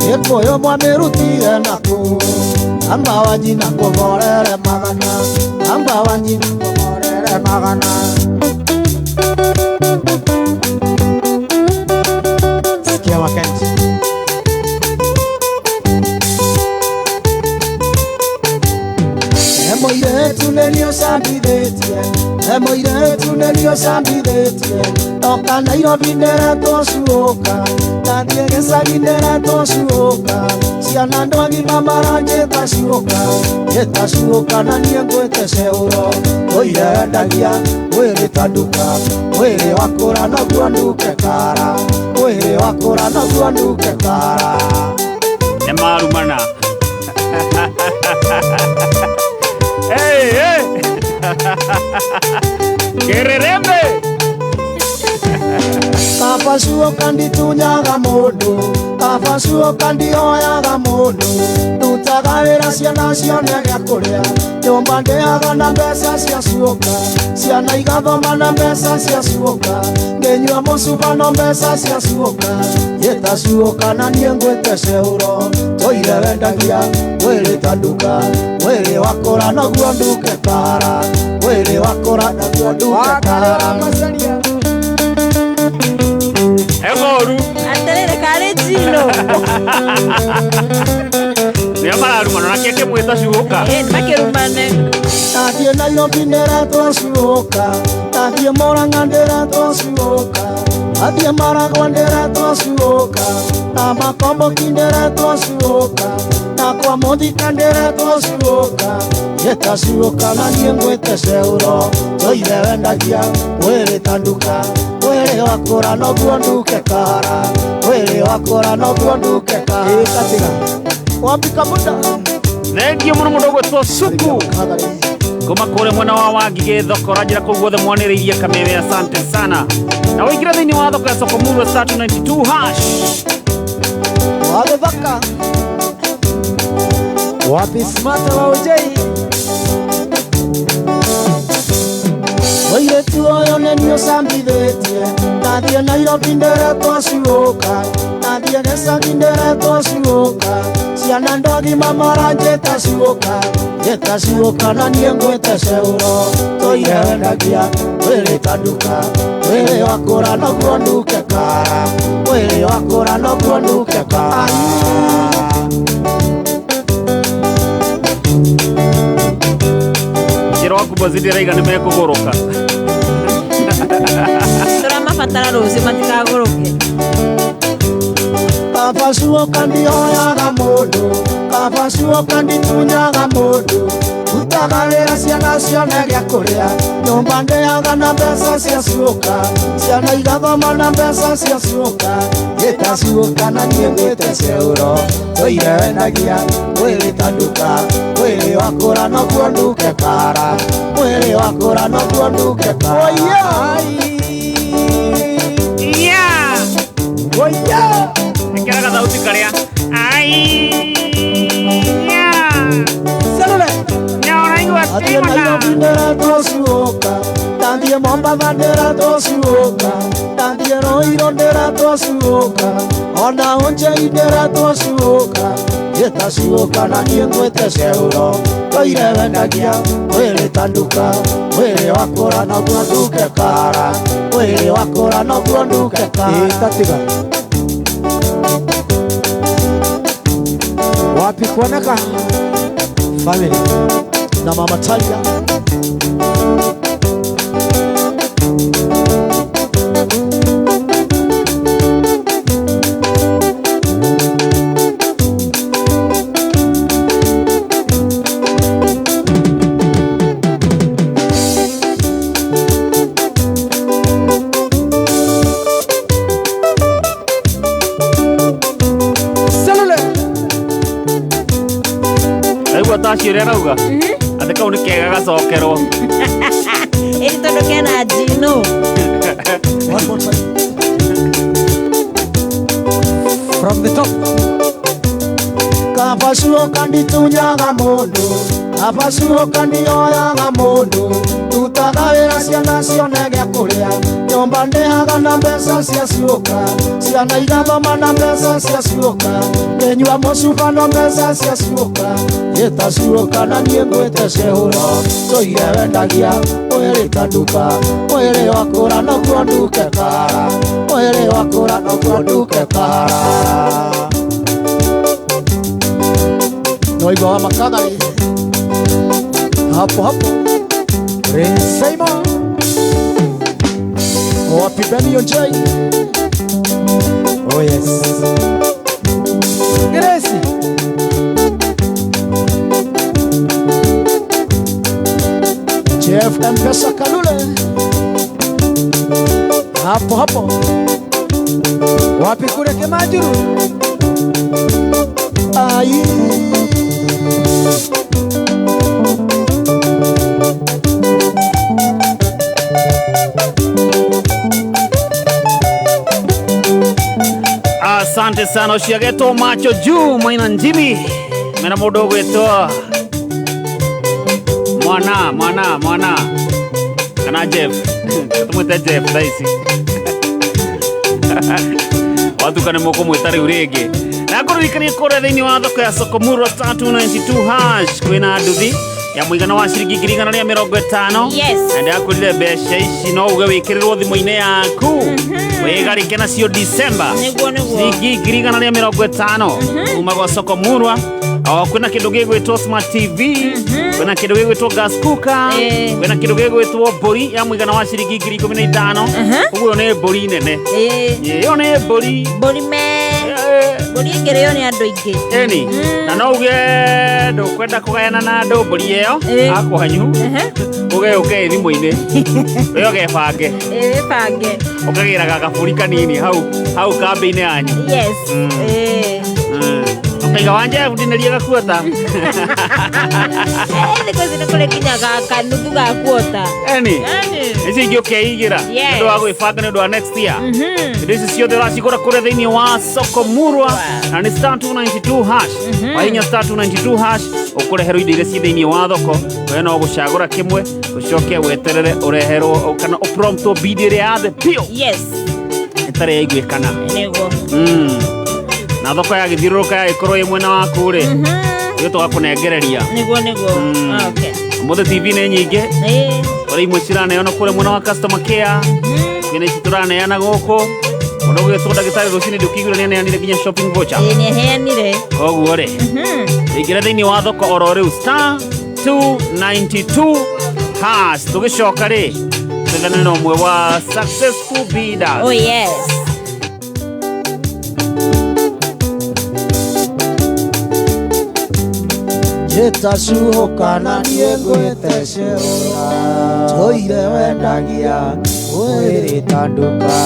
gĩkũyũ mwamĩrutire nakũ, amba wa nyina ngũborere magana, amba wa nyina ngũborere magana. Sikia Wakenji. Mũirĩtu nĩniũcambithĩtie, he mũirĩtu nĩniũcambithĩtie, ndoka Nairobi ndĩretwo cuũka, ndathiĩ gĩcagi ndĩretwo cuũka, ciana andũ agima maranjĩta cuũka, njĩta cuũka na niĩ ngwĩte ceũro, ũirendagia mwĩrĩ ta nduka, mwĩrĩ wakũra noguo nduke kara, mwĩrĩ wakũra noguo nduke kara. Nĩ marumana. Hey, hey. Kererembe. Kaba cuoka nditunyaga mũndũ, kaba cuoka ndioyaga mũndũ, ndutaga wĩra ciana cione gĩa kũrĩa, nyũmba ndĩaga na mbeca cia cuoka, ciana igathoma na mbeca cia cuoka, ngĩnyua mũcuba no mbeca cia cuoka, njĩta cuoka na niĩ ngwĩte ceũro, tũire wendagia mwĩrĩ ta nduka, mwĩrĩ wakũra noguo nduke kara, mwĩrĩ wakũra noguo nduke kara. Emoru. Atĩrĩrĩ karĩ njino. Nĩo mararumana nake akĩmwĩta cuũka. Ĩ makĩrumane. Ndathiĩ Nairobi ndĩretwo cuũka, ndathiĩ Mũrang'a ndĩretwo cuũka, Athiĩ Maragwa ndĩretwo cuũka, na Makomboki ndĩretwo cuũka, na kwa Mũthika ndĩretwo cuũka. Njĩta cuũka na niĩ ngwĩte ceũro, tũire wendagia mwĩrĩ ta nduka. Mwĩrĩ wakũra noguo nduke kahara, mwĩrĩ wakũra noguo nduke kahara. Ĩĩ wapi kabuda Thengio mũno mũndũ ũgwĩtwo Suku kuma kũrĩa mwena wa Wangigĩ thoko ranjĩra kũu guothe mwanĩrĩirie Kameme, asante sana. Na wĩingĩre thĩinĩ wa thoko ya soko murwa star 292 hash. Wathaka Wapi smart wa ujei Mũirĩtu ũyũ nĩ niĩ ũcambithĩtie, ndathiĩ Nairobi ndĩretwo cuũka, ndathiĩ gĩcagi ndĩretwo cuũka, ciana ndogima maranjĩta cuũka, njĩta cuũka na niĩ ngwĩte ceũro, tũire wendagia mwĩrĩ ta nduka, mwĩrĩ wakũra noguo nduke kara, mwĩrĩ wakũra noguo nduke kara. Njĩra waku Bozidi araiga nĩ mekũgũrũka. Tũramabatara rũciũ matikagũrũke. Kaba cuũka ndioyaga mũndũ, kaba cuũka nditunyaga mũndũ, rutaga wĩra ciana cione gĩa kũrĩa, nyũmba ndĩaga na mbeca cia cuũka, ciana igathoma na mbeca cia cuũka, njĩta cuũka na niĩ ngwĩte ceũro, tũire wendagia mwĩrĩ ta nduka, mwĩrĩ wakũra noguo nduke kara, mwĩrĩ wakũra noguo nduke kara. Yeah. Oya. Ĩkĩra gathauti karĩa. Ai. Celule. Nĩũraigua Athiĩ Nairobi ndĩretwo cuũka, ndathiĩ Mombatha ndĩretwo cuũka, ndathiĩ Ruiru ndĩretwo cuũka, ona Ũnjei ndĩretwo cuũka, njĩta cuũka na niĩ ngwĩte ceũro, tũire wendagia mwĩrĩ ta nduka, mwĩrĩ wakũra noguo nduke kara, mwĩrĩ wakũra noguo nduke kara. Ĩĩ tatiga Wapi kuoneka family na Mama Talia. Celule Ndaigua taci ũrĩa arauga atĩ kau nĩ kega gacokerwo. Ĩni tondũ kena njino. One more time. From the top. Kaba cuũka nditunyaga mũndũ, kaba cuũka ndioyaga mũndũ, rutaga wĩra ciana cione gĩa kũrĩa, nyũmba ndĩhaga na mbeca cia cuũka, ciana igathoma na mbeca cia cuũka, ngĩnyua mũcuba no mbeca cia cuũka, njĩta cuũka na niĩ ngwĩte ceũro, tũire wendagia mwĩrĩ ta nduka, mwĩrĩ wakũra noguo nduke kara, mwĩrĩ wakũra noguo nduke kara. Noigua wa Makagari hapo hapo Prince Simon wapi Benny J. Oh yes Gracie Jeff Mpesa Kalule hapo hapo wapi kule Kimajuru ai Asante sana uciagetwo macho juu maina njimi mena mundu ugwitwo mwana mwana mwana kana Jeff tumwite Jeff thaa ici watuka nĩ mũkũmwĩta rĩu rĩngĩ na ngũririkanie kũrĩa thĩinĩ wa thoko ya Soko Murwa star 292 hash kwĩna nduthi ya mũigana wa ciringi 150. Yes. Na ndĩrakwĩrire mbeca ici no uge wĩkĩrĩrwo thimũ-inĩ yaku wĩgarĩke nacio December. Nĩguo, nĩguo. Ciringi 150 kuma gwa Soko Murwa. O kwĩna kĩndũ gĩgwĩtwo smart TV, kwĩna kĩndũ gĩgwĩtwo gas cooker, kwĩna kĩndũ gĩgwĩtwo mbũri ya mũigana wa ciringi 15,000. Ũguo nĩ mbũri nene. Ĩyo nĩ mbũri. Mbũri me. Mbũri ĩngĩrĩo nĩ andũ aingĩ. Ĩni. Na no uge ndũkwenda kũgayana na andũ mbũri ĩyo akwanyu. Uge ũke thimũ-inĩ. We ũgebange. Wĩbange. Ũkagĩraga gabũri kanini hau hau kambĩ-inĩ yanyu. Yes. Ũkaiga wanja ndinĩrie gakuota. Thikũ ici nĩ kũrĩ nginya kanuthu ga kuota. Eni. Ici ingĩ ũkeigĩra Yes. nĩ ũndũ wa gwĩbanga nĩ ũndũ wa next year. Indo ici ciothe ũracigũra kũrĩa thĩinĩ wa soko murwa na nĩ star 292 hash. Wahinya star 292 hash ũkũreherwo indo iria ciĩ thĩinĩ wa thoko. We no gũcagũra kĩmwe ũcoke weterere ũreherwo kana ũpromptwo bid ĩrĩa ya thĩ biũ. Yes. Ĩtarĩ yaiguĩkana. Nĩguo. Na thoko yagĩthiũrũrũka yagĩkorwo ĩ mwena waku rĩ, ithuĩ tũgakũnengereria. Nĩguo nĩguo. Okay. Ũmũthĩ TV nĩ nyingĩ. Kũrĩ imwe ciraneanwo kũrĩa mwena wa customer care. Ingĩ nĩ ici tũraneana gũkũ. Mũndũ ũgwĩtwo ndagĩtarĩ rũcinĩ ndũkĩiguire nĩaneanire nginya shopping voucher. Ĩĩ nĩaheanire. Koguo rĩ, ingĩra thĩinĩ wa thoko oro rĩu star 292 hash. Tũgĩcoka rĩ, twethane na ũmwe wa successful bidders. Oh yes. Njĩtacuhũka na niĩ ngwĩte cehũra tũire wendagia wĩrĩta nduka.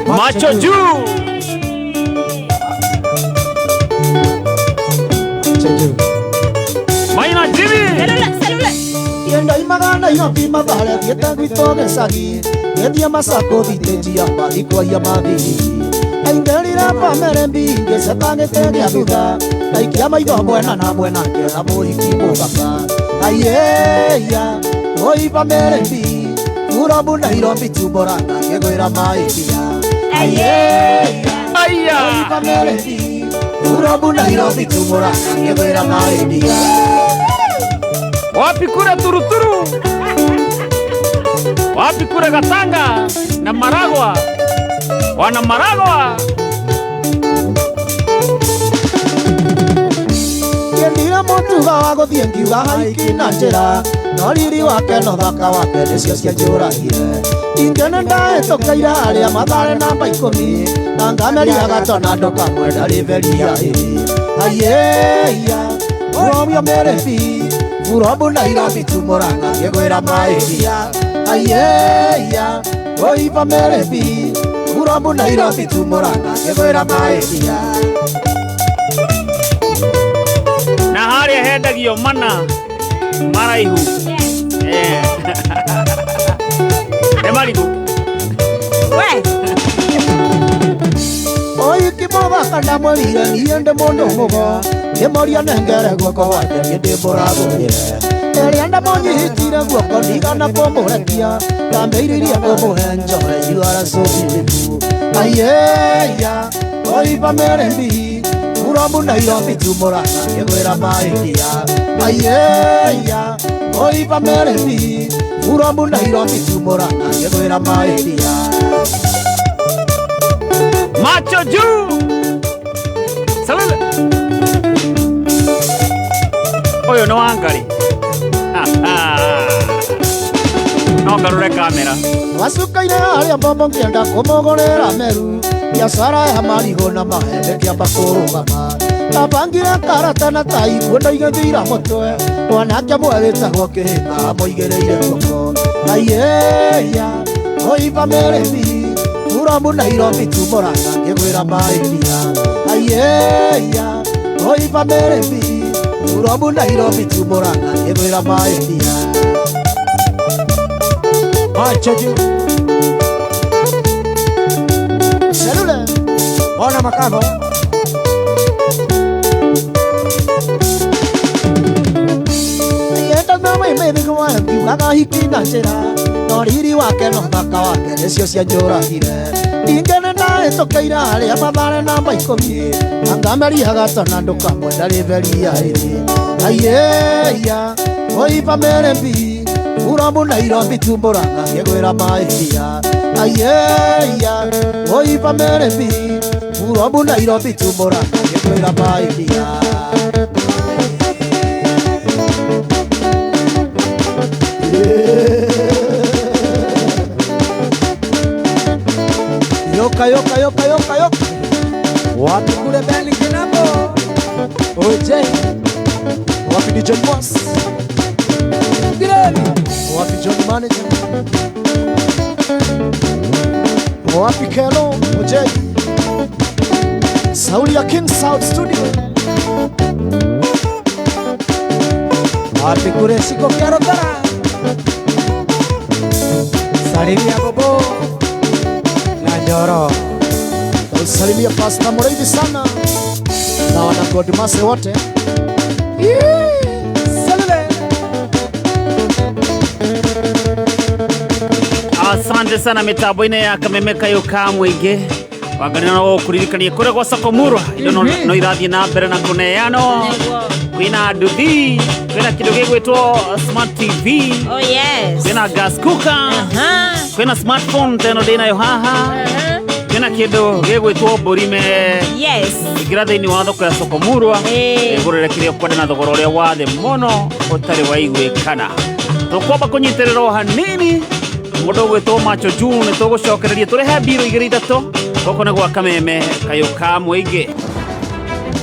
Macho juu. Maina Jimmy. Celula. Ndoimaga Nairobi Mathare thiĩte gwitũ gĩcagi ngĩthiĩ Masako thitĩnji ya mbathi kwaia mathiri ndaingĩrire bamĩrĩ mbingĩ cetangĩte gĩa thutha ndaikia maitho mwena na mwena ngĩona mũhiki mũthaka aiĩia oi bamĩrĩ mbi Urobu Nairobi tumboranga ngĩgwĩra maidia aiĩia oi bamĩrĩ mbi Urobu Nairobi tumboranga ngĩgwĩra maidia. Wapi kura Turuturu? Wapi kura Gatanga na Maragwa? Wana Maragwa. Ndiendire mũtugo wa gũthiĩ ngiuga haiki na njĩra no riri wake no thaka wake nĩcio cianjũragire ingĩ nĩ ndahĩtũkĩire arĩa Mathare namba 10 na ngameria gatona ndũkamwe ndarĩ beria ĩrĩ aiĩia ũromio mĩrĩbi Urobu Nairobi tumoranga ngĩgwĩra maidia aiĩia oiba mĩrĩbi Urobu Nairobi tumoranga ngĩgwĩra maidia. Na harĩa hendagio mana maraihu. Nĩ marigũ. We. Oiki mũthaka ndamwĩrire niĩ ndĩ mũndũ mũgo ngĩmũria nengere guoko gwake niĩ ndĩmũragũrĩre ĩrĩa ndamũnyitire guoko ndigana kũmũrekia ndambĩrĩirie kũmũhe njohe you are so beautiful aiĩia oiba mĩrĩmbi Urobu Nairobi tumoranga ngĩgwĩra maidia aiĩia oiba mĩrĩmbi Urobu Nairobi tumoranga ngĩgwĩra maidia. Macho juu. Salute. Ũyũ nĩ Wangari. No ngarũre kamera. Wacukaire harĩa mbombo ngĩenda kũmũgũrĩra meru biacara ya marigũ na maembe kĩamba kũrũgama ndabangire karata na tai kuona igĩthira mũtwe mwanake ũmwe wĩtagwo Kĩhĩka amũigĩrĩire guoko aiĩia oiba mĩrĩmi Urobu Nairobi tumoranga ngĩgwĩra maidia aiĩia oiba mĩrĩmi Urobu Nairobi tumoranga ngĩgwĩra maidia. Macho juu. Celule. Ona makavo. Yenda na mimi ngiugaga hiki na njĩra no riri wake no thaka wake nĩcio cianjũragire ningĩ nĩ ndahĩtũkĩire arĩa Mathare namba 10 na ngameria gatona ndũkamwe ndarĩ beria ĩrĩ aiĩia oiba mĩrĩmbi From Nairobi to Murang'a ngĩgwĩra mairia ayeya oiva merebi From Nairobi to Murang'a ngĩkwĩra mairia. Yoka yoka yoka yoka yoka. Wapi kule Beli Kinambo? Oje. Wapi DJ Boss? Gireli. Wapi John Manager? Wapi Kelo? Oje. Sauli ya King South Studio. Wapi kule Siko Kiarotara? Salimia Bobo na Njoro. Salimia Pastor Moreithi sana na wana Godmase wote. Asante sana mitambo-inĩ ya Kameme Kayũ ka mũingĩ wanganĩra no gũkũririkania kũrĩa gwa Sokomurwa indo no irathiĩ na mbere na kũneanwo. Kwĩna nduthi, kwĩna kĩndũ gĩgwĩtwo smart TV. Oh yes. Kwĩna gas cooker. Kwĩna smartphone teno ndĩnayo haha. Kwĩna kĩndũ gĩgwĩtwo mbũrime. Yes. Ingĩra thĩinĩ wa thoko ya Sokomurwa ĩgũrĩre kĩrĩa ũkwenda na thogora ũrĩa wa thĩ mũno ũtarĩ waiguĩkana. Tũkwamba kũnyitĩrĩrwo hanini mũndũ ũgwĩtwo Macho Juu nĩ tũgũcokereria tũrehe mbirũ igĩrĩ ithatũ gũkũ nĩ gwa Kameme Kayũ ka mũingĩ.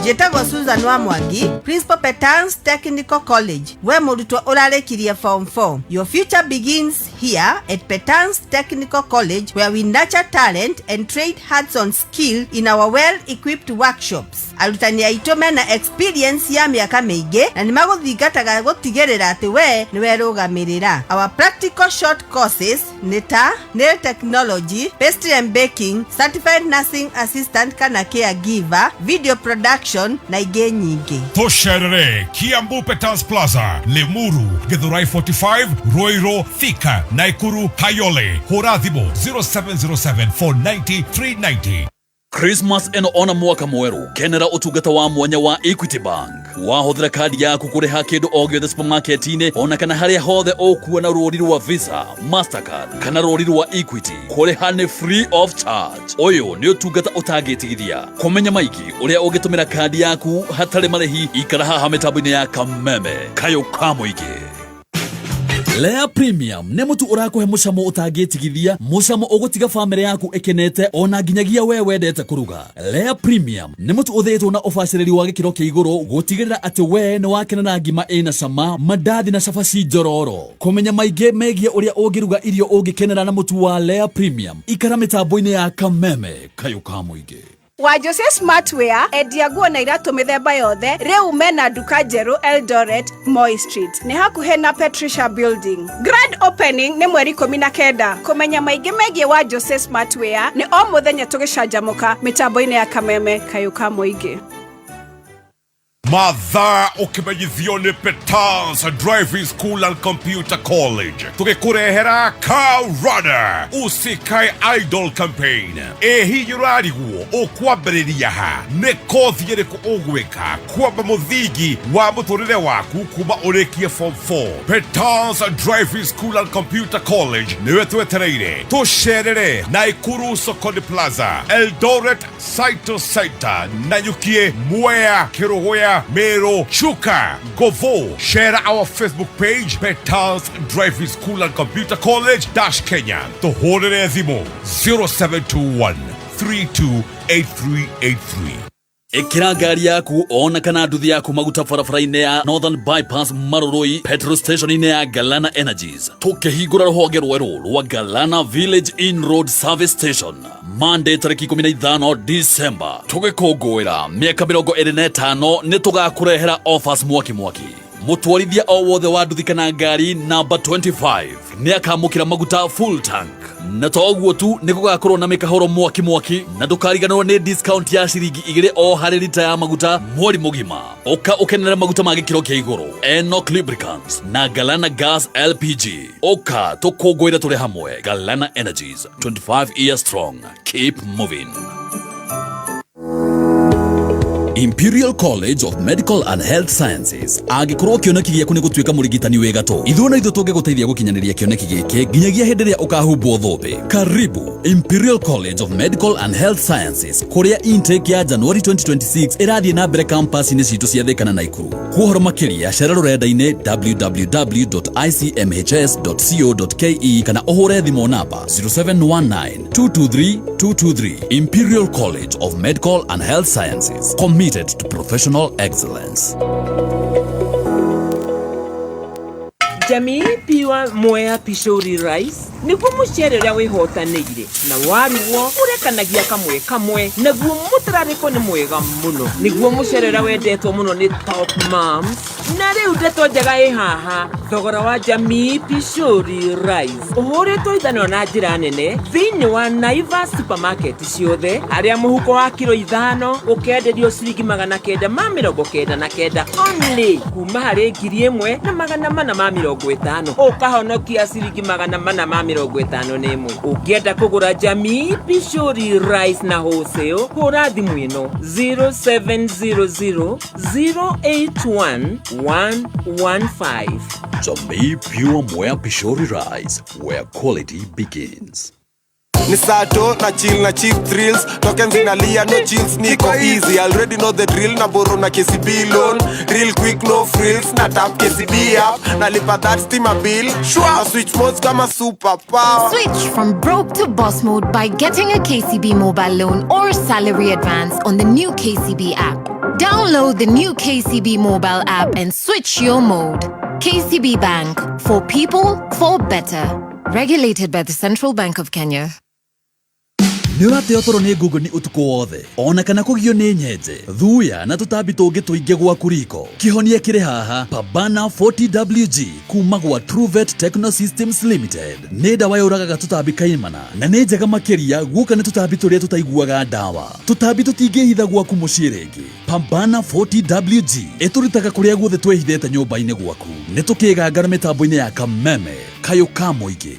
Njĩtagwo Susan wa Mwangi, Principal Petans Technical College. We mũrutwo ũrarĩkirie form 4. Your future begins here at Petans Technical College, where we nurture talent and trade hands-on skill in our well-equipped workshops. Arutani aitũ mena experience ya mĩaka mĩingĩ na nĩ magũthingataga gũtigĩrĩra atĩ we nĩ werũgamĩrĩra. Our practical short courses nĩ ta nail technology, pastry and baking, certified nursing assistant kana caregiver, video production na ingĩ nyingĩ. Tũcerere Kiambu Petans Plaza, Limuru, Githurai 45, Ruiru, Thika, Naikuru, Kayole. Hũra thimũ 0707 490 390. Christmas ĩno ona mwaka mwerũ kenera ũtungata wa mwanya wa Equity Bank. Wahũthĩra kandi yaku kũrĩha kĩndũ o gĩothe supermarket-inĩ ona kana harĩa hothe ũkuona rũri rwa Visa, Mastercard kana rũri rwa Equity. Kũrĩha nĩ free of charge. Ũyũ nĩ ũtungata ũtangĩtigithia. Kũmenya maingĩ ũrĩa ũngĩtũmĩra kandi yaku hatarĩ marĩhi, ikara haha mĩtambo-inĩ ya Kameme Kayũ ka mũingĩ. Lea Premium nĩ mũtu ũrakũhe mũcamo ũtangĩtigithia, mũcamo ũgũtiga bamĩrĩ yaku ĩkenete ona nginyagia we wendete kũruga. Lea Premium nĩ mũtu ũthĩĩtwo na ũbacĩrĩri wa gĩkĩro kĩa igũrũ gũtigĩrĩra atĩ we nĩ wakena na ngima ĩna cama, mandathi na cabaci njororo. Kũmenya maingĩ megiĩ ũrĩa ũngĩruga irio ũngĩkenera na mũtu wa Lea Premium, ikara mĩtambo-inĩ ya Kameme Kayũ ka mũingĩ. Wa Jose Smartwear endia nguo na iratũ mĩthemba yothe rĩu mena nduka njerũ Eldoret, Moi Street nĩ hakuhĩ na Patricia Building. Grand opening nĩ mweri 19. Kũmenya maingĩ megiĩ wa Jose Smartwear nĩ o mũthenya tũgĩcanjamũka mĩtambo-inĩ ya Kameme Kayũ ka mũingĩ. Mathaa ũkĩmenyithio nĩ Petans Driving School and Computer College tũgĩkũrehera Car Runner Usikae Idol Campaign. Ĩ hihi ũrarigwo ũkwambĩrĩria ha? Nĩ kothi ĩrĩkũ ũgwĩka kwamba mũthingi wa mũtũrĩre waku kuma ũrĩkie form 4? Petans Driving School and Computer College nĩwe twetereire. Tũcerere Naikuru Sokoni Plaza, Eldoret Saito Center, Nanyukie, Mwea, Kerogoya, Meru, Chuka, Govo. Share our Facebook page, Petals Driving School and Computer College - Kenya. Tũhũrĩre thimũ 0721 328383. Ĩkĩra ngari yaku ona kana nduthi yaku maguta barabara-inĩ ya Northern Bypass Marurui petrol station-inĩ ya Galana Energies. Tũkĩhingũra rũhonge rwerũ rwa Galana Village Inn Road Service Station Monday tarĩki 15 December. Tũgĩkũngũĩra mĩaka 25 nĩ tũgakũrehera offers mwaki mwaki. Mũtwarithia o wothe wa nduthi kana ngari namba 25 nĩ akamũkĩra maguta full tank. Na to ũguo tu, nĩ gũgakorwo na mĩkahũro mwaki mwaki na ndũkariganĩrwo nĩ discount ya ciringi 2 o harĩ rita ya maguta mweri mũgima. Ũka ũkenere maguta ma gĩkĩro kĩa igũrũ Enoch Lubricants na Galana Gas LPG. Ũka tũkũngũĩre tũrĩ hamwe. Galana Energies, 25 years strong. Keep moving. Imperial College of Medical and Health Sciences. Angĩkorwo kĩoneki gĩaku nĩ gũtuĩka mũrigitani wĩ gatũ, ithuĩ na ithuĩ tũngĩgũteithia gũkinyanĩria kĩoneki gĩkĩ nginyagia hĩndĩ ĩrĩa ũkahumbwo thũmbĩ. Karibu Imperial College of Medical and Health Sciences, kũrĩa intake ya January 2026 ĩrathiĩ na mbere campus-inĩ citũ cia Thika na Naikuru. Kwa ũhoro makĩria cera rũrenda-inĩ www.icmhs.co.ke kana ũhũre thimũ namba 0719 223 223. Imperial College of Medical and Health Sciences, committed to professional excellence. Jamii Pure Mwea Pishori Rice nĩguo mũcere ũrĩa wĩhotanĩire na warugwo ũrekanagia kamwe kamwe, naguo mũtararĩko nĩ mwega mũno, nĩguo mũcere ũrĩa wendetwo mũno nĩ top moms. Na rĩu ndeto njega ĩ haha, thogora wa Jamii Pishori Rice ũhũrĩtwo ithanwa na njĩra nene thĩinĩ wa Naivas supermarket ciothe, harĩa mũhuko wa kiro 5 ũkenderio ciringi 999 only, kuma harĩ 1450, ũkahonokia ciringi 451. Ũngĩenda kũgũra Jamii Pishori Rice na wholesale, hũra thimũ ĩno 0700 081 115. Jamii Pure Mwea Pishori Rice, where quality begins. Ni sato na chill na cheap thrills, tokens inalia, no chills, niko easy. I already know the drill, na borrow na KCB loan real quick, no frills, na tap KCB app, nalipa that stima bill, sure, switch modes kama super power. Switch from broke to boss mode by getting a KCB mobile loan or salary advance on the new KCB app. Download the new KCB mobile app and switch your mode. KCB Bank, for people, for better. Regulated by the Central Bank of Kenya. Nĩ ũrateo toro nĩ ngũngũni ũtukũ wothe, ona kana kũgio nĩ nyenje, thuya na tũtambi tũngĩ tũingĩ gwaku riko? Kĩhonia kĩrĩ haha. Pambana 40 WG kuma gwa Truvet Techno Systems Limited nĩ ndawa yũragaga tũtambi kaimana, na nĩ njega makĩria guoka nĩ tũtambi tũrĩa tũtaiguaga ndawa. Tũtambi tũtingĩhitha gwaku mũciĩ rĩngĩ. Pambana 40 WG ĩtũrutaga kũrĩa guothe twĩhithĩte nyũmba-inĩ gwaku. Nĩ tũkĩgangara mĩtambo-inĩ ya Kameme, kayũ ka mũingĩ.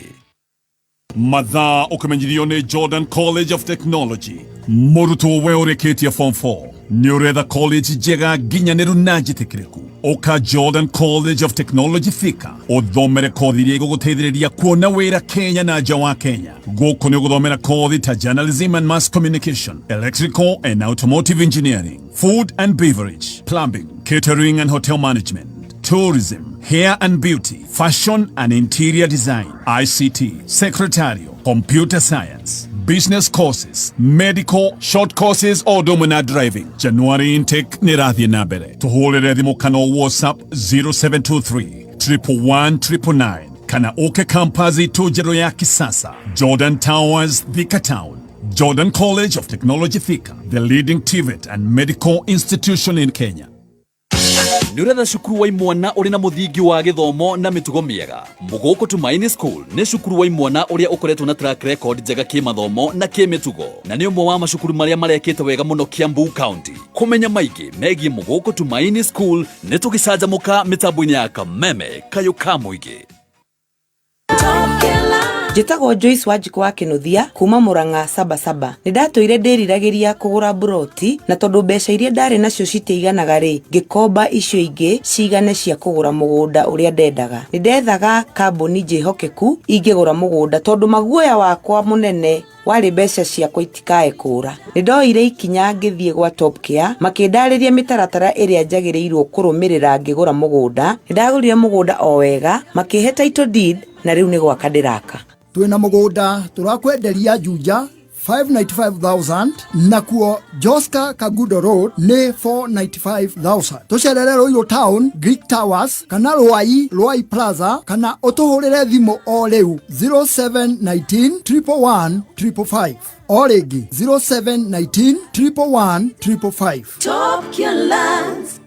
Mathaa ũkĩmenyithio nĩ Jordan College of Technology. Mũrutwo we ũrĩkĩtie form 4, nĩ ũretha college njega, nginyanĩru na njĩtĩkĩrĩku? Ũka Jordan College of Technology Thika, ũthomere kothi iria igũgũteithĩrĩria kuona wĩra Kenya na nja wa Kenya. Gũkũ nĩ ũgũthomera kothi ta journalism and mass communication, electrical and automotive engineering, food and beverage, plumbing, catering and hotel management, tourism, hair and beauty, fashion and interior design, ICT, secretarial, computer science, business courses, medical, short courses o na driving. January intake nĩ ĩrathiĩ na mbere. Tũhũrĩre thimũ kana WhatsApp 0723 111 999 kana uke campus itu njerũ ya kisasa, Jordan Towers, Thika Town. Jordan College of Technology Thika, the leading TVET and medical institution in Kenya. Nĩ ũretha cukuru wa imwana ũrĩ na mũthingi wa gĩthomo na mĩtugo mĩega? Mũgũkũ Tumaini School nĩ cukuru wa imwana ũrĩa ũkoretwo na track record njega kĩmathomo na kĩmĩtugo, na nĩ ũmwe wa macukuru marĩa marekĩte wega mũno Kiambu County. Kũmenya maingĩ megiĩ Mũgũkũ Tumaini School, nĩ tũgĩcanjamũka mĩtambo-inĩ ya Kameme, kayũ ka mũingĩ. Njĩtagwo Joyce Wanjikũ wa Kĩnuthia kuma Murang'a Sabasaba. Nĩ ndatũire ndĩriragĩria kũgũra mburoti, na tondũ mbeca iria ndarĩ nacio citiiganaga rĩ, ngĩkomba icio ingĩ cigane cia kũgũra mũgũnda ũrĩa ndendaga. Nĩ ndethaga kambuni njĩhokeku ingĩgũra mũgũnda, tondũ maguoya wakwa mũnene warĩ mbeca ciakwa itikae kũra. Nĩ ndoire ikinya ngĩthiĩ gwa Top Care, makĩndarĩria mĩtaratara ĩrĩa njagĩrĩirwo kũrũmĩrĩra ngĩgũra mũgũnda. Nĩ ndagũrire mũgũnda o wega, makĩhe title deed, na rĩu nĩ gwaka ndĩraka. Twĩna mũgũnda tũrakwenderia Juja 595,000, nakuo Joska Kagudo Road nĩ 495,000. Tũcerere Ruiru Town Greek Towers kana Rwai, Rwai Plaza, kana ũtũhũrĩre thimũ o rĩu 0719 111 555. O rĩngĩ 0719 111 555. Top your lungs.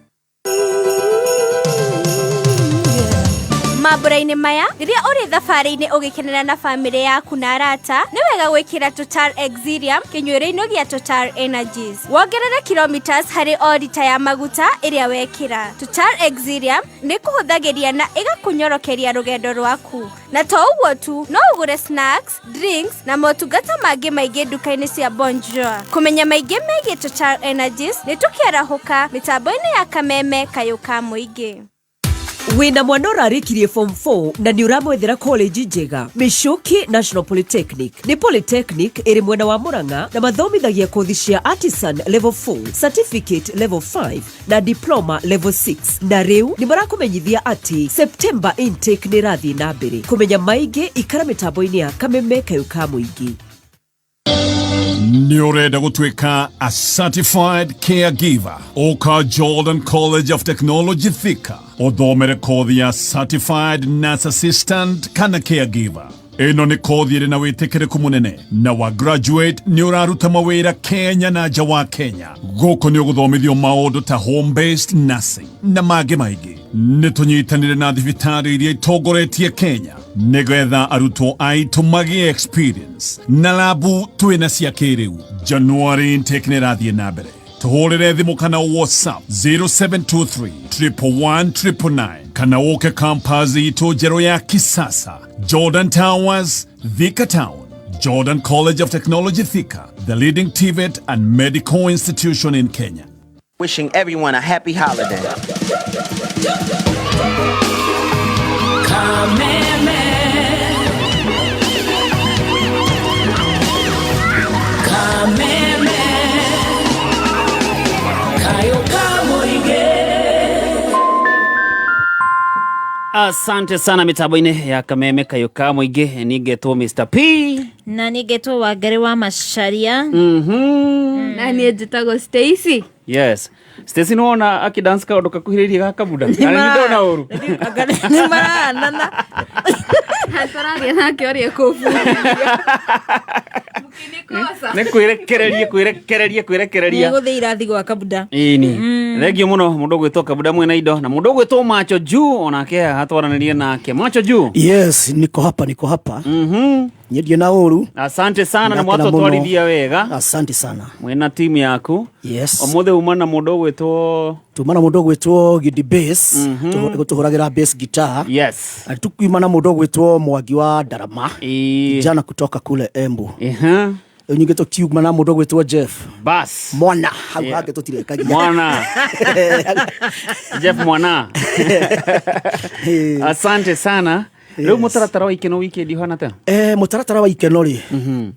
Mambura-inĩ maya, rĩrĩa ũrĩ thabarĩ-inĩ ũgĩkenera na bamĩrĩ yaku na arata, nĩ wega gwĩkĩra Total Exilium kĩnyuĩro-inĩ gĩa Total Energies. Wongerere kilometers harĩ o rita ya maguta ĩrĩa wekĩra. Total Exilium nĩ kũhũthagĩria na ĩgakũnyorokeria rũgendo rwaku. Na to ũguo tu, no ũgũre snacks, drinks na motungata mangĩ maingĩ nduka-inĩ cia Bonjour. Kũmenya maingĩ megiĩ Total Energies nĩ tũkĩarahũka mĩtambo-inĩ ya Kameme Kayũ ka Mũingĩ. Wĩna mwana ũrarĩkirie form 4 na nĩ ũramwethera college njega. Michuki National Polytechnic nĩ polytechnic ĩrĩ mwena wa Murang'a na mathomithagia kothi cia artisan level 4, certificate level 5 na diploma level 6. Na rĩu nĩ marakũmenyithia atĩ September intake nĩ ĩrathiĩ na mbere. Kũmenya maingĩ ikara mĩtambo-inĩ ya Kameme Kayũ ka Mũingĩ. Nĩ ũrenda gũtuĩka a certified caregiver? Ũka Jordan College of Technology Thika ũthomere kothi ya certified nurse assistant kana caregiver. Ĩno nĩ kothi ĩrĩ na wĩtĩkĩrĩku mũnene na wa graduate nĩ ũraruta mawĩra Kenya na nja wa Kenya. Gũkũ nĩ ũgũthomithio maũndũ ta home based nursing na mangĩ maingĩ. Nĩ tũnyitanĩre na thibitarĩ iria itongoretie Kenya nĩgetha arutwo aitũ magĩe experience na labu twĩna cia kĩrĩu. January intake nĩ ĩrathiĩ na mbere. Tũhũrĩre thimũ kana WhatsApp 0723 111 999 kana ũke campus itũ njerũ ya kisasa, Jordan Towers, Thika Town. Jordan College of Technology Thika, the leading TVET and medical institution in Kenya. Wishing everyone a happy holiday. Kameme. Kameme. Kayo Kamuige. Asante sana mitambo-inĩ ya Kameme Kayũ ka Mũingĩ. Ningetwo Mr P. Na nĩngetwo Wangari wa Macharia. Na niĩ njĩtagwo Stacy. Yes, Stacy, nĩ wona akidance kaũndũ kakuhĩrĩirie ga kabuda na nĩ ndona ũru. Nĩ maranana. Tũraria nake ũrĩa kũbundithia. Nĩ kwĩrekereria kwĩrekereria kwĩrekereria. Nĩgũthiĩ irathi gwa kabuda. Ĩni thengio mũno mũndũ ũgwĩtwo kabuda mwena indo na mũndũ ũgwĩtwo macho juu onake haha twaranĩrie nake macho juu. Yes, niko hapa, niko hapa. Nyendie na ũru. Asante sana na Ndakena mwatũ mũno. twarithia wega. Asante sana. Mwena timu yaku. Yes. Ũmũthĩ uma na mũndũ ũgwĩtwo Tuma na mũndũ ũgwĩtwo Gidi Bass, gũtũhũragĩra bass guitar. Yes. Na tukiuma na mũndũ ũgwĩtwo Mwangi wa Ndarama. Kijana kutoka kule Embu. Rĩu nyingĩ tũkiuma na mũndũ ũgwĩtwo Jeff. Bas. Mwana hau hangĩ tũtirekagia. Mwana. Jeff Mwana. Asante sana. Rĩu mũtaratara wa ikeno weekend ũhana atĩa? Mũtaratara wa ikeno rĩ,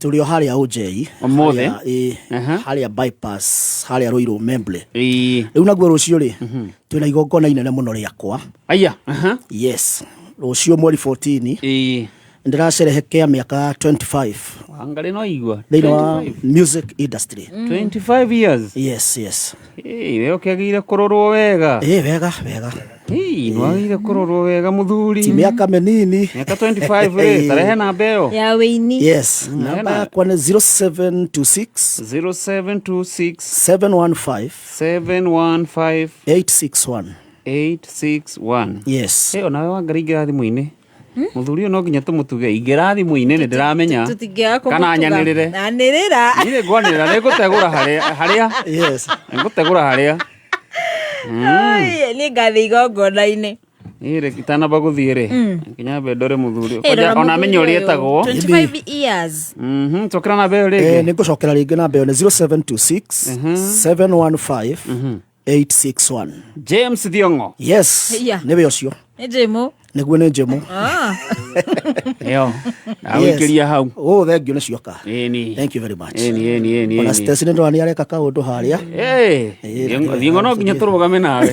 tũrĩ o harĩa OJ. Ũmũthĩ? Harĩa bypass, harĩa Ruiru Memble. Rĩu naguo rũciũ rĩ, twĩna igongona inene mũno rĩakwa. Aya. Yes. Rũciũ mweri 14. Ndĩracerehekea mĩaka 25. Wangarĩ no igua. Thĩinĩ wa music industry. 25 years. Yes, yes. Hey, we ũkĩagĩire kũrorwo wega. Ĩ wega, wega. Hey, nĩwagĩire kũrorwo wega mũthuri. Ti mĩaka mĩnini. Mĩaka 25 rĩ, tarehe namba ĩyo. Ya wĩini. Yes, namba yakwa nĩ 0726 0726 715 715 861. 861. Yes. Hey, onawe Wangari ingĩra thimũ-inĩ. Mũthuri ũyũ no nginya tũmũtuge. Ingĩra thimũ-inĩ nĩ ndĩramenya. Tũtingĩaga Kana kũmũtuga. nyanĩrĩre. Anĩrĩra. Niĩ ngwanĩrĩra nĩ ngũtegũra harĩa harĩa. Yes. Nĩ ngũtegũra harĩa. Ai, nĩ ngathiĩ igongona-inĩ. Niĩ rĩ itanamba gũthiĩ rĩ nginya mbe ndore mũthuri. Hey, rora Ona amenye mũthuri ũrĩa ũyũ. etagwo. 25 years. Cokera namba ĩyo rĩngĩ. Nĩ ngũcokera rĩngĩ namba ĩyo nĩ 0726 715 861. James Thiong'o. Yes. Yeah. Nĩwe ũcio. Nĩ Jĩmũ. Nĩguo nĩ Njĩmũ. Ah. Ĩyo. Ndagũikĩria hau. Oh, thank you nĩ cioka. Ĩni. Thank you very much. Ĩni, ĩni, ĩni. Ona ĩni. Stacy nĩ ndona nĩ areka kaũndũ harĩa. Eh, Thiong'o no nginya tũrũgame nawe.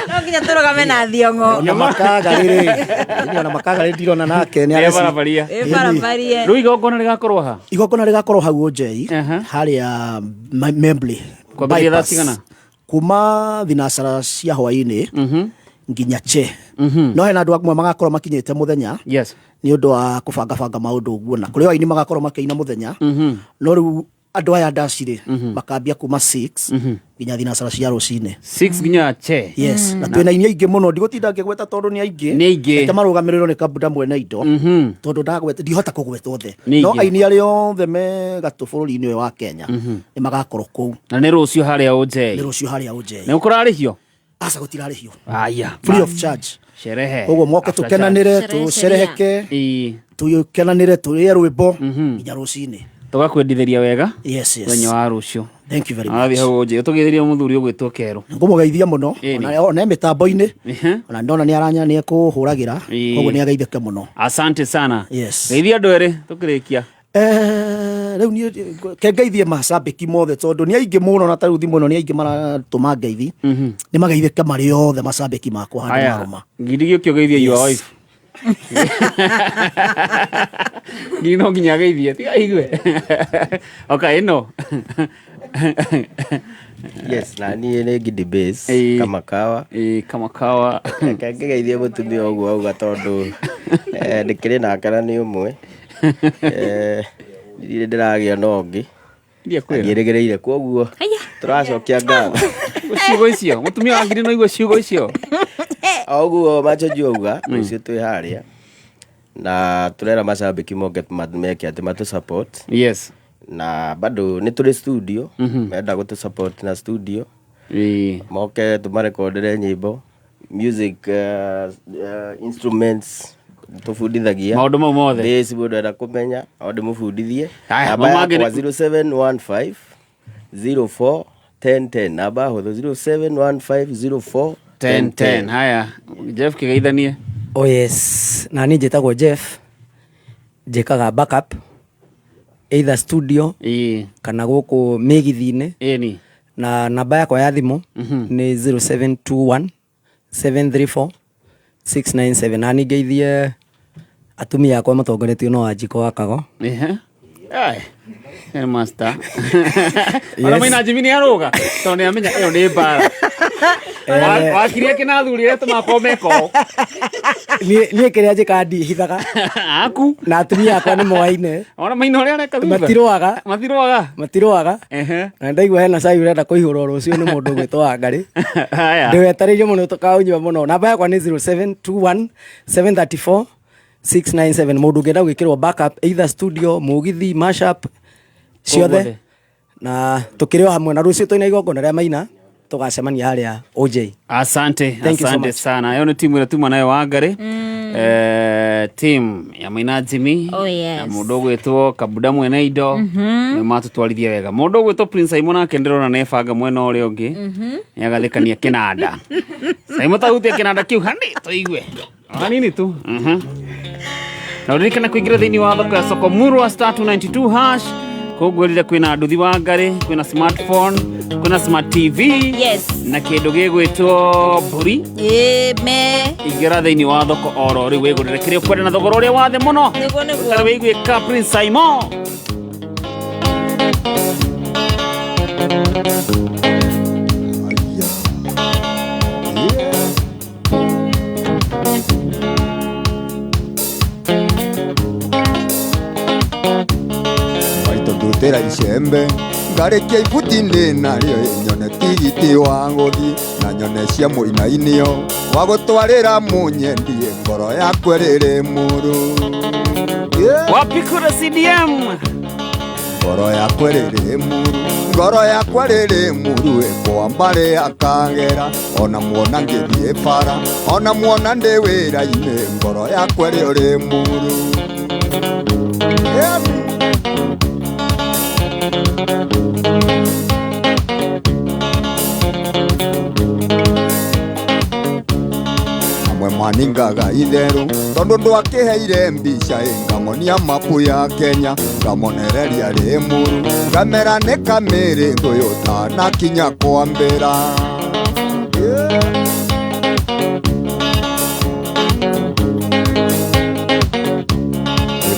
No nginya tũrũgame na Thiong'o. Ona makaga rĩrĩ. Ona makaga rĩ ndirona nake nĩ Nĩ areci- barabaria. Ĩ barabarie. Rĩu igongona rĩgakorwo ha? Igongona rĩgakorwo hau OJ harĩa Membley. Kwambĩrĩria thaa Bypass. cigana? Kuma thinacara cia hwainĩ nginya che. No hena andũ amwe magakorwo makinyĩte mũthenya. Yes. Nĩ ũndũ wa kũbangabanga maũndũ ũguo na kũrĩ aini magakorwo makĩina mũthenya. No rĩu andũ aya ndaci rĩ makambia kuma 6 Nginya thinacara cia rũcinĩ. 6 nginya che. Yes, na twĩna aini aingĩ mũno, ndigũtinda ngĩgweta tondũ nĩ aingĩ. Nĩ aingĩ. Reke marũgamĩrĩrwo nĩ Kabuda mwene indo, tondũ ndagweta ndihota kũgweta othe. Nĩ No aingĩ. aini arĩa othe me gatũ bũrũri-inĩ ũyũ wa Kenya nĩ magakorwo kũu. Na nĩ rũciũ harĩa OJ. Nĩ rũciũ harĩa OJ. Nĩ ũkũrarĩhio? Aca, gũtirarĩhio. Aya. Free of charge. Sherehe. Koguo moke After tũkenanĩre, church. tũcereheke, Ĩĩ. tũkenanĩre, tũrĩe rwĩmbo nginya rũcinĩ. Tũgakwendithĩria wega. Yes. Mũthenya wa rũciũ. Thank you very much. Arathiĩ hau OJ. Ũtũgeithĩrie mũthuri ũgwĩtwo Kerũ. Ngũmũgeithia mũno. Ĩni. Ona e mĩtambo-inĩ, ona ndona nĩ aranya nĩ ekũhũragĩra, Ĩĩ. koguo nĩ ageithĩke mũno. Asante sana. Yes. Geithia andũ erĩ tũkĩrĩkia. Rĩu niĩ ke ngeithie macambĩki mothe tondũ nĩ aingĩ mũno, na tarĩu thimũ ĩno nĩ aingĩ maratũma ngeithi. Nĩ mageithĩke marĩ othe macambĩki makwa handũ Aya. marũma. Ngiri gĩũke ũgeithie your Yes. wife. Ngiri no nginya ageithie tiga igue. Oka ĩno. Yes, na niĩ nĩ Gidi Base kama kawa. Kama kawa. Reke ngĩgeithie mũtumia ũguo auga tondũ ndĩkĩrĩ nake na nĩ ũmwe. Ndirĩ ndĩragĩa na ũngĩ. Ndiĩrĩgĩrĩire, koguo tũracokia ngatho. Ciugo icio mũtumia wa Ngiri no igue ciugo icio. O ũguo Machoji auga, rũciũ twĩ harĩa na tũrera macambĩki moke meke atĩ matũ support. Yes. Na bado nĩ tũrĩ studio, menda gũtũ support na studio moke tũmarekondere nyĩmbo, music, instruments tũbundithagia. Maũndũ mau mothe. Bass mũndũ enda kũmenya o ndĩmũbundithie. Haya, Namba mau mangĩ yakwa 0715 04 10 10, namba hũthũ 0715 04 10 10. Haya, Jeff kĩgeithanie. Oh yes, na niĩ njĩtagwo Jeff, njĩkaga backup either studio kana gũkũ mĩgithi-inĩ. Ĩni. Na namba yakwa ya thimũ nĩ 0721 734 697. Na niĩ ngeithie atumia akwa matongoretio no Wanjikũ wa Kago. Ehe. Ai. Hey, master. Ona maina Jimmy nĩ arũga tondũ nĩ amenya ĩyo nĩ mbara. Wakirie kĩna athuri arĩa tũmakorwo meko. Niĩ kĩrĩa njĩkaga ndihithaga. Aku. Na atumia akwa nĩ moaine. Ona maina ũrĩa areka thutha. Matirũaga. Matirũaga. Matirũaga. Na ndaigua hena cai ũrenda kũihũrwo rũciũ nĩ mũndũ ũgwĩtwo Wangarĩ. Haya. Ndĩwetereirie mũno tũkaũnyua mũno. Namba yakwa nĩ 0721 734 697. Mũndũ ũngĩenda gwĩkĩrwo backup either studio, mũgithi, mashup ciothe, Guothe. na tũkĩrĩ o hamwe na rũciũ twĩna igongona rĩa Maina, tũgacemania harĩa OJ. Asante, Thank you so asante much. sana. Ĩyo nĩ timu ĩrĩa tuma nayo Wangarĩ. Team ya Maina Jimmy. Oh, yes. Na mũndũ ũgwĩtwo Kabuda mwene indo. Nĩ matũtwarithia wega. Mũndũ ũgwĩtwo Prince Simon nake ndĩrona nĩ ebanga mwena ũrĩa ũngĩ. Nĩ agathĩkania kĩnanda. Simon tahutia kĩnanda kĩu hani tũigue. O hanini tu. Na ũririkane kũingĩra thĩinĩ wa thoko ya soko murwa star 292 hash. Kũngwĩrire kwĩna nduthi wa ngarĩ, kwĩna smartphone, kwĩna smart TV. Yes. Na kĩndũ gĩgwĩtwo mbũri. Ĩme. Ingĩra thĩinĩ wa thoko oro rĩu wĩgũrĩre kĩrĩa ũkwenda na thogora ũrĩa wa thĩ mũno. Nĩguo nĩguo. Ũtarĩ wĩiguĩka Prince Simon. Maitũ ndutĩra icembe ngarĩkia ibuti-inĩ narĩo nyone tigiti wa gũthiĩ na nyone cia mũinainio wa gũtwarĩra mũnyendie ngoro yakwa ĩrĩrĩ mũru. Wapi kura CDM? Ngoro yakwa ĩrĩrĩ mũru, ngoro yakwa ĩrĩrĩ mũru, ĩkwa mbarĩ akagera ona muona ngĩthiĩ bara ona muona ndĩ wĩra-inĩ ngoro yakwa ĩrĩ mũru. Yeah. Amwe maningaga itherũ tondũ ndwakĩheire mbica ĩ ngamonia mapu ya Kenya ngamonereria Rĩmuru ngamera nĩ kamĩrĩ ngũyũ tanakinya kwambĩra.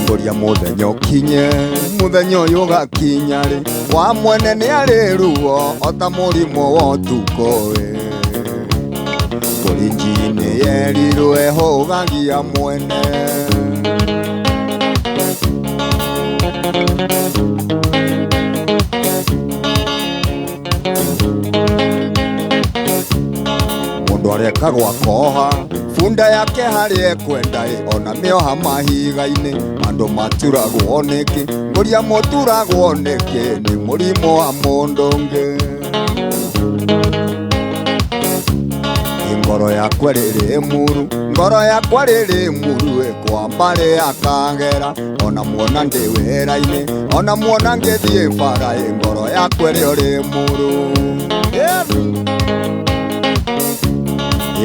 Ngũria mũthenya ũkinye mũthenya ũyũ ũgakinya rĩ wa mwene nĩ arĩ ruo o ta mũrimũ wa ũtukũ ĩ Mbũri yerirwo ĩhũgagia mwene. Arekagwo akoha bunda yake harĩa ekwenda ĩ ona mĩoha mahiga-inĩ andũ maturagwo nĩkĩ ngũria mũturagwo nĩkĩ nĩ mũrimũ wa mũndũ ũngĩ. Ngoro yakwa rĩrĩ muru, ngoro yakwa rĩrĩ muru ĩkwa mbarĩ akagera ona muona ndĩ wĩra-inĩ ona muona ngĩthiĩ bara ĩ ngoro yakwa ĩrĩ ũrĩ muru.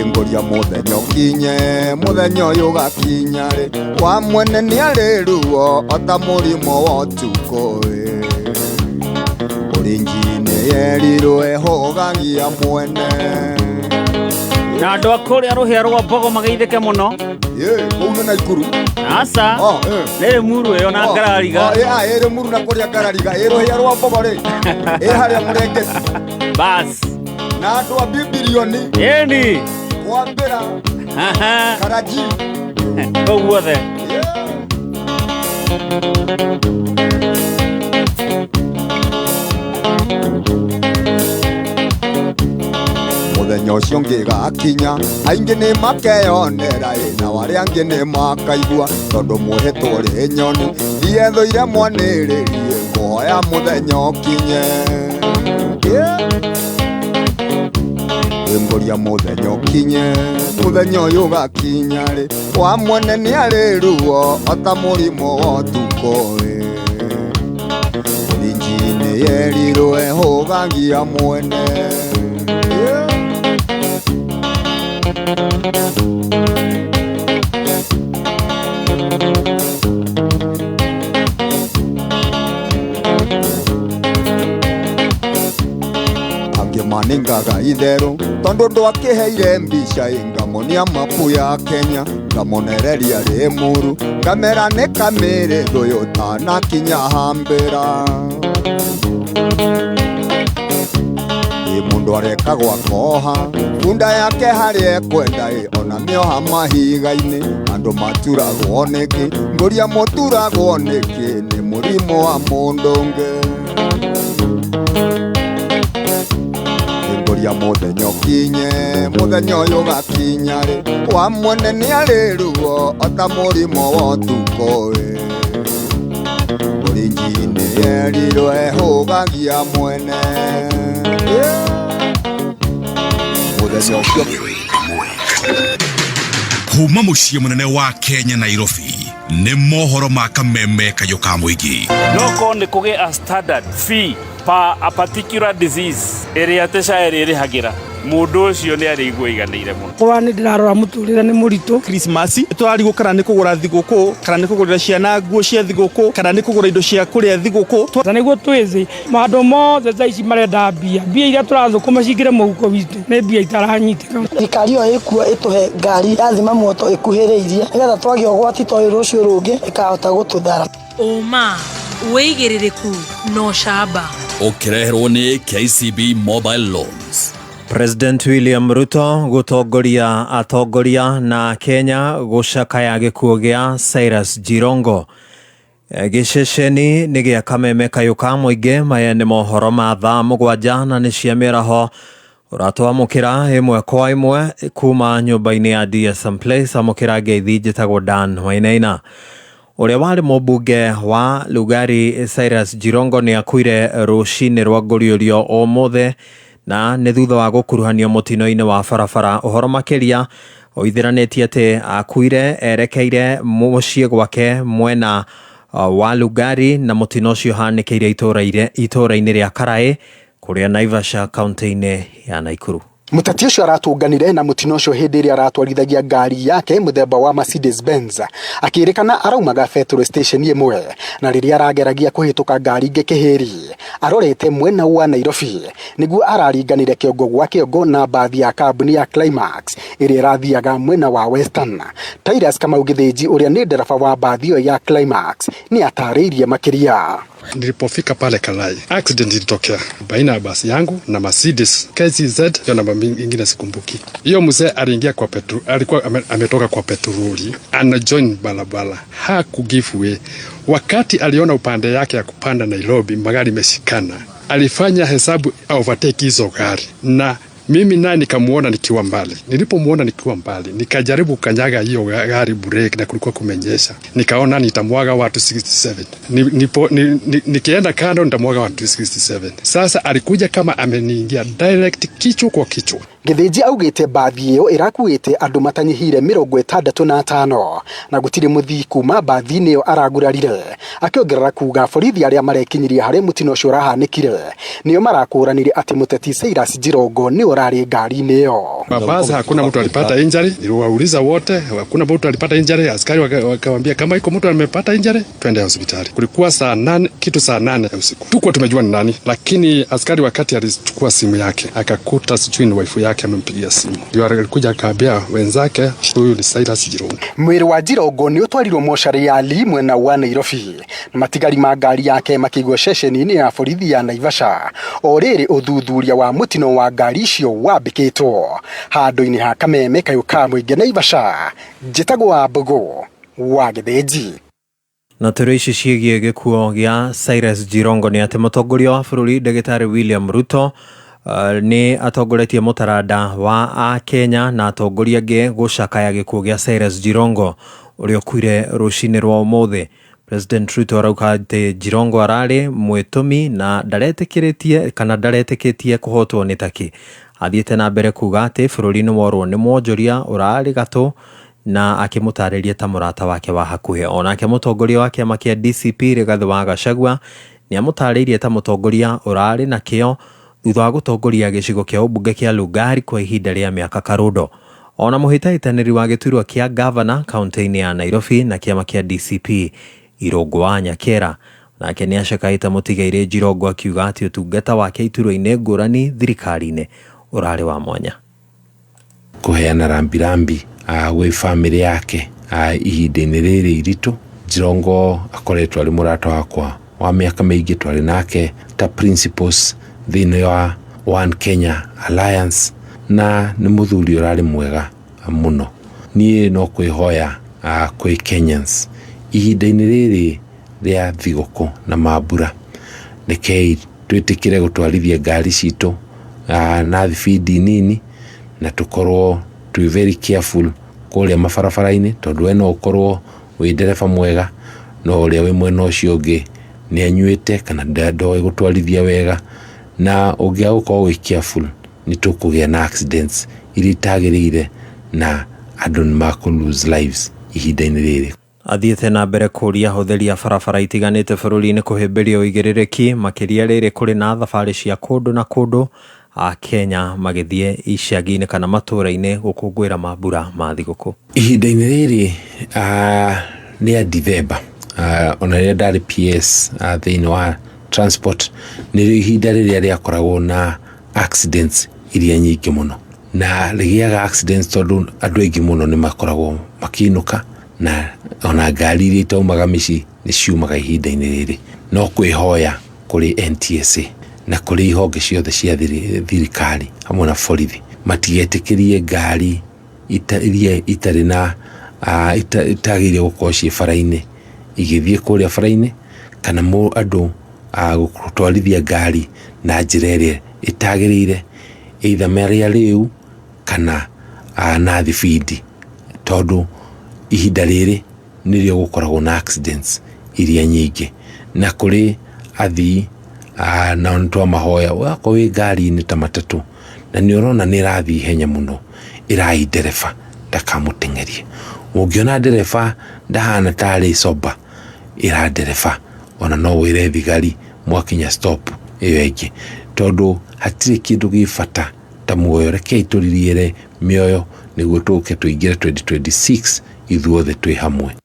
Ngũria mũthenya ũkinye mũthenya ũyũ ũgakinya rĩ wa mwene nĩarĩ ruo ota mũrimũ wa ũtukũ ĩ ũrĩ nji-inĩ yerirwo ĩhũgagia mwene. Na andũ a kũrĩa rũhĩa rwa mbogo mageithĩke mũno. Kũu nĩ Naikuru. Aca nĩ Limuru ĩyo na Ngarariga. Ĩ Limuru na kũrĩa Ngarariga ĩ rũhĩa rwa mbogo rĩ ĩ harĩa Mũrengeti. Bas. Na andũ a Bibilioni. Ĩni. Kwambĩra. Karaji. Kũu guothe. Mũthenya ũcio ngĩgakinya aingĩ nĩ makeyonera ĩ na arĩa angĩ nĩ makaigua tondũ mwĩhĩtwo rĩ nyoni ndiethũire mwanĩrĩrie ngũhoya mũthenya ũkinye. Ngũria mũthenya ũkinye mũthenya ũyũ ũgakinya rĩ wa mwene nĩarĩ ruo ota mũrimũ wa ũtukũ ĩ ũrĩ nji-inĩ yerirwo ĩhũgagia mwene. Angĩ maningaga itherũ tondũ ndwakĩheire mbica ĩ ngamonia mapu ya Kenya ngamonereria Limuru ngamera nĩ kamĩrĩ thũyũ tanakinya hambĩra. Ĩ mũndũ arekagwo akoha bunda yake harĩa ekwenda ĩ ona mĩoha mahiga-inĩ andũ maturagwo nĩkĩ ngũria mũturagwo nĩkĩ nĩ mũrimũ wa mũndũ ũngĩ. Ngũria mũthenya ũkinye mũthenya ũyũ ũgakinya rĩ wa mwene nĩarĩ ruo ota mũrimũ wa ũtukũ ĩ ũrĩ nji-inĩ yerirwo ĩhũgagia mwene. Mũthenya ũcio kuma mũciĩ mũnene wa Kenya Nairobi nĩ mohoro ma kameme kayũ ka mũingĩ. No korwo nĩ kũgĩe a standard fee per a particular disease ĩrĩa atĩ SHA ĩrĩrĩhagĩra mũndũ ũcio nĩ arĩigua aiganĩire mũno. Kwa nĩ ndĩrarora mũtũrĩre nĩ mũritũ. Christmas tũrarigwo kana nĩ kũgũra thigũkũ kana nĩ kũgũrĩra ciana nguo cia thigũkũ kana nĩ kũgũra indo cia kũrĩa thigũkũ. Na nĩguo twĩthĩ maũndũ mothe thaa ici marenda mbia mbia iria tũrathũkũma cingĩre mũhuko witũ nĩ mbia itaranyitĩka. Thirikari ĩyo ĩkuo ĩtũhe ngari ya thima moto ĩkuhĩrĩirie nĩgetha twagĩa ũgwati ta ũyũ rũciũ rũngĩ ĩkahota gũtũthara. Ũma wĩigĩrĩrĩku na ũcamba. Ũkĩreherwo nĩ KCB Mobile Loans. President William Ruto gutongoria atongoria na Kenya gucakaya gĩkuũ gĩa Cyrus Jirongo. Gĩceceni nĩ gĩa kameme kayũ ka mũingĩ maya nĩ mohoro ma thaa 7 na nĩ cia mĩaraho ũratwamũkĩra ĩmwe kwa ĩmwe kuma nyũmba-inĩ ya DSM Place. Amũkĩra ngeithi njĩtagwo Dan Wainaina. Ũrĩa warĩ mũmbunge wa Lugari Cyrus Jirongo nĩ akuire rũcinĩ rwa ngũriũrio ũmũthĩ na nĩ thutha wa gũkuruhanio mũtino-inĩ wa barabara. Ũhoro makĩria ũithĩranĩtie atĩ akuire erekeire mũciĩ gwake mwena wa Lugari na mũtino ũcio ũhanĩkĩire itũũra-inĩ rĩa Karaĩ kũrĩa Naivasha kaunti-inĩ ya Naikuru. Mũteti ũcio aratũnganire na mũtino ũcio hĩndĩ ĩrĩa aratwarithagia ngari yake mũthemba wa Mercedes Benz akĩrĩkana araumaga petrol station ĩmwe na rĩrĩa arageragia kũhĩtũka ngari ingĩ kĩhĩri arorete mwena wa Nairobi nĩguo araringanire kĩongo gwa kĩongo na mbathi ya kambuni ya Climax ĩrĩa ĩrathiaga mwena wa Western. Tyrus Kamau Gĩthĩnji ũrĩa nĩ ndereba wa mbathi ĩyo ya Climax nĩ atarĩirie makĩria. Nilipofika pale Kalai, accident ilitokea baina ya basi yangu na Mercedes KCZ, hiyo namba ingine sikumbuki. Hiyo mzee aliingia kwa petro, alikuwa ametoka kwa petroli, ana join barabara, haku give way. Wakati aliona upande yake ya kupanda Nairobi magari imeshikana, alifanya hesabu overtake hizo gari na Mimi naye nikamuona nikiwa mbali. Nilipomuona nikiwa mbali, nikajaribu kukanyaga hiyo gari brake, na kulikuwa kumenyesha. Nikaona nitamwaga watu 67. Ni, nipo, ni, ni, nikienda kando nitamwaga watu 67. Sasa alikuja kama ameniingia direct kichwa kwa kichwa. Gĩthĩnji augĩte mbathi ĩyo ĩrakuĩte andũ matanyihĩire 65 na gũtirĩ mũthii kuma mbathi-inĩ ĩyo aragurarire, akĩongerera kuga borithi arĩa marekinyirie harĩa mũtino ũcio ũrahanĩkire nĩo marakũranire atĩ mũteti Cyrus Jirongo nĩwe ũrarĩ ngari-inĩ ĩyo. Mabasi hakuna mtu alipata injury, niliwauliza wote, hakuna mtu alipata injury. Askari wakawambia kama iko mtu amepata injury, twende hospitali. Kulikuwa saa 8, kitu saa 8 ya usiku, tukuwa tumejua ni nani, lakini askari wakati alichukua simu yake akakuta sijui ni waifu yake amempigia simu, ndio alikuja akaambia wenzake huyu ni Cyrus Jirongo. Mwĩrĩ wa Jirongo nĩ ũtwarirwo mocarĩ ya Lee mwena wa Nairobi na matigari ma ngari yake makĩigwo ceceni-inĩ ya borithi ya Naivasha o rĩrĩ ũthuthuria wa mũtino wa ngari icio wambĩkĩtwo handũ-inĩ ha kameme kayũ ka mũingĩ Naivasha. Njĩtagwo wa Mbũgũ wa Gĩthĩnji. Na tũrĩ ici ciĩgiĩ gĩkuo gĩa Cyrus Jirongo nĩ atĩ mũtongoria wa bũrũri ndagĩtarĩ William Ruto nĩ atongoretie mũtaranda wa akenya na atongoria angĩ gũcakaya gĩkuo gĩa Cyrus Jirongo ũrĩa ũkuire rũcinĩ rwa ũmũthĩ. President Ruto arauga atĩ Jirongo ararĩ mwĩtũmi na ndaretĩkĩrĩtie kana ndaretĩkĩtie kũhotwo nĩ taki. Athiĩte na mbere kuga atĩ bũrũri nĩ worwo nĩ mwonjoria ũrarĩ gatũ na akĩmũtarĩria ta mũrata wake wa hakuhĩ. Onake mũtongoria wa kĩama kĩa DCP Rigathĩ wa Gachagua nĩ amũtarĩirie ta mũtongoria ũrarĩ na kĩo thutha wa gũtongoria gĩcigo kĩa ũmbunge kĩa Lugari kwa ihinda rĩa mĩaka karũndo. Ona mũhĩtahĩtanĩri wa gĩturwa kĩa gavana kaunti-inĩ ya Nairobi na kĩama kĩa DCP Irũngũ wa Nyakera nake nĩ acakaĩte mũtigairĩ Jirongo akiuga atĩ ũtungata wake iturwa-inĩ ngũrani thirikari-inĩ ũrarĩ wa mwanya. Kũheana rambirambi gwĩ famĩlĩ yake ihinda-inĩ rĩrĩ iritũ. Jirongo akoretwo arĩ mũrata wakwa wa mĩaka mĩingĩ, twarĩ nake ta principals thĩinĩ wa One Kenya Alliance, na nĩ mũthuri ũrarĩ mwega mũno. Niĩ no kwĩhoya kwĩ Kenyans ihinda-inĩ rĩrĩ rĩa thigũkũ na mambura, rekei twĩtĩkĩre gũtwarithia ngari citũ na thibindi nini na tũkorwo twĩ very careful kũrĩa mabarabara-inĩ, tondũ we no ũkorwo wĩ ndereba mwega no ũrĩa wĩ mwena ũcio ũngĩ nĩ anyuĩte kana ndoĩ gũtwarithia wega, na ũngĩaga gũkorwo wĩ careful nĩ tũkũgĩa na accidents iria itagĩrĩire na andũ nĩ makũ lose lives ihinda-inĩ rĩrĩ. Athiĩte na mbere kũria ahũthĩri a barabara itiganĩte bũrũri-inĩ kũhĩmbĩria ũigĩrĩrĩki makĩria rĩrĩ kũrĩ na thabarĩ cia kũndũ na kũndũ a Kenya magĩthiĩ icagi-inĩ kana matũũra-inĩ gũkũngũĩra mambura ma thigũkũ. Ihinda-inĩ rĩrĩ rĩa Dithemba, ona rĩrĩa ndarĩ PS thĩinĩ wa transport, nĩrĩo ihinda rĩrĩa rĩakoragwo na accidents iria nyingĩ mũno, na rĩgĩaga accidents tondũ andũ aingĩ mũno nĩ makoragwo makĩinũka, na ona ngari iria itaumaga mĩciĩ nĩ ciumaga ihinda-inĩ rĩrĩ. No kwĩhoya kũrĩ NTSA na kũrĩ ihonge ciothe cia thirikari hamwe na borithi matigetĩkĩrie ngari iria itarĩ na itagĩrĩire gũkorwo ciĩ bara-inĩ igĩthiĩ kũrĩa bara-inĩ, kana andũ gũtwarithia ngari na njĩra ĩrĩa ĩtagĩrĩire, either marĩ arĩu kana na thibindi, tondũ ihinda rĩrĩ nĩrĩo gũkoragwo na accidents iria nyingĩ. Na kũrĩ athii nao nĩ twamahoya, wakorwo wĩ ngari-inĩ ta matatũ na nĩ ũrona nĩ ĩrathiĩ ihenya mũno, ĩrai ndereba ndakamũteng'erie. Ũngĩona ndereba ndahana tarĩ sober, ĩra ndereba, ona no wĩre thigari mwakinya stop ĩyo ĩngĩ, tondũ hatirĩ kĩndũ gĩ bata ta muoyo. Rekei tũririere mĩoyo nĩguo tũke tũingĩre 2026 ithuothe twĩ hamwe.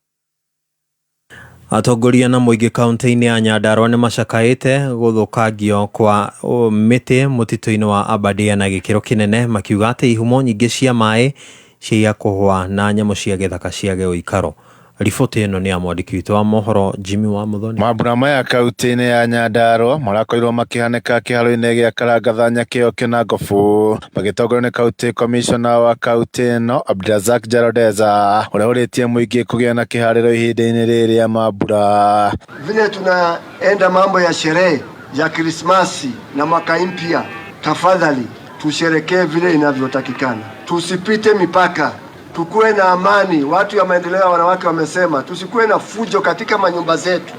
Atongoria na mũingĩ kaunti-inĩ ya Nyandarua nĩ macakaĩte gũthũkangio kwa mĩtĩ mũtitũ-inĩ wa Aberdare na gĩkĩro kĩnene, makiuga atĩ ihumo nyingĩ cia maĩ ciaiya kũhũa na nyamũ cia gĩthaka ciage ũikaro. Riboti ĩno nĩ ya mwandĩki witũ wa mohoro Jimmy wa Muthoni. Mambura maya kaunti-inĩ ya Nyandarua marakorirwo makĩhanĩka kĩharo-inĩ gĩa Karangatha Nyakĩo Kĩnangobu, magĩtongorio nĩ kaunti commissioner wa kaunti ĩno Abdirazak Jarodeza, ũrĩa ũrĩtie mũingĩ kũgĩa na kĩharĩro ihinda-inĩ rĩrĩ rĩa mambura. Vile tunaenda mambo ya sherehe ya Krismasi na mwaka mpya, tafadhali Tusherekee vile inavyotakikana, tusipite mipaka, tukuwe na amani. Watu ya maendeleo ya wanawake wamesema tusikuwe na fujo katika manyumba zetu,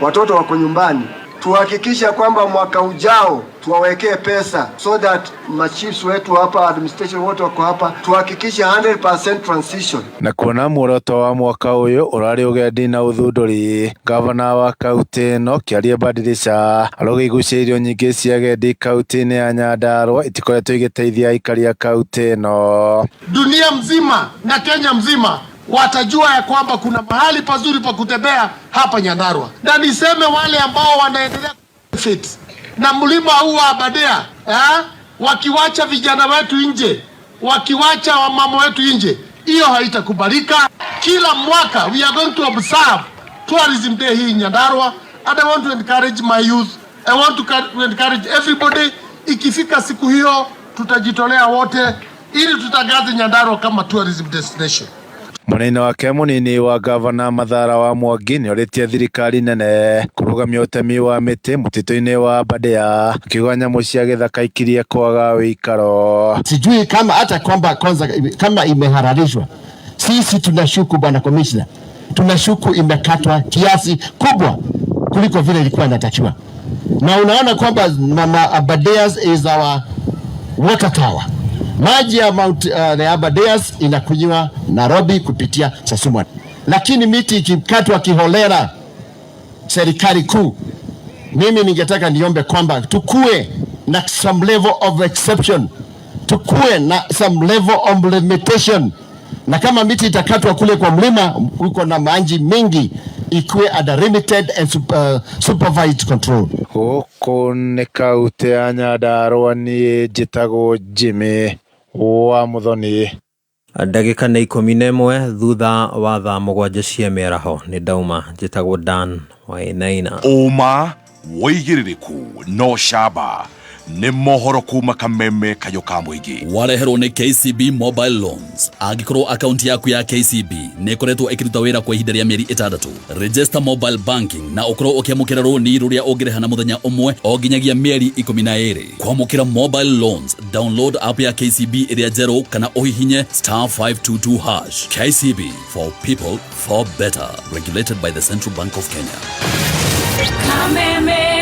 watoto wako nyumbani. Tuhakikisha kwamba mwaka ujao tuwawekee pesa so that machiefs wetu hapa, administration wote wako hapa, tuhakikishe 100% transition. Na kuona muoroto wa mwaka ũyũ ũrarĩ ũgendi na ũthundũri, gavana wa kaunti ĩno Kĩarie Badilisha arauga igucĩrĩrio nyingĩ cia agendi kaunti-inĩ ya Nyandarua itikoretwo igĩteithia aikari a kaunti ĩno. Dunia mzima na Kenya mzima watajua ya kwamba kuna mahali pazuri pa kutembea hapa Nyandarua, na niseme wale ambao wanaendelea fit na mlima huu wa Aberdare eh, wakiwacha vijana wetu nje, wakiwacha wamama wetu nje, hiyo haitakubalika. Kila mwaka we are going to observe Tourism Day hii Nyandarua, and I want to encourage my youth, I want to encourage everybody. Ikifika siku hiyo tutajitolea wote ili tutangaze Nyandarua kama tourism destination. Mwena-inĩ wake mũnini wa gavana Mathara wa Mwangi nĩorĩtie thirikari nene kũrũgamia ũtemi wa mĩtĩ mũtitũ-inĩ wa Aberdare akiuga nyamũ cia gĩthaka ikirie kwaga wĩikaro. Sijui kama hata kwamba kwanza kama imehalalishwa. Sisi tunashuku bwana commissioner, tunashuku imekatwa kiasi kubwa kuliko vile ilikuwa inatakiwa, na unaona kwamba mama Aberdares is our water tower. Maji ya Mount the Aberdares inakunywa Nairobi kupitia Sasumwa, lakini miti ikikatwa kiholela, serikali kuu, mimi ningetaka niombe kwamba tukue na some level of exception, tukue na some level of limitation, na kama miti itakatwa kule kwa mlima uko na maji mingi, ikuwe under limited and supervised control. Gũkũ nĩ kaunti ya Nyandarua niĩ njĩtagwo Jimmy wa Muthoni. Ndagĩka nĩ 11 thutha wa thaa 7 cia mĩaraho. Nĩ ndauma, njĩtagwo Dan Wainaina. Ũma, wĩigĩrĩrĩku no camba nĩ mohoro kuma kameme kayũ ka mũingĩ. Wareherwo nĩ KCB Mobile Loans. Angĩkorwo akaunti yaku ya KCB nĩ ĩkoretwo ĩkĩruta wĩra kwa ihinda rĩa mĩeri 6, register mobile banking na ũkorwo ũkĩamũkĩra rũni rũrĩa ũngĩrĩha na mũthenya ũmwe o nginyagia mĩeri 12. Kwamũkĩra mobile loans, download app ya KCB ĩrĩa njerũ kana ũhihinye *522#. KCB, for people, for better. Regulated by the Central Bank of Kenya. Kameme.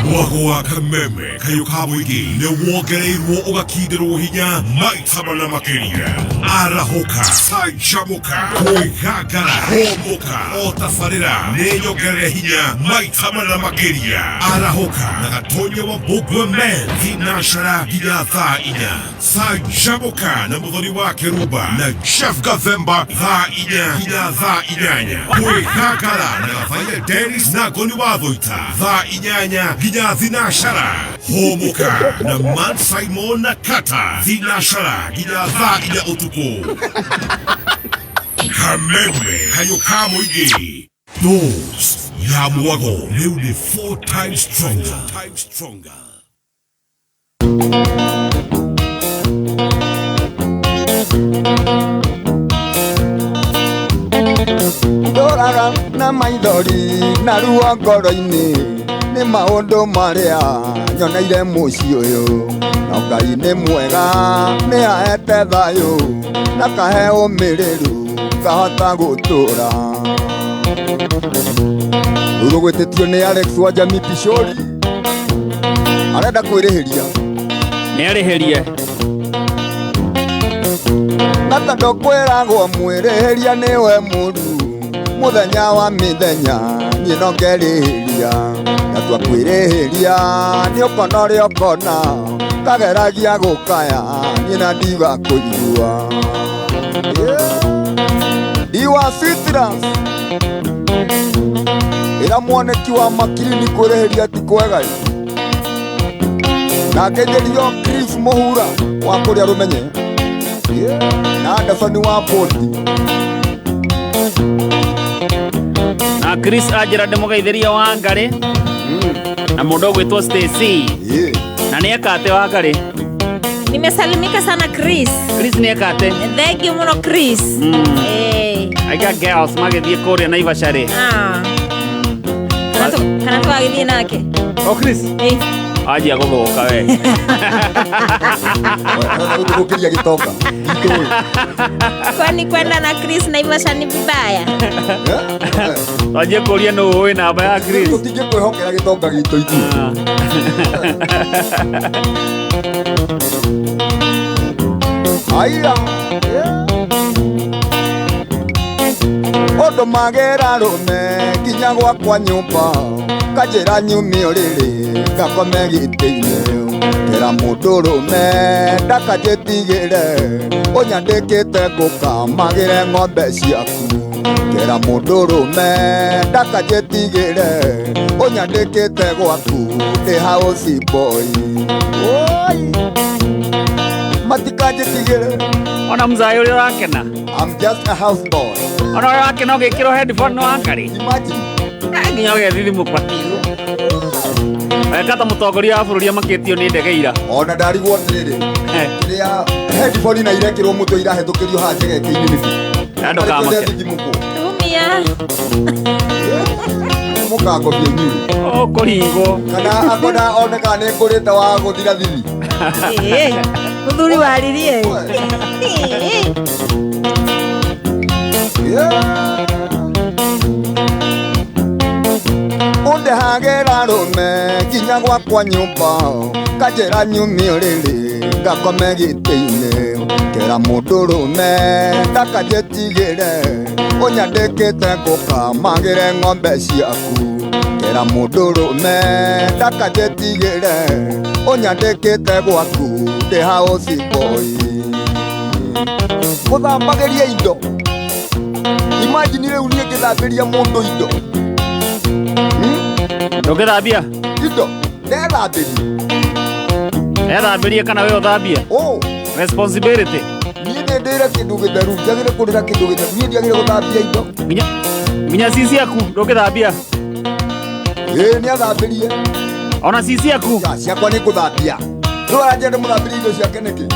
Mwago wa kameme kayũ ka mũingĩ nĩ wongereirwo ũgakindĩrwo hinya maita mana makĩria. Arahũka, canjamũka, kwĩgangara, hũmũka, o tabarĩra nĩ nyongerere hinya maita mana makĩria. Arahũka na Gatonya wa Mbũngwe men thinacara nginya thaa 4. Canjamũka na Mũthoni wa Kĩrumba na Jeff Gathemba thaa 4 nginya thaa 8. Kwĩgangara na Gathaia Dennis na Ngoni wa Thũita thaa 8 nginya thinashara. Hũmũka na Man Simon na Kata thinashara nginya thaa 4 ũtukũ. Kameme kayũ ka mũingĩ, dose ya mwago rĩu nĩ 4 times stronger. Ndoraga na maithori na ruo ngoro-inĩ nĩ maũndũ marĩa nyoneire mũciĩ ũyũ, no Ngai nĩ mwega nĩ ahete thayũ na kahe ũmĩrĩru ngahota gũtũra. Rũrũ gwĩtĩtio nĩ Alex wa Jamii Pishori arenda kwĩrĩhĩria. Nĩ arĩhĩrie. Na tondũ kwĩragwo mwĩrĩhĩria nĩwe mũru, mũthenya wa mĩthenya niĩ no ngerĩhĩria. Ndatua kwĩrĩhĩria nĩ ũkona ũrĩa ũkona, ngageragia gũkaya niĩ na ndiga kũigua. Ndiwa Citrus ĩra mwoneki wa makirini kwĩrĩhĩria ti kwega. Nake njĩrio Chris Mũhura wa kũrĩa rũmenye na Anderson wa Poti. Na Chris anjĩra ndĩmũgeithĩrie Wangarĩ na mũndũ ũgwĩtwo Stacy. Na nĩ eka atĩ Wangarĩ? Nimesalimika sana Chris. Chris nĩ eka atĩ? Thank you mũno Chris. Aiga girls magĩthiĩ kũrĩa Naivasha rĩ. Kana twagĩthiĩ nake? O Chris? Anjia gũthũka we. Gũkĩria gĩtonga. Kwani kwenda na Chris Naivasha ni vibaya? Wanjie kũria nũ ũĩ namba ya Chris. Tũtingĩkwĩhokera gĩtonga gitũ ithuĩ. Aira. Ũndũ magera rũme nginya gwakwa nyũmba kanjĩra nyume ũrĩrĩ ngakome gĩtĩ-inĩ kĩra mũndũ rũme ndakanjĩtigĩre ũnyandĩkĩte ngũkamagĩre ng'ombe ciaku kĩra mũndũ rũme ndakanjĩtigĩre ũnyandĩkĩte gwaku ndĩ house boy. Oi matikanjĩtigĩre. Ona mzae ũrĩa ũrakena. I'm just a house boy. Ona ũrĩa ũrakena ũgĩkĩrwo headphone no wakarĩ. Imagine. Nginya ũgethithimũka. Weka ta mũtongoria wa bũrũri amakĩtio nĩ ndege ira. Ona ndarigwo atĩrĩrĩ. Kĩrĩa headphone na irekĩrwo mũtwe irahĩtũkĩrio haha njegeke-inĩ nĩkĩ? Na ndũkamake. Tumia. Mũkangobia inyuĩ. Ũkũringwo. Kana akona one kana nĩ ngũrĩte wa gũthira thithi. Mũthuri waririe. Ũndehagĩra rũme nginya gwakwa nyũmba kanjĩra nyume ũrĩrĩ ngakome gĩtĩ-inĩ kĩra mũndũ rũme ndakanjĩtigĩre ũnyandĩkĩte ngũkamagĩre ng'ombe ciaku kĩra mũndũ rũme ndakanjĩtigĩre ũnyandĩkĩte gwaku ndĩ house boy. Gũthambagĩria indo. Imagine rĩu niĩ ngĩthambĩria mũndũ indo. Ndũngĩthambia? Indo ndethambĩrie. Ethambĩrie kana we ũthambie? Oh. Responsibility. Niĩ nĩ ndĩre kĩndũ gĩtheru, njagĩrĩire kũrĩra kĩndũ gĩtheru, niĩ ndiagĩrĩire gũthambia indo. Nginya ci ciaku ndũngĩthambia? Ĩĩ nĩ athambĩrie. Ona ci ciaku? Ciakwa nĩ ngũthambia. Rĩu aranjĩra ndĩmũthambĩrie indo ciake nĩkĩ?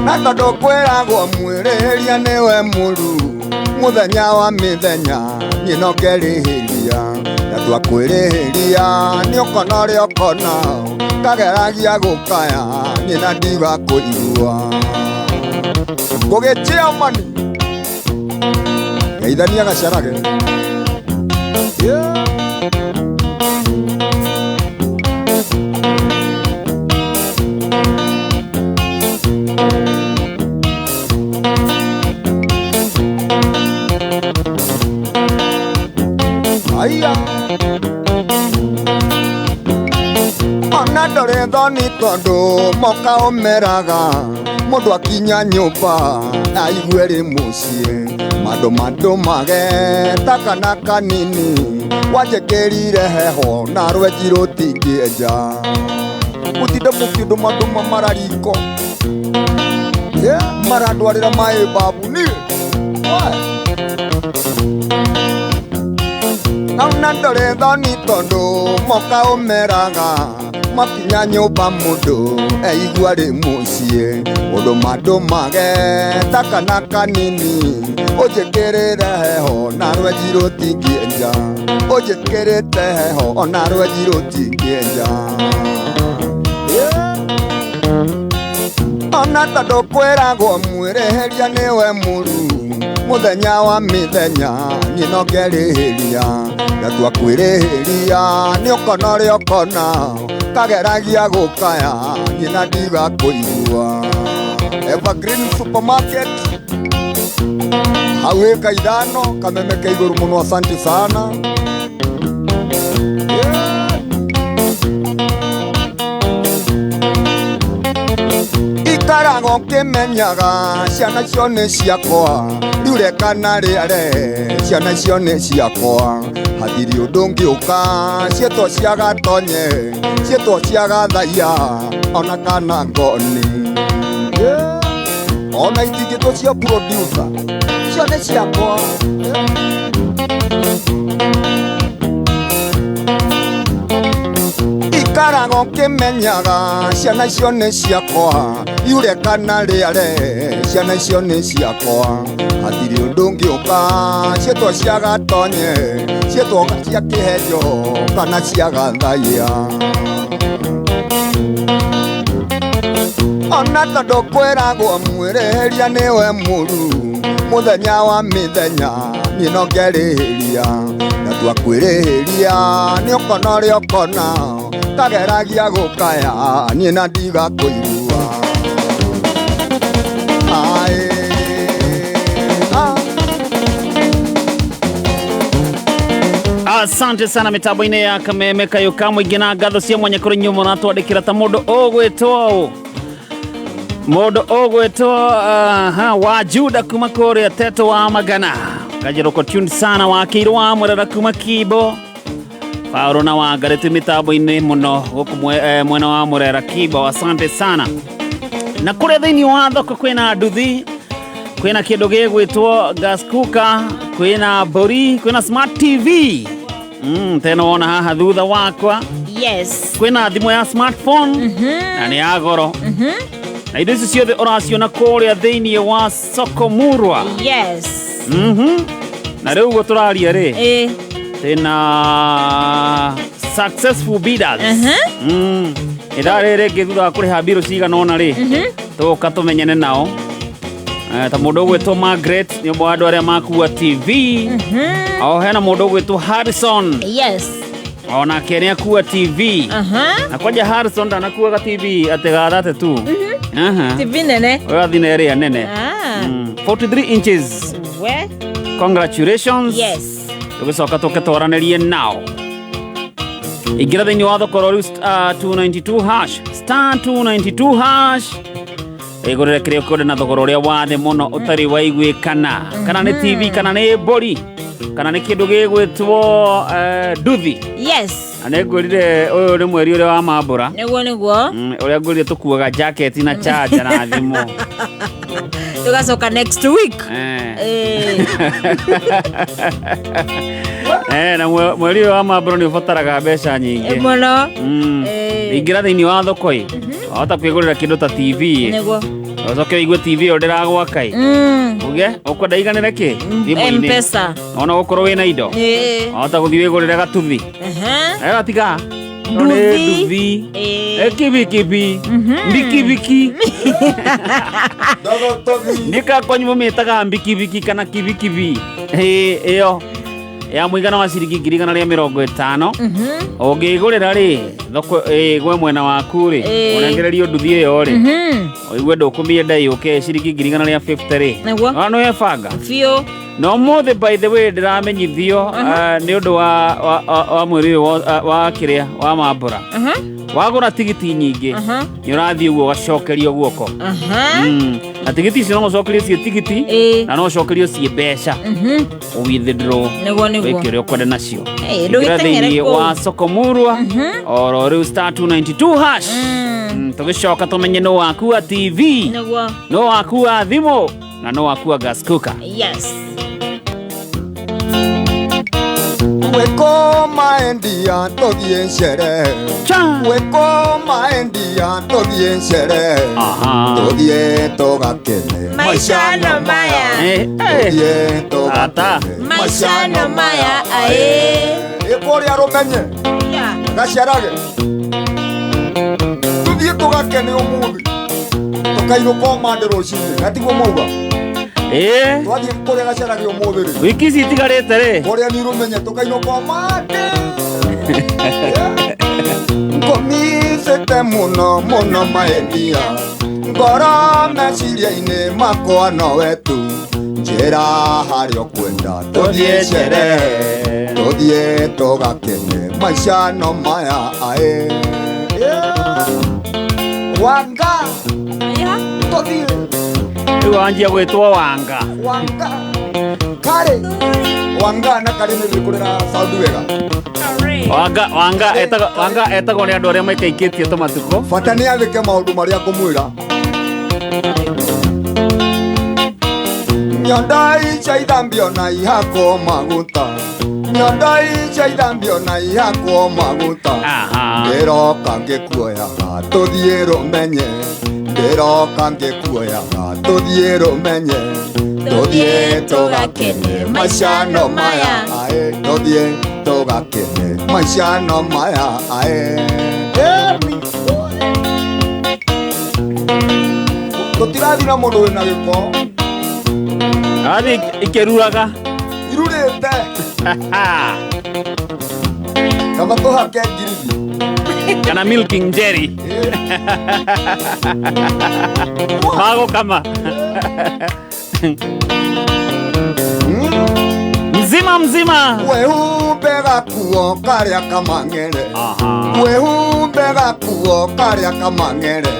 Na tondũ kwĩragwo mwĩrĩhĩria nĩwe mũru mũthenya wa mĩthenya niĩ no ngerĩhĩria ndatua kwĩrĩhĩria nĩ ũkona ũrĩa ũkona kageragia gũkaya niĩ na ndiga kũigua ngũgĩchia mani geithania gacarage. Yeah. Aya. Ona ndũrĩ thoni tondũ moka ũmeraga mũndũ akinya nyũmba aigue rĩ mũciĩ mandũ mandũ mage ta kana kanini wanjĩkĩrire heho na rwenji rũtingĩenja mũtinde mũkĩndũmandũma marariko marandwarĩra maĩ babu niĩ. Ona ndũrĩ thoni tondũ moka ũmeraga makinya nyũmba mũndũ eigua rĩ mũciĩ ũndũ mandũ mage ta kana kanini ũnjĩkĩrĩre heho na rwenji rũtingĩenja ũnjĩkĩrĩte heho ona rwenji rũtingĩenja. Ona tondũ kwĩragwo mwĩrĩhĩria nĩwe mũru mũthenya wa mĩthenya niĩ no ngerĩhĩria ndatua kwĩrĩhĩria nĩ ũkona ũrĩa ũkona kageragia gũkaya niĩ na ndiga kũigua. Evergreen Supermarket hau ĩka ithano kameme ke igũrũ mũno, asante sana. Ikaraga ũkĩmenyaga ciana icio nĩ ciakwa riu reka na rĩare ciana icio nĩ ciakwa hatirĩ ũndũ ũngĩũka ciĩtwo cia gatonye ciĩtwo cia gathaiya ona kana ngoni. Ona itingĩtwo cia producer icio nĩ ciakwa. Ikaraga ũkĩmenyaga ciana icio nĩ ciakwa iure kana rĩare ciana icio nĩ ciakwa hatirĩ ũndũ ũngĩũka ciĩtwo cia gatonye ciĩtwo cia kĩhenjo kana cia gathaiya. Ona tondũ kwĩragwo mwĩrĩhĩria nĩwe mũru mũthenya wa mĩthenya niĩ no ngerĩhĩria na twakwĩrĩhĩria nĩ ũkona ũrĩa ũkona kageragia gũkaya niĩ na ndigakũigua. Ae, ah. Asante sana mitambo-inĩ ya Kameme Kayũ ka mũingĩ na ngatho cia mwanya kũrĩ inyuĩ mũratwandĩkĩra ta mũndũ ũgwĩtwo mũndũ ũgwĩtwo aha, wa Juda kuma kũrĩa Teto wa Magana Kajeroko tuned sana wa Kĩirũ wa Mũrera kuma Kibo Paulo na Wangarĩ twĩ mĩtambo-inĩ mũno gũkũ mwena wa Mũrera Kibo, asante sana. Na kũrĩa thĩinĩ wa thoko kwĩna nduthi, kwĩna kĩndũ gĩgwĩtwo gas cooker, kwĩna mbũri, kwĩna smart TV tena wona haha thutha wakwa. Yes. Kwĩna thimũ ya smartphone na nĩ ya goro na indo ici ciothe ũraciona kũrĩa thĩinĩ wa soko murwa. Yes. Na rĩu ũguo tũraria rĩ, twĩna successful bidders. Ithaa rĩrĩ rĩngĩ thutha wa kũrĩha mbirũ cigana ũna rĩ, tũka tũmenyane nao. Ta mũndũ ũgwĩtwo Margaret nĩ ũmwe wa andũ arĩa makua TV. O hena mũndũ ũgwĩtwo Harrison. Yes. Onake nĩ akua TV. Na kwanja Harrison ndanakuaga TV atĩ ga 32. Aha. TV nene. Ũgathiĩ na ĩrĩa nene. Ah. 43 inches. We. Congratulations. Yes. Tũgĩcoka tũke twaranĩrie nao. Ingĩra thĩinĩ wa thoko rĩu star 292 hash, star 292 hash, ĩgũrĩre kĩrĩa ũkwenda na thogora ũrĩa wa thĩ mũno ũtarĩ waiguĩkana, kana nĩ TV, kana nĩ mbũri, kana nĩ kĩndũ gĩgwĩtwo nduthi. Yes. Na nĩ ngwĩrire ũyũ nĩ mweri ũrĩa wa mambũra. Nĩguo nĩguo. Ũrĩa ngwĩrire tũkuaga jacket na charger na thimũ. Tũgacoka next week. Na mweri ũyũ wa mambũra nĩ ũbataraga mbeca nyingĩ. Mũno. Ingĩra thĩinĩ wa thoko ĩ, wahota kwĩgũrĩra kĩndũ ta TV ĩ. Nĩguo. Ũcoke ũigue TV ĩyo ndĩragwaka ĩ. Uge, ũkwenda iganĩre kĩ? Thimũ-inĩ. M-Pesa. Ona gũkorwo wĩna indo. Wahota gũthiĩ wĩgũrĩre gatuthi. Gatiga. Nduthi. Nduthi. Kibikibi. Mbikibiki. Nĩka kwanyu mũmĩtaga mbikibiki kana kibikibi. Ĩyo ya mũigana wa ciringi 150,000. Ũngĩgũrĩra rĩ thoko ĩgwe mwena waku rĩ, ũnengererio nduthi ĩyo rĩ, ũigue ndũkũmĩenda yũke ciringi 150,000 rĩ. Nĩguo. Ona nĩ webanga biũ. Na ũmũthĩ by the way ndĩramenyithio nĩ ũndũ wa mweri ũyũ wa kĩrĩa wa mambũra. Wagũra tigiti nyingĩ nĩ ũrathiĩ ũguo ũgacokerio guoko. Na tigiti icio no ũcokerio ciĩ tigiti na no ũcokerio ciĩ mbeca. Withdraw. Nĩguo nĩguo. Wĩke ũrĩa ũkwenda nacio. Ĩĩ, Ingĩra ndũgĩteng'ere thĩinĩ kũu. wa soko murwa oro rĩu star 292 hash. Tũgĩcoka tũmenye nũ wakua TV, Nĩguo. nũ wakua thimũ na nũ wakua gas cooker. Yes. Weko maendia tũthiĩ sherehe. Weko maendia tũthiĩ sherehe. Tũthiĩ tũgakene Maisha no maya. Tũthiĩ tũgakene Maisha no maya ae. Ĩkũrĩa rũmenye gaciarage tũthiĩ tũgakene ũmũthĩ tũkainũka ũmande rũcinĩ gatiguo mauga. Twathiĩ kũrĩa gaciarage ũmũthĩ rĩ, wiki ici itigarĩte rĩ, kũrĩa nĩ rũmenye tũkainũka ũmande. Ngũmicĩte mũno mũno maendia ngoro meciria-inĩ makwa nowe tu njĩra harĩa ũkwenda tũthiĩ sherehe tũthiĩ tũgakene maica no maya ae. Wanga tũthiĩ. Rĩu wanjia gwĩtwo Wanga. Wanga Kare Wanga na Kare nĩ rĩkũrĩra sound wega. Wanga Wanga etagwo Wanga etagwo nĩ andũ arĩa maikaikĩtie tũmatukũ. Bata nĩ athĩke maũndũ marĩa ngũmwĩra. Nyondo icio ithambio na ihakwo maguta. Nyondo icio ithambio na ihakwo maguta. Ndĩroka ngĩkuoyaga tũthiĩ rũmenye. Ndĩroka ngĩkuoyaga tũthiĩ rũmenye. Tũthiĩ tũgakene maica no maya ae. Tũthiĩ tũgakene maica no maya ae. Tũtirathi na mũndũ wĩna gĩko. Athi ikĩruraga. Irurĩte. Kaba tũhake ngirithi. Kana milking jerry. Magũkama. Mzima mzima. Wehumbe gakuo karĩa kamang'ere. Wehumbe gakuo karĩa kamang'ere.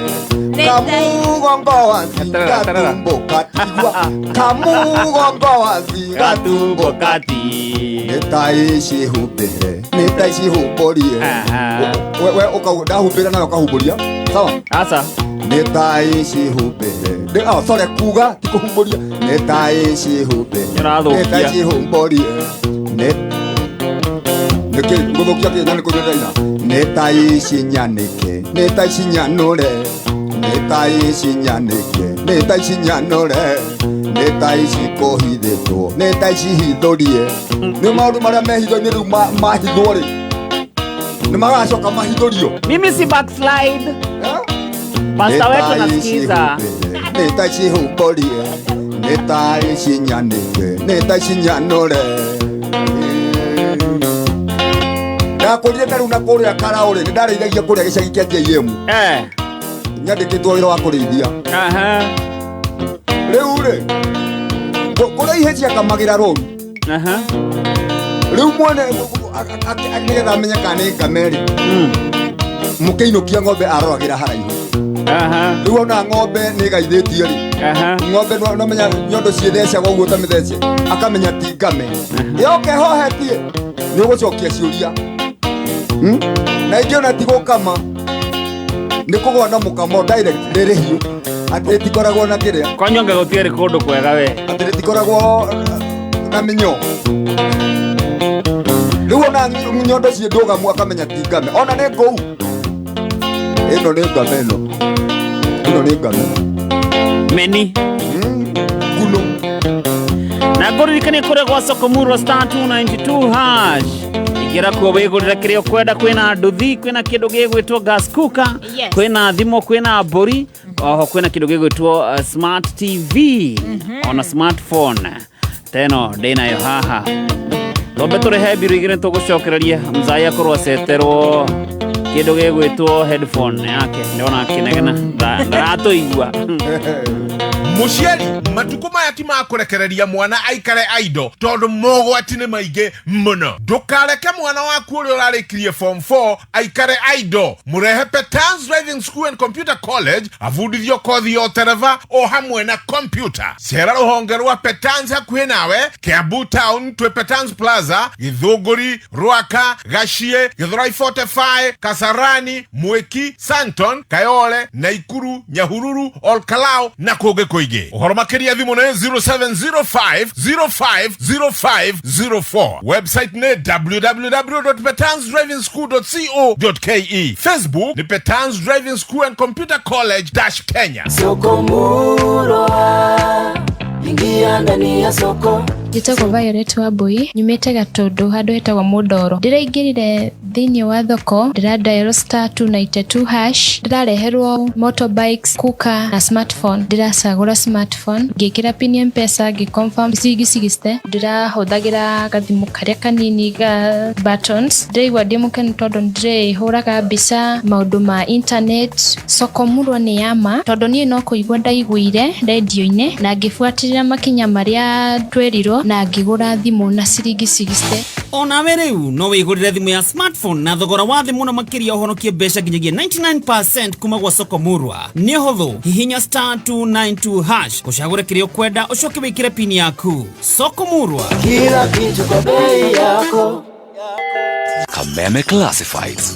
Kamugongo wa gatumbo katigwa. Kamugongo wa gatumbo kati. Nĩ ta ici humbĩre. Nĩ ta ici humbũrie. We ndahumbĩra nawe ũkahumbũria. Sawa? Asa. Nĩ ta ici humbĩre. Oh, sorry, kuga ti kũhumbũria. Nĩ ta ici humbĩre. Nĩ ta ici humbũrie. Nĩ nĩkĩ ngũthũkia kĩ na nĩ kũrĩa ndaina. Nĩ ta ici nyanĩke. Nĩ ta ici nyanũre. Nĩ ta ici nyanĩke. Nĩ ta ici nyanũre. Nĩ ta ici kũhithĩtwo. Nĩ ta ici hithũrie. Nĩ maũndũ marĩa me hitho-inĩ rĩu mahithwo rĩ. Nĩ magacoka mahithũrio. Mimi si backslide. Pastor wetu nasikiza. Nĩ ta ici humbũrie. Nĩ ta ici nyanĩke. Nĩ ta ici nyanũre. Ndakũrire ta rĩu na kũrĩa Karaũrĩ, nĩ ndarĩithagia kũrĩa gĩcagi kĩa JM. Nyandĩkĩtwo wĩra wa kũrĩithia. Rĩu rĩ, kũrĩa ihĩ ciakamagĩra rũru. Rĩu mwene nĩgetha amenye kana nĩ ngame rĩ, mũkĩinũkia ng'ombe aroragĩra haraihu. Rĩu ona ng'ombe nĩ ĩgaithĩtie rĩ, ng'ombe no menya nyondo ciĩthecagwo ũguo ta mĩthece, akamenya ti ngame. Yoka ĩhohetie, nĩ ũgũcokia ciũria. Na ingĩ ona ti gũkama, nĩ kũgũa na mũkamo direct rĩrĩ hiũ. Atĩ rĩtikoragwo na kĩrĩa. Kwanyu anga gũtiarĩ kũndũ kwega we. Atĩ rĩtikoragwo na mĩnyoo. Rĩu ona nyondo ciĩ ndũgamu akamenya ti ngame. Ona nĩ ngũu. Ĩno nĩ ngame ĩno. Ĩno nĩ ngame. Meni. Nguno. Na ngũririkanie kũrĩa gwa Soko Murwa star 292 hash. Ingĩra kuo wĩgũrĩre kĩrĩa ũkwenda, kwĩna nduthi, kwĩna kĩndũ gĩgwĩtwo gas cooker, kwĩna thimũ, kwĩna mbũri, oho kwĩna kĩndũ gĩgwĩtwo smart TV, ona smartphone. Teno ndĩnayo haha. Tombe tũrĩhe mbiru igĩrĩ tũgũcokereria mzai akorwo aceterwo kĩndũ gĩgwĩtwo headphone yake. Ndĩrona akĩnegena, ndaratũigua. Mũciari, matukũ maya ti ma kũrekereria mwana aikare aido tondũ mogwati nĩ maingĩ mũno. Ndũkareke mwana waku ũrĩa ũrarĩkirie form 4 aikare aido. Mũrehe Petans Driving School and Computer College abundithio kothi ya ũtereba o hamwe na computer. Cera rũhonge rwa Petans hakuhĩ nawe Kiambu Town, twĩ Petans Plaza, Githũngũri, Rwaka, Gachie, Githurai 45, Kasarani, Mwiki, Santon, Kayole, Naikuru, Nyahururu, Olkalou na kũngĩ kũingĩ. Ũhoro makĩria thimũ nĩ 0705 050504. Website nĩ www.petansdrivingschool.co.ke. Facebook nĩ Petans Driving School and Computer College dash Kenya. Soko Murwa, ingia ndani ya soko. Njĩtagwo Violet Wambui, nyumĩte Gatũndũ handũ hetagwo Mũndoro. Ndĩraingĩrire thĩinĩ wa thoko, ndĩra dial star 292 hash, ndĩrareherwo motorbikes, cooker na smartphone. Ndĩracagũra smartphone, ngĩkĩra pin ya M-Pesa, ngĩ confirm ciringi 60. Ndĩrahũthagĩra gathimũ karĩa kanini ga buttons. Ndĩraigua ndĩ mũkenu tondũ nĩndĩrĩhũraga mbica maũndũ ma internet. Soko Murwa nĩ ya ma tondũ niĩ no kũigua ndaiguire rendio-inĩ na ngĩbuatĩrĩra makinya marĩa twerirwo na ngĩgũra thimũ na ciringi 60. Onawe rĩu no wĩgũrĩre thimũ ya smartphone na thogora wa thĩ mũno makĩria ũhonokie mbeca nginyagia 99% kuma gwa Soko Murwa. Nĩ ũhũthũ, hihinya star 292 hash ũcagũre kĩrĩa ũkwenda ũcoke wĩkĩre pin yaku. Soko Murwa, kila kitu kwa bei yako. Kameme Classifieds.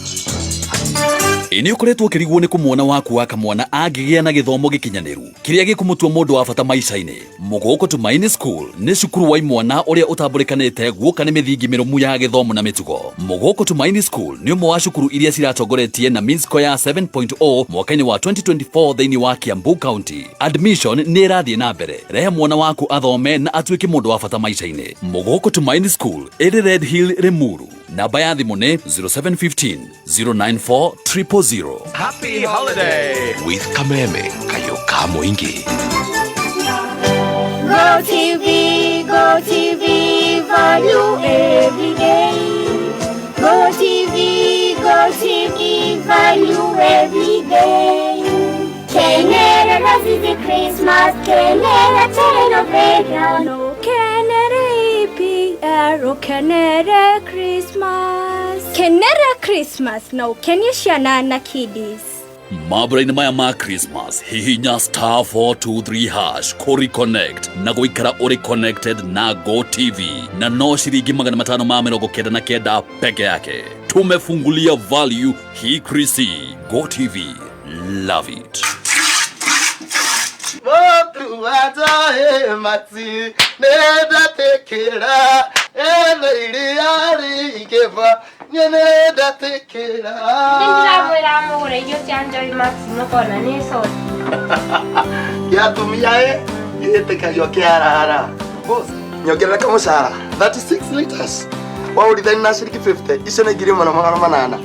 Ĩ nĩ ũkoretwo ũkĩrigwo nĩ kũ mwana waku wa kamwana angĩgĩa na gĩthomo gĩkinyanĩru kĩrĩa gĩkũmũtua mũndũ wa bata maica-inĩ. Mũgũkũ Tumaini School nĩ cukuru wa imwana ũrĩa ũtambũrĩkanĩte guoka nĩ mĩthingi mĩrũmu ya gĩthomo na mĩtugo. Mũgũkũ Tumaini School nĩ ũmwe wa cukuru iria ciratongoretie na mean score ya 7.0 mwaka-inĩ wa 2024 thĩinĩ wa Kiambu County. Admission nĩ ĩrathiĩ na mbere. Rehe mwana waku athome na atuĩke mũndũ wa bata maica-inĩ. Mũgũkũ Tumaini School ĩrĩ Red Hill, Limuru. Namba ya thimũ nĩ 0715 094 000. Happy holiday with Kameme Kayo ka Mũingĩ. Go TV, Go TV, value every day. Go TV, Go TV, value every day. Kenera Razizi Christmas, Kenera Telenovela, Kenera EPR, Kenera Christmas. Kenera Christmas, no Kenya Shana na kiddies. Mambura-inĩ maya ma Christmas hihinya star 423 hash kũri connect na gũikara ũrĩ connected na Go TV na no ciringi 599 peke yake. Tumefungulia value hii Krisi. Go TV, love it. Motu watahe mati nenda tekera ene iria rikeva nenda tekera. Ndĩramwĩra mũgũre irio cia Joy Max mũkona nĩ soda. Gĩatumia ĩ gĩtĩkagio kĩarara. Boss, nyongerera kamũcara 36 liters. Waũrithani na ciringi 50 icio nĩ 1800.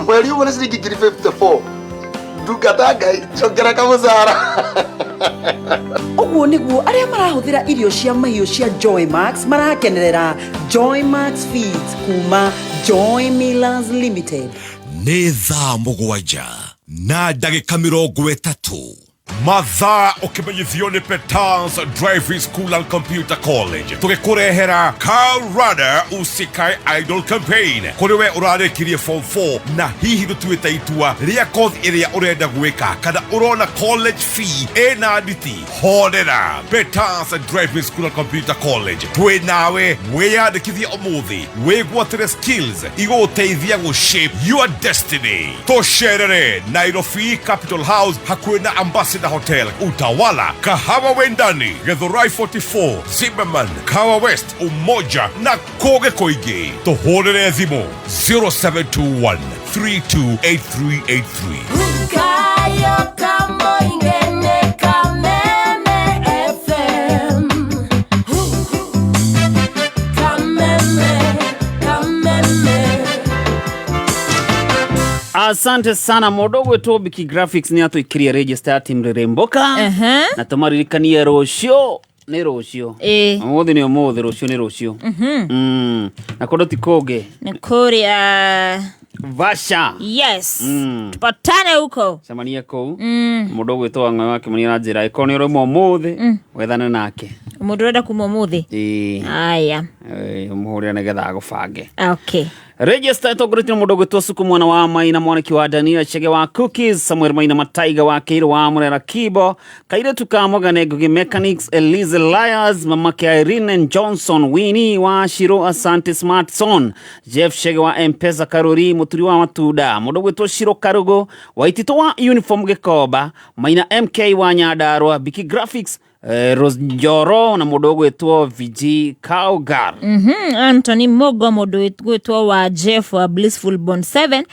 Mweri ũguo nĩ ciringi 54. Ndungata Ngai njongera kamũcara. Ũguo nĩguo arĩa marahũthĩra irio cia mahiũ cia Joy Max marakenerera Joy Max Feeds kuma Joy Millers Limited. Nĩ thaa 7 na ndagĩka 30 mathaa ũkĩmenyithio nĩ Petals Driving School and Computer College tũgĩkũrehera Car Runner Usikae Idol Campaign kũrĩ we ũrarĩkirie form 4 na hihi ndũtuĩte itua rĩa kothi ĩrĩa ũrenda gwĩka kana ũrona college fee ĩna nditi horera. Petals Driving School and Computer College twĩ nawe, wĩyandĩkithie ũmũthĩ wĩgwatĩre skills igũgũteithia gũ shape your destiny. Tũcerere Nairobi Capital House hakuhĩ na Ambassador Hotel, Utawala, Kahawa Wendani, Githurai 44, Zimmerman, Kahawa West, Umoja na kũngĩ kũingĩ. Tũhũrĩre thimũ 0721 328383. Kayo Kamoingene Kameme FM. Kameme, Kameme. Asante sana mũndũ ũgwĩtwo Biki Graphics nĩ atũikĩria register ya team Rĩrĩmbũka na tũmaririkanie rũciũ nĩ rũciũ. Ũmũthĩ nĩ ũmũthĩ, rũciũ nĩ rũciũ. Na kũndũ ti kũngĩ. Nĩ kũrĩa Vasha. Yes. Tupatane huko. Cemania kũu. Mũndũ ũgwĩtwo Wang'oe wa Kĩmani aranjĩra ĩkorwo nĩ ũrauma ũmũthĩ wethane nake. Mũndũ ũrenda kuma ũmũthĩ. Ĩĩ. Aya. Ũmũhũrĩre nĩgetha agũbange. Okay. Register ĩtongoretio nĩ mũndũ ũgwĩtwo Suku mwana wa Maina, mwaniki wa Daniel Chege wa Cookies, Samuel Maina Mataiga wa Kĩirũ wa Mũrera Kibo, Kairĩtu ka Mũgane Ngugi Mechanics, Elise Liars, mamake Irene Johnson, Winnie wa Shiro, Asante Smartson, Jeff Chege wa M-Pesa Karuri, Mũturi wa Matunda, mũndũ ũgwĩtwo Shiro Karugo, Waitito wa Uniform Gĩkomba, Maina MK wa Nyandarua, Biki Graphics, Rose Njoro na mũndũ ũgwĩtwo VG Kaugar. Anthony Mogo mũndũ gwĩtwo wa Jeff wa Blissful Bond 7,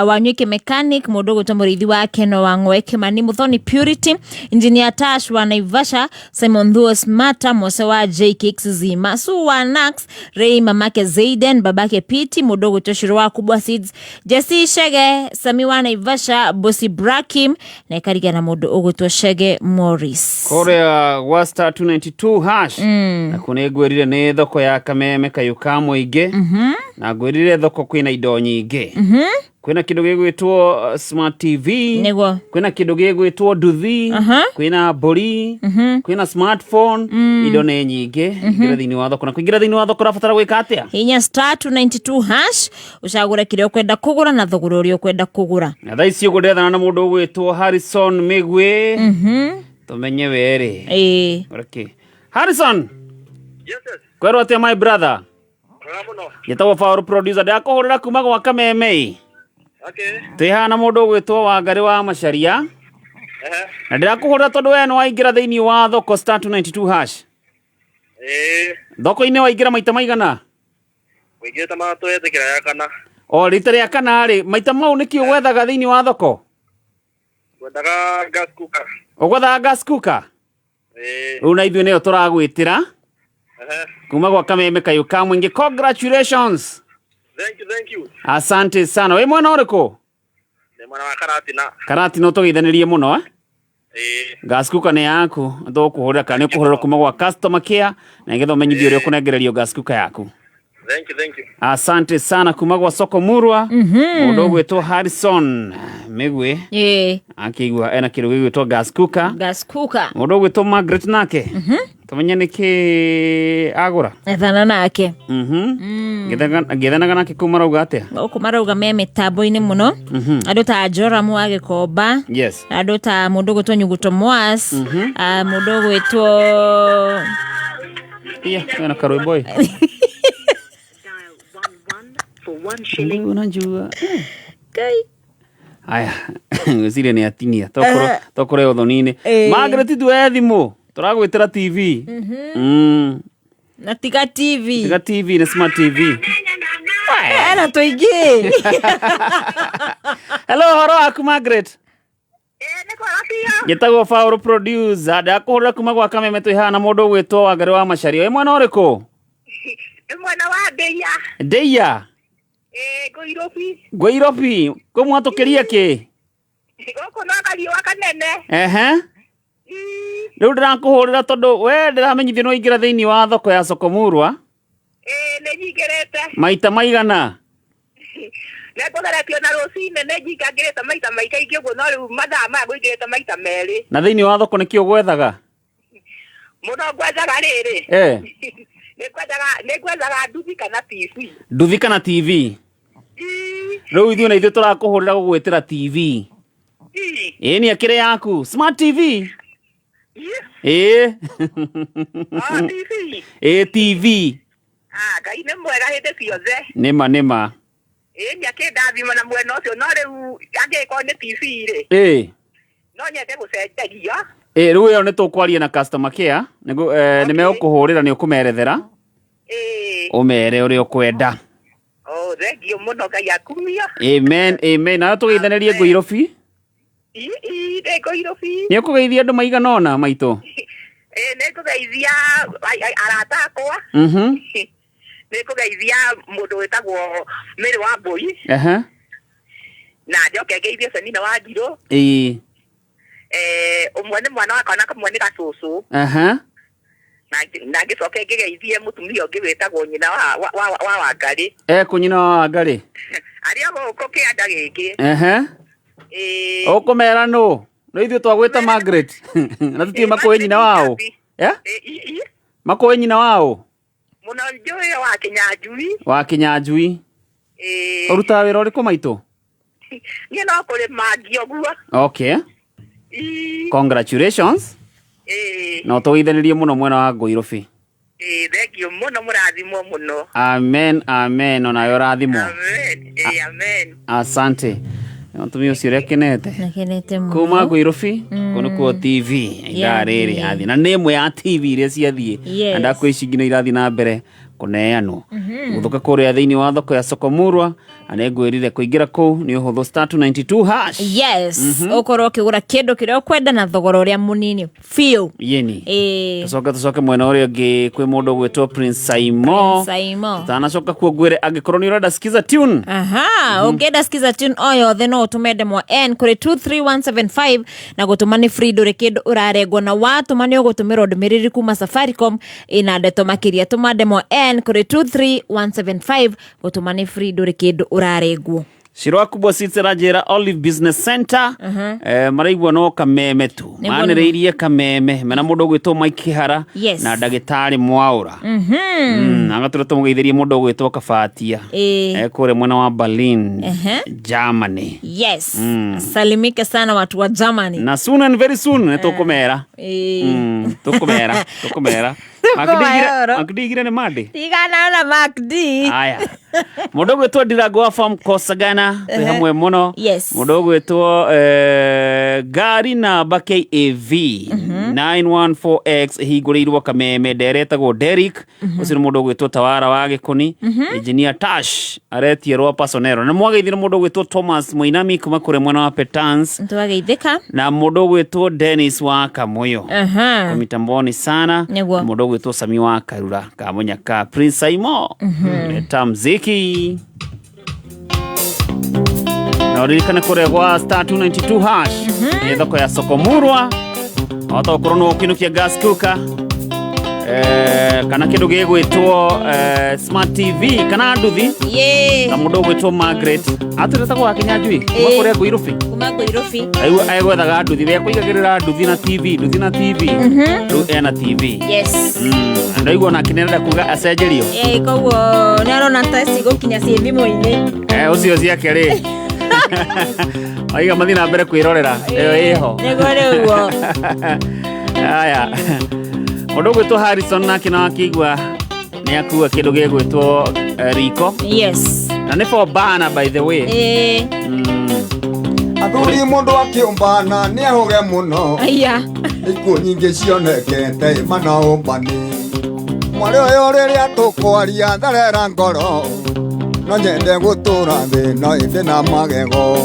Wanywike Mechanic mũndũ gwĩtwo mũrĩithi wa Keno wa Ng'oe Kimani Muthoni Purity Engineer Tash wa Naivasha Simon Thuo Smata Mose wa JKX Zima Su wa Nax Ray mamake Zaiden babake Piti mũndũ gwĩtwo Shiro wa Kubwa Seeds Jesse Shege Sami wa Naivasha Bosi Brakim na ĩkariga na mũndũ ũgwĩtwo Shege Morris. Kũrĩa gwa star 292 hash na kũ nĩ ngwĩrire nĩ thoko ya Kameme kayũ ka mũingĩ na ngwĩrire thoko kwĩna indo nyingĩ. Kwĩna kĩndũ gĩgwĩtwo smart TV. Nĩguo. Kwĩna kĩndũ gĩgwĩtwo nduthi, kwĩna mbũri, kwĩna smartphone. Indo nĩ nyingĩ. Ingĩra thĩinĩ wa thoko, na kũingĩra thĩinĩ wa thoko ũrabatara gwĩka atĩa? Hinya star 292 hash ũcagũre kĩrĩa ũkwenda kũgũra na thogora ũrĩa ũkwenda kũgũra. Na thaa ici ũguo ndĩrethana na mũndũ ũgwĩtwo Harrison Mĩgwĩ tũmenye werĩ. Ũrĩkĩ Harrison? Kwerwo atĩa my brother? Njĩtagwo Paul producer, ndĩrakũhũrĩra kuma gwa Kameme. Twĩ haha na mũndũ ũgwĩtwo Wangarĩ wa Macharia na ndĩrakũhũrĩra tondũ we nĩ waingĩra thĩinĩ wa thoko star 292 hash. Thoko-inĩ waingĩra maita maigana? Wĩingĩrĩte matatũ wetĩkĩra ya kana. O rita rĩa kana rĩ, maita mau nĩkĩ ũgwethaga thĩinĩ wa thoko? Ngwendaga gas cooker. Ũgwethaga gas cooker? Ĩĩ. Rĩu na ithuĩ nĩyo tũragwĩtĩra kuma gwa Kameme kayũ ka mũingĩ. Congratulations. Thank you, thank you. Asante sana. Wĩ mwena ũrĩkũ? Nĩ mwena wa Karatina. Karati no tũgeithanĩrie mũno eh? Ĩĩ. Gas cooker nĩ yaku tũkũhũrĩra kana nĩ ũkũhũrĩrwo kuma gwa customer care na nĩgetha ũmenyithio ũrĩa ũkũnengererio gas cooker yaku. Thank you, thank you. Asante sana kuma gwa soko murwa mũndũ ũgwĩtwo Harrison Mĩgwĩ Ĩĩ. akĩigua ena kĩndũ gĩgwĩtwo gas cooker. Gas cooker. Mũndũ ũgwĩtwo Margaret nake tũmenye nĩkĩ agũra. Ethana nake. Ngĩethanaga nake kũu marauga atĩa? Gũkũ marauga me mĩtambo-inĩ mũno. Andũ ta Joram wa Gĩkomba. Yes. Andũ ta mũndũ ũgwĩtwo Nyuguto Mwas. Ah, mũndũ ũgwĩtwo Iya, ena karwĩmbo ĩ. Unajua. Ngai. Aya, ngwĩciria nĩ atinia tokorwo ĩ ũthoni-inĩ. Eh. Margaret tuoe thimũ tũragwĩtĩra TV. Na tiga TV. Tiga TV nĩ smart TV. Ena tũingĩ. Hello, horo waku Margaret? Njĩtagwo Paul producer ndakũhũrĩra kuma gwa Kameme twĩ haha na mũndũ ũgwĩtwo Wangari wa Macharia. Wĩ mwena ũrĩkũ? Nĩ mwena wa Ndeia. Ndeia. Ĩĩ Ngũirobi. Ngũirobi kũ mwatũkĩria kĩ? Gũkũ no kariũa kanene. Ehe. Rĩu ndĩrakũhũrĩra tondũ we ndĩramenyithio nĩ waingĩra thĩinĩ wa thoko ya Sokomurwa Ĩĩ nĩ nyingĩrĩte. maita maigana? Nĩ ngũgeretio na rũcinĩ nĩ nyingangĩrĩte maita maikaingĩ ũguo no rĩu mathaa maya ngũingĩrĩte maita merĩ. Na thĩinĩ wa thoko nĩkĩ ũgwethaga? Mũno ngwethaga rĩrĩ. Eh. Nĩ ngwethaga nduthi kana TV. Nduthi kana TV? Rĩu ithuĩ na ithuĩ tũrakũhũrĩra gũgwĩtĩra TV. Ĩĩ nĩ akĩrĩ yaku. Smart TV? Ĩĩ. Ĩĩ TV. Ah, Ngai nĩ mwega hĩndĩ ciothe. Nĩma nĩma. Ĩĩ nĩ akĩndathima na mwena ũcio no rĩu angĩkorwo nĩ TV rĩ. Ĩĩ. No nyende gũcenjeria. Ĩĩ rĩu ĩyo nĩ tũkwaria na customer care nĩguo nĩ megũkũhũrĩra nĩ ũkũmerethera ũmere ũrĩa ũkwenda. Oh, thank you mũno Ngai akumia. Amen, amen. Nawe tũgeithanĩrie Ngũirobi. Ii ndĩ Ngũirobi. Nĩ ũkũgeithia andũ maigana ũna maitũ? Ĩĩ nĩ ngũgeithia arata akwa. Nĩ ngũgeithia mũndũ wĩtagwo Mary wa Mbũi Ehe. na njoke ngeithie Penina wa Njirũ. Ĩĩ. Ũmwe nĩ mwana wakwa na kamwe nĩ gacũcũ. Aha. Na ngĩcoke ngĩgeithie mũtumia ũngĩ wĩtagwo nyina wa Wangarĩ. Ekũ nyina wa Wangarĩ? Arĩ o gũkũ kĩanda gĩkĩ. Ehe. Ũkũmera nũ? No ithuĩ twagwĩta Margaret. Na tũtiũĩ makũĩ nyina waũ. Eh? Makũĩ nyina waũ? Mũno njũĩ wa Kĩnyanjui. Wa Kĩnyanjui. Ĩĩ. Ũrutaga wĩra ũrĩkũ maitũ? Niĩ no kũrĩma ngĩũguo. Okay. Congratulations. Ĩĩ. Na ũtũgeithanĩrie mũno mwena wa Ngũirobi. Ĩĩ thank you mũno mũrathimwo mũno. Amen, amen. Onawe ũrathimwo. Amen. Ĩĩ amen. Asante. Mũtumia ũcio ũrĩa akenete. Akenete mũno. Kuma Ngũirobi kũu nĩkuo TV ithaa rĩrĩ yathiĩ na nĩ ĩmwe ya TV iria ciathiĩ Yes. na ndakwĩci nginya irathiĩ na mbere kũneanwo gũthũka kũrĩa thĩinĩ wa thoko ya Sokomurwa na nĩngwĩrire kũingĩra kũu nĩ ũhũthũ star 292 hash. Yes. Ũkorwo ũkĩgũra kĩndũ kĩrĩa ũkwenda na thogora ũrĩa mũnini biũ. Yeni. Ĩĩ. Tũcoke tũcoke mwena ũrĩa ũngĩ kwĩ mũndũ ũgwĩtwo Prince Saimo. Saimo. Tũtanacoka kuo ngwĩre angĩkorwo nĩ ũrenda skiza tune. Aha, ũngĩenda skiza tune o yothe no ũtũme ndemwa n kũrĩ 23175 na gũtũma nĩ free ndũrĩ kĩndũ ũrarengwo na watũma nĩ ũgũtũmĩrwo ndũmĩrĩri kuma Safaricom ĩna ndeto makĩria tũma ndemwa n kũrĩ 23175 gũtũma nĩ free ndũrĩ kĩndũ ũrarengwo. Shirwa kubwa Seeds ĩranjĩra Olive Business Center maraigua no kameme tu Nĩguo manĩrĩirie kameme mena mũndũ ũgwĩtwo Mike Kihara Yes. na ndagĩtarĩ Mwaũra agatũra tũmũgeithĩrie mũndũ ũgwĩtwo Kabatia Ĩĩ. ekũrĩa mwena wa Berlin Ehe. Germany Yes. Salimike sana watu wa Germany. na soon and very soon nĩ tũkũmera Ĩĩ. Tũkũmera tũkũmera Tũkũmayoro. Makdigire nĩ mandĩ Tigana na Mac D. aya mũndũ ũgwĩtwo Ndirango wa farm Kosagana twĩ hamwe mũno Yes. mũndũ ũgwĩtwo ngari namba KAV 914X ĩhingũrĩirwo Kameme nderetagwo Derrick ũcio nĩ mũndũ ũgwĩtwo Tawara wa Gĩkũni Engineer Tash aretie rwa Pasonero na mwageithire mũndũ ũgwĩtwo Thomas Mũinami kuma kũrĩa mwena wa Petans Nĩtwageithĩka. na mũndũ ũgwĩtwo Dennis wa Kamũyũ Aha. mitamboni sana Nĩguo. mũndũ ũgwĩtwo Sami wa Karura Kamunyaka Prince Saimo leta mziki. Na ũririkane kũrĩa gwa star 292 hash nĩ thoko ya Sokomurwa wahota gũkorwo no ũkĩinũkia gas cooker, kana kĩndũ gĩgwĩtwo smart TV kana nduthi. Yee. Na mũndũ ũgwĩtwo Margaret atũretagwo wa Kinyanjui kuma Ĩĩ. kũrĩa Ngũirũbi. Kuma Ngũirũbi. Aigua egwethaga nduthi we ekũigagĩrĩra nduthi na TV, nduthi na TV. Rĩu ena TV. Yes. Na ndaigua onake nĩarenda kuga acenjerio. Eh, koguo nĩ arona ta cigũkinya ciĩ thimũ-inĩ. Ũcio ciake rĩ aiga mathiĩ na mbere kwĩrorera ĩyo ĩho. Nĩguo rĩuo. Aya, mũndũ ũgwĩtwo Harrison nake na wakĩigua nĩ akua kĩndũ gĩgwĩtwo riko. Yes. Na nĩ for bana, by the way. Eh. Athuri mũndũ akĩũmbana nĩ ahũge mũno. Aya. Ikuũ nyingĩ cionekete mana ũmbani mwarĩ ũyũ rĩrĩa tũkwaria tharera ngoro no nyende gũtũra thĩ no ĩndĩ na magego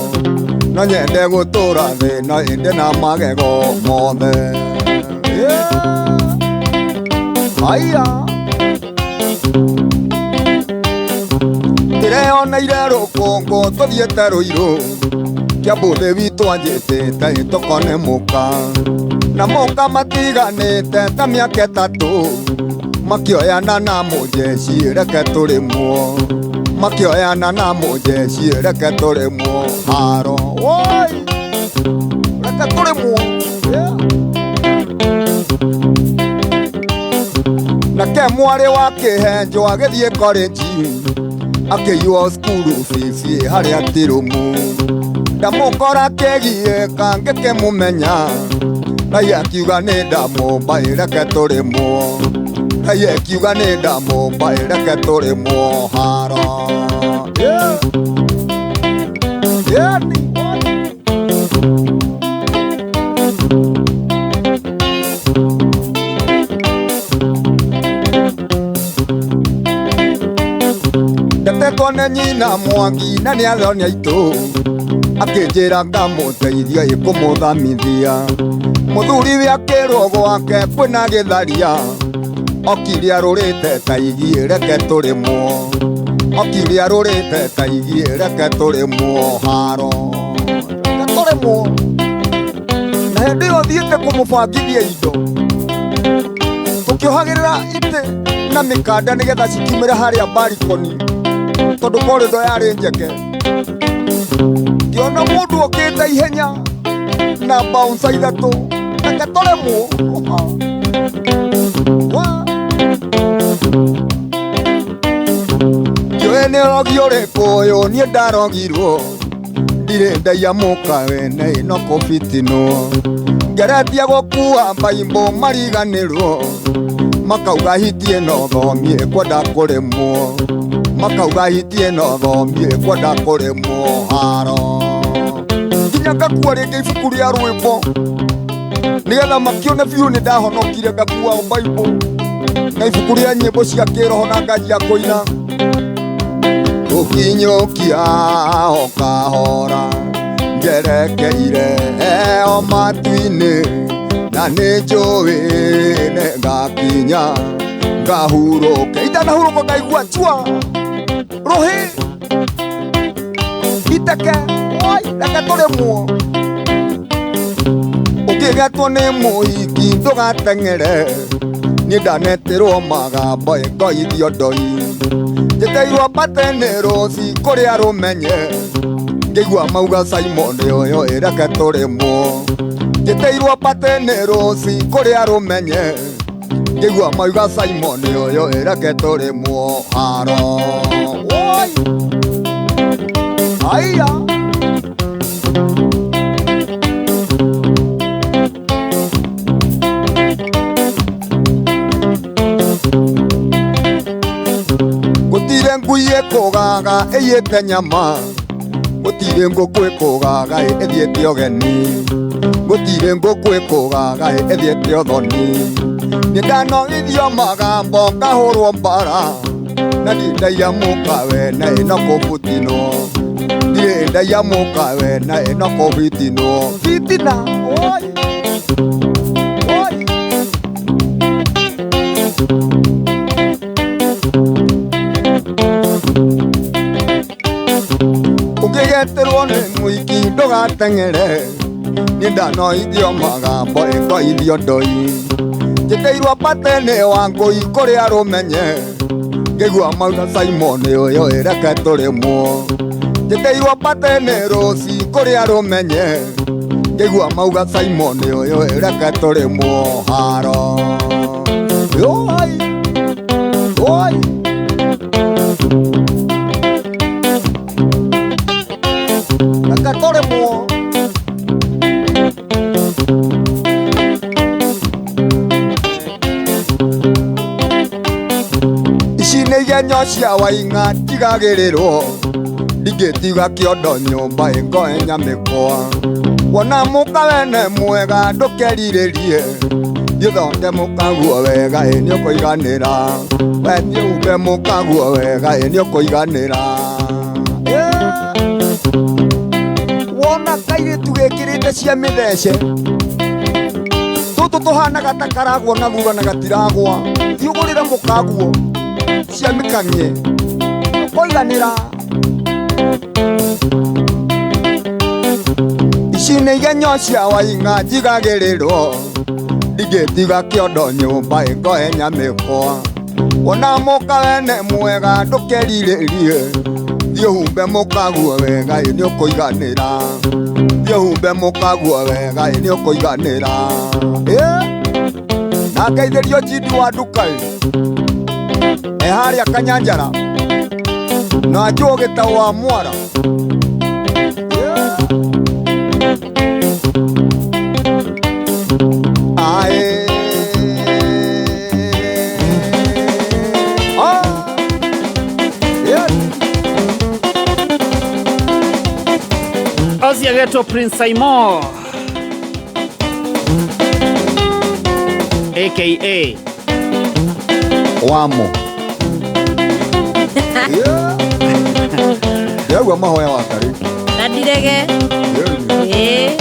no nyende gũtũra thĩ no ĩndĩ na magego mothe. Yeah. Aya ndĩreyoneire rũkũngũ tũthiĩte rũirũ kĩambũthĩ witũ anjĩtĩte tũkone mũka na mũka matiganĩte ta mĩaka 3 makĩoyana na mũjeci reke tũrĩmwo makĩoyana na mũjeci reke tũrĩmwo haro woi reke tũrĩmwo. Yeah. Nake mwarĩ wa kĩhenjo agĩthiĩ korenji akĩiywo cukuru bici harĩa tirumu ndamũkora kĩgiĩka ngĩkĩmũmenya raia akiuga nĩ ndamũmba ĩreke tũrĩmwo raia akiuga nĩ ndamũmba ĩreke tũrĩmwo haro. Yeah. Yeah, ni. Ndetetwo nĩ nyina Mwangi na nĩ athoni aitũ akĩnjĩra ngamũteithia ĩkũmũthamithia mũthuri we akĩrwo gwake kwĩna gĩtharia okire arũrĩte ta igiĩ reke tũrĩmwo okire arũrĩte ta igiĩ reke tũrĩmwo haro reke tũrĩmwo na hĩndĩ ĩyo thiĩte kũmũbangithia indo tũkĩohagĩrĩra itĩ na mĩkanda nĩgetha cikiumĩre harĩa barikoni tondũ korido yarĩ njeke ngĩona mũndũ okĩte ihenya na bouncer 3 reke tũrĩmwo. Ndiũĩ nĩ ũrogi ũrĩkũ ũyũ niĩ ndarogirwo ndirĩ ndaiya mũka wene ĩno kũbitinwo ngeretie gũkua mbaimbũ mariganĩrwo makauga hiti ĩno thomie kwenda kũrĩmwo makauga hiti ĩno thomie kwenda kũrĩmwo haro nginya ngakua rĩngĩ ibuku rĩa rwĩmbo nĩgetha makĩone biũ nĩ ndahonokire ngakua mbaimbũ na ibuku rĩa nyĩmbo cia kĩroho na nganjia kũina ũkinyũkia o kahora njerekeire o matu-inĩ na nĩ njũĩ nĩ ngakinya ngahurũke itanahurũka ngaigua chua rũhĩ iteke oi reke tũrĩmwo ũkĩgetwo nĩ mũhiki ndũgateng'ere niĩ ndanetĩrwo magambo ĩngoithio ndoi njĩtĩirwo mbate nĩ rũci kũrĩa rũmenye ngĩigua mauga Simon ũyũ ĩreke tũrĩmwo njĩtĩirwo mbate nĩ rũci kũrĩa rũmenye ngĩigua mauga Simon ũyũ ĩreke tũrĩmwo haro woi aya. Gũtirĩ ngui ĩkũgaga ĩiyĩte nyama gũtirĩ ngũkũ ĩkũgaga ĩthiĩte ũgeni gũtirĩ ngũkũ ĩkũgaga ĩthiĩte ũthoni nĩ ndanogithio magambo ngahũrwo mbara na ndindaiya mũka wene ĩno kũbutinwo ndirĩ ndaiya mũka wene ĩno kũbitinwo bitina oi oi. Ũngĩgeterwo nĩ mũhiki Ndũgateng'ere niĩ ndanoithio magambo ĩkoithio ndoi njĩtĩirwo patene wa ngũi kũrĩa rũmenye ngĩgua mauga Simon ũyũ ĩreke tũrĩmwo njĩtĩirwo patene rũci kũrĩa rũmenye ngĩgua mauga Simon ũyũ ĩreke tũrĩmwo haro Oi! Oi! Reke tũrĩmwo. Ici nĩ igenyo cia waing'a ndigagĩrĩrwo ndingĩtiga kĩondo nyũmba ĩngoe nyamĩkwa wona mũka wene mwega ndũkerirĩrie thiĩ mũkaguo wega ĩ nĩũkũiganĩra we thiĩ umbe mũkaguo wega ĩ nĩũkũiganĩra. Wona kairĩtu gĩkĩrĩte cia mĩthece tũtũ tũhanaga ta karagwo na thutha na gatiragwa thiĩ ũgũrĩre mũkaguo cia mĩkang'ie ũkũiganĩra. Ici nĩ igenyo cia waing'a njigagĩrĩrwo ndingĩtiga kĩondo nyũmba ĩngoe nyamĩkwa wona mũka wene mwega ndũkerirĩrie thiĩ ũhumbe mũkaguo wega ĩ nĩũkũiganĩra thiĩ ũhumbe mũkaguo wega ĩ nĩũkũiganĩra. Na ngeithĩrio njindi wa nduka ĩ e harĩa Kanyanjara na njũgĩ ta wa mwara. Ae. Oh. Yes. Ozzy agetwo Prince Simon aka Wamo. Yeah. Yawa mahoya wakari. Na ndirege. Eh.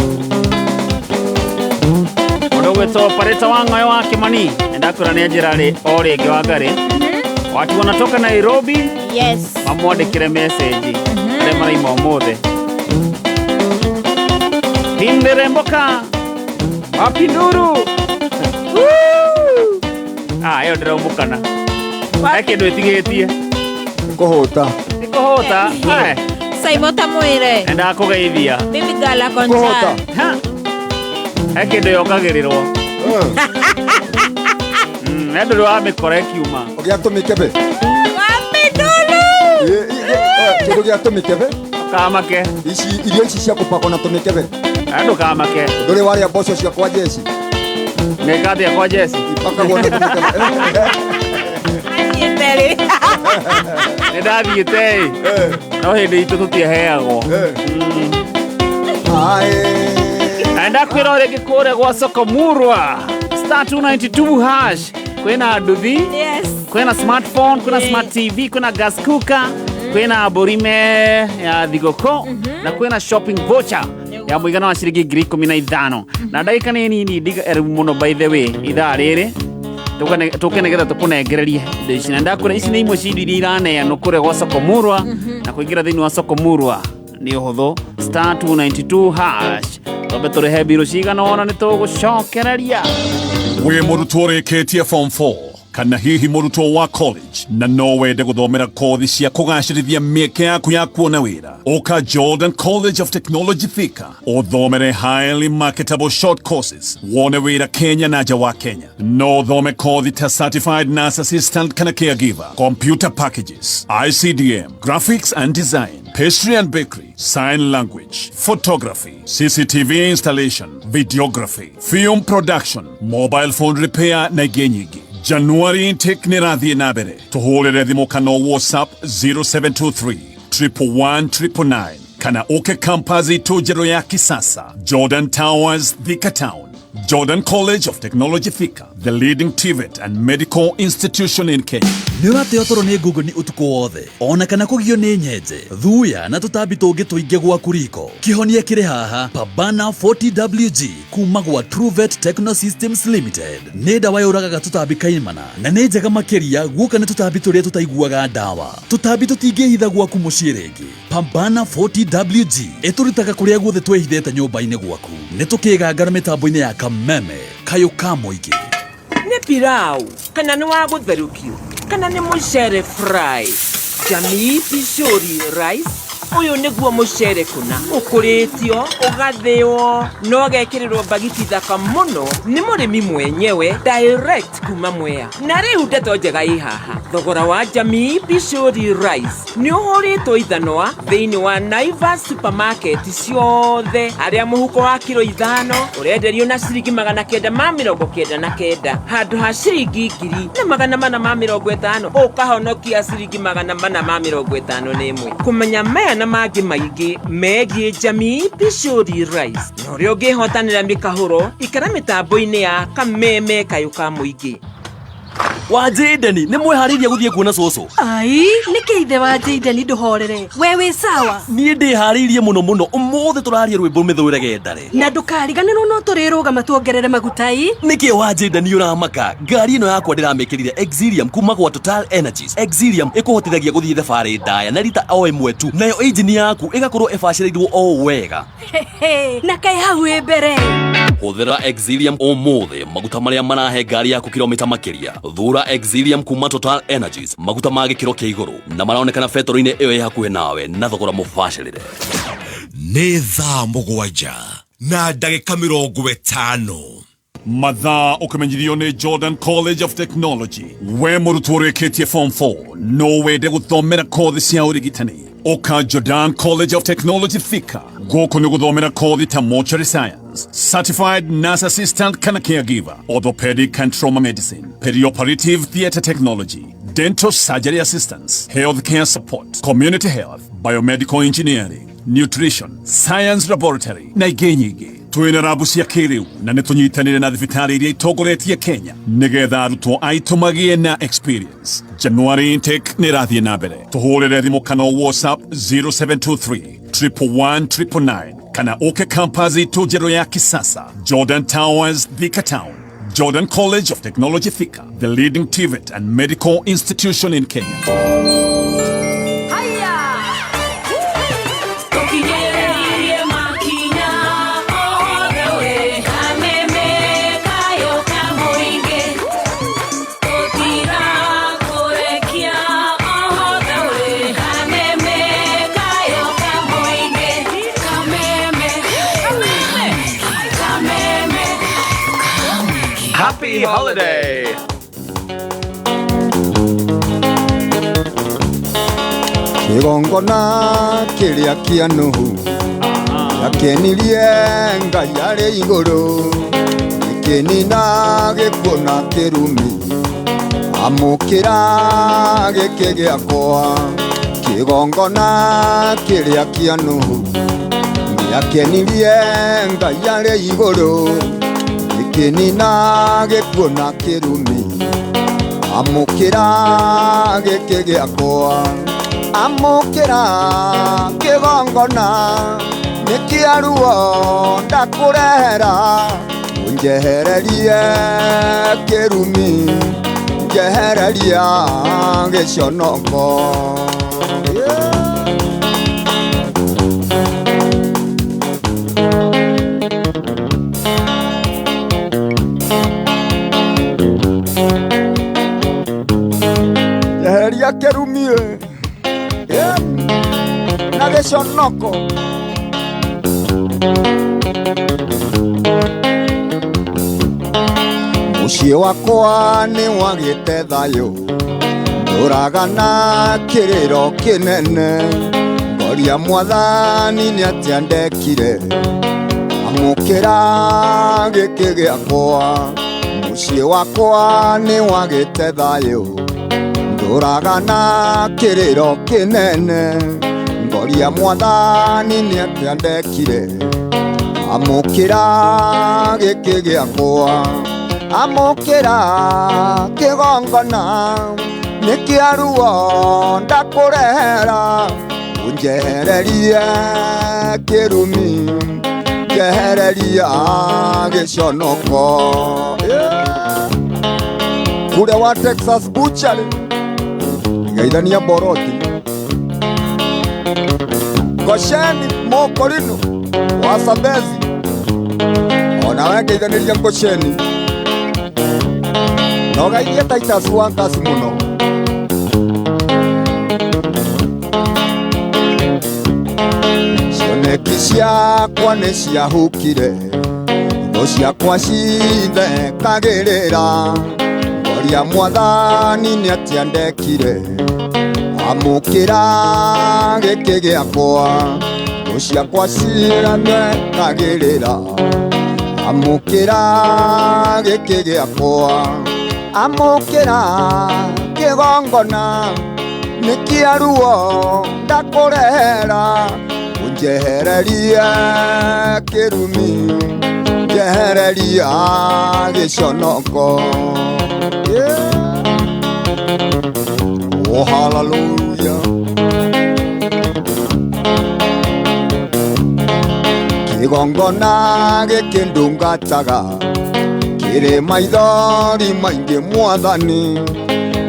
Mũndũ ũgwĩtwo Pareta wa Ng'oyo wa Kĩmani ndakwĩra nĩ njĩra rĩ o rĩngĩ wa Ngarĩ watu wanatoka Nairobi. Yes. Mamwandĩkĩre message arĩa maraima ũmũthĩ Tinderemboka Wapinduru. Ah, ĩyo ndĩraumũkana he kĩndũ ĩtigĩtie kũhũta nĩ kũhũta. Simon tamwĩre Nĩndakũgeithia Baby girl akonja. He kĩndũ yongagĩrĩrwo he ndũrĩ wa mĩkora ĩkiuma gĩa tũmĩkebe kĩndũ gĩa tũmĩkebe kamake ici irio ici cia kũpakwo na tũmĩkebe ndũkamake ndũrĩ warĩa mboco cia kwa jeci nĩngathĩa kwa jeci ipakagwo na tũmĩkebe. Nĩndathiĩte ĩ no hĩndĩ itũ tũtiaheagwo. Ndakwĩra o rĩngĩ kũrĩa gwa Soko Murwa star 292 hash kwĩna nduthi. Yes. Kwĩna smartphone, kwĩna smart TV, kwĩna gas cooker, kwĩna mbũrime ya thigũkũ na kwĩna shopping voucher ya mũigana wa ciringi 15,000 na ndagĩka nĩ nini ndiga mũno by the way ithaa rĩrĩ tũke nĩgetha tũkũnengererie indo ici na ndakwĩra ici nĩ imwe cia indo iria iraneanwo kũrĩa gwa Soko Murwa na kũingĩra thĩinĩ wa Soko Murwa nĩ ũhũthũ star 292 hash twambe tũrĩhe mbirũ cigana ũna nĩ tũgũcokereria. Wĩ mũrutwo ũrĩkĩtie form 4 kana hihi mũrutwo wa college na no wende gũthomera kothi cia kũgacĩrithia mĩeke yaku ya kuona wĩra ũka Jordan College of Technology Thika ũthomere highly marketable short courses wone wĩra Kenya na nja wa Kenya no ũthome kothi ta certified nurse assistant kana caregiver, computer packages, ICDM, graphics and design, pastry and bakery, sign language, photography, CCTV installation, videography, film production, mobile phone repair na ingĩ nyingĩ. January intake nĩ ĩrathiĩ na mbere tũhũrĩre thimũ kana WhatsApp 0723 111 999 kana ũke campus itũ njerũ ya kisasa Jordan Towers, Thika Town. Jordan College of Technology Thika, the leading TVET and medical institution in Kenya. Nĩ ũrateo toro nĩ ngũngũni ũtukũ wothe ona kana kũgio nĩ nyenje, thuya na tũtambi tũngĩ tũingĩ gwaku riko. Kĩhonia kĩrĩ haha, Pambana 40WG kuma gwa Truvet Techno Systems Limited. Nĩ ndawa yũragaga tũtambi kaimana na nĩ njega makĩria guoka nĩ tũtambi tũrĩa tũtaiguaga ndawa. Tũtambi tũtingĩhitha gwaku mũciĩ rĩngĩ. Pambana 40WG ĩtũrutaga kũrĩa guothe twĩhithĩte nyũmba-inĩ gwaku. Nĩ tũkĩgangara mĩtambo-inĩ ya Kameme kayũ ka mũingĩ. Nĩ pilau kana nĩ wa gũtherũkio kana nĩ mũcere fry, Jamii Pishori Rice, ũyũ nĩguo mũcere kũna ũkũrĩtio ũgathĩo na ũgekĩrĩrwo mbagiti thaka mũno nĩ mũrĩmi mwenyewe direct kuma Mwea. Na rĩu ndeto njega ĩ haha, thogora wa Jamii Pishori Rice nĩ ũhũrĩtwo ithanwa thĩinĩ wa Naivas supermarket ciothe, harĩa mũhuko wa kiro 5 ũrenderio na ciringi 999 handũ ha ciringi 1450, ũkahonokia ciringi 451. Kũmenya maya na mangĩ maingĩ megiĩ Jamii Pishori Rice na ũrĩa ũngĩhotanĩra mĩkahũro, ikara mĩtambo-inĩ ya Kameme kayũ ka mũingĩ. Wa Jayden, nĩ mwĩharĩirie gũthiĩ kuona cũcũ? Ai, nĩkĩ ithe wa Jayden ndũhorere? We wĩ sawa? Niĩ ndĩharĩirie mũno mũno, ũmũthĩ tũraria rwĩmbo mĩthũĩre gendare. Na ndũkariganĩrwo no tũrĩrũgama tuongerere maguta ĩ. Nĩkĩ wa Jayden ũramaka? Ngari ĩno yakwa ndĩramĩkĩrire Exilium kuma gwa Total Energies. Exilium ĩkũhotithagia gũthiĩ thabarĩ ndaya na rita o ĩmwe tu, nayo injini yaku ĩgakorwo ĩbacĩrĩirwo o wega. Na kaĩ hau ĩ mbere. Hũthĩra Exilium ũmũthĩ, maguta marĩa marahe ngari yaku kilomita makĩria. Thura Exilium kuma Total Energies, maguta ma gĩkĩro kĩa igũrũ na maronekana betũrũ-inĩ ĩyo ĩ hakuhĩ nawe na thogora mũbacĩrĩre. Nĩ thaa 7:50. Mathaa ũkĩmenyithio nĩ Jordan College of Technology. We mũrutwo ũrĩkĩtie form 4 no wende gũthomera kothi cia ũrigitani, ũka Jordan College of Technology Thika. Gũkũ nĩ gũthomera kothi ta mortuary science, certified nurse assistant kana caregiver, orthopedic and trauma medicine, perioperative theatre technology, dental surgery assistance, healthcare support, community health, biomedical engineering, nutrition, science laboratory na ingĩ nyingĩ. Twĩna rabu cia kĩrĩu na nĩ tũnyitanĩre na thibitarĩ iria itongoretie Kenya nĩgetha arutwo aitũ magĩe na experience. January intake nĩ ĩrathiĩ na mbere. Tũhũrĩre thimũ kana WhatsApp 0723 111 999 kana ũke campus itũ njerũ ya kisasa, Jordan Towers, Thika Town. Jordan College of Technology Thika, the leading TVET and medical institution in Kenya. Tũkinyĩrĩrie makinya othe we, Kameme kayũ ka mũingĩ. Tũtirakũrekia othe we, Kameme kayũ ka mũingĩ. Kameme, Kameme. Happy holiday! Kĩgongona kĩrĩa kĩa Nuhu gĩakenirie Ngai arĩ igũrũ, gĩkĩnina gĩkuũ na kĩrumi, amũkĩra gĩkĩ gĩakwa. Kĩgongona kĩrĩa kĩa Nuhu gĩakenirie Ngai arĩ igũrũ, gĩkĩnina gĩkuũ na kĩrumi, amũkĩra gĩkĩ gĩakwa. Amũkĩra kĩgongona nĩ kĩa ruo ndakũrehera, ũnjehererie kĩrumi, njehereria gĩconoko. Njehereria kĩrumi na gĩconoko. Mũciĩ wakwa nĩ wagĩte thayũ, ndũraga na kĩrĩro kĩnene, ngoria mwathani nĩ atĩa ndekire, amũkĩra gĩkĩ gĩakwa. Mũciĩ wakwa nĩ wagĩte thayũ, ndũraga na kĩrĩro kĩnene, ngoria mwathani nĩ atĩa ndekire, amũkĩra gĩkĩ gĩakwa. Amũkĩra kĩgongona Nĩkĩaruo ndakũrehera Ũnjehererie kĩrumi Njehereria gĩconoko Yeah. Kũrĩa wa Texas Butchery Geithania Boroti Gosheni Mokorino wa Sabezi onawe ngeithanĩria Gosheni na ũgeithie Titus wa Ngasi mũno. Cioneki ciakwa nĩ ciahukire thũ ciakwa cithekagĩrĩra ngoria mwathani nĩ atĩa ndekire amũkĩra gĩkĩ gĩakwa thũ ciakwa cirathekagĩrĩra amũkĩra gĩkĩ gĩakwa amũkĩra kĩgongona nĩ kĩaruo ndakũrehera ũnjehererie kĩrumi njehereria gĩconoko. Yeah. Oh, hallelujah. Kĩgongona gĩkĩ ndungataga kĩrĩ maithori maingĩ mwathani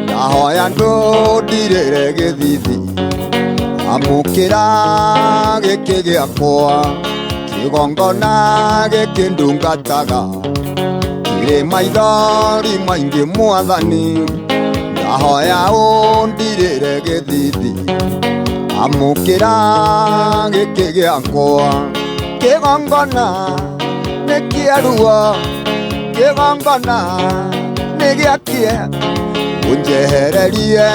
ndahoya ndũndirĩre gĩthithi amũkĩra gĩkĩ gĩakwa kĩgongona gĩkĩ ndungataga kĩrĩ maithori maingĩ mwathani ndahoya ũndirĩre gĩthithi amũkĩra gĩkĩ gĩakwa kĩgongona nĩ kĩaruo kĩgongona nĩ gĩakie ũnjehererie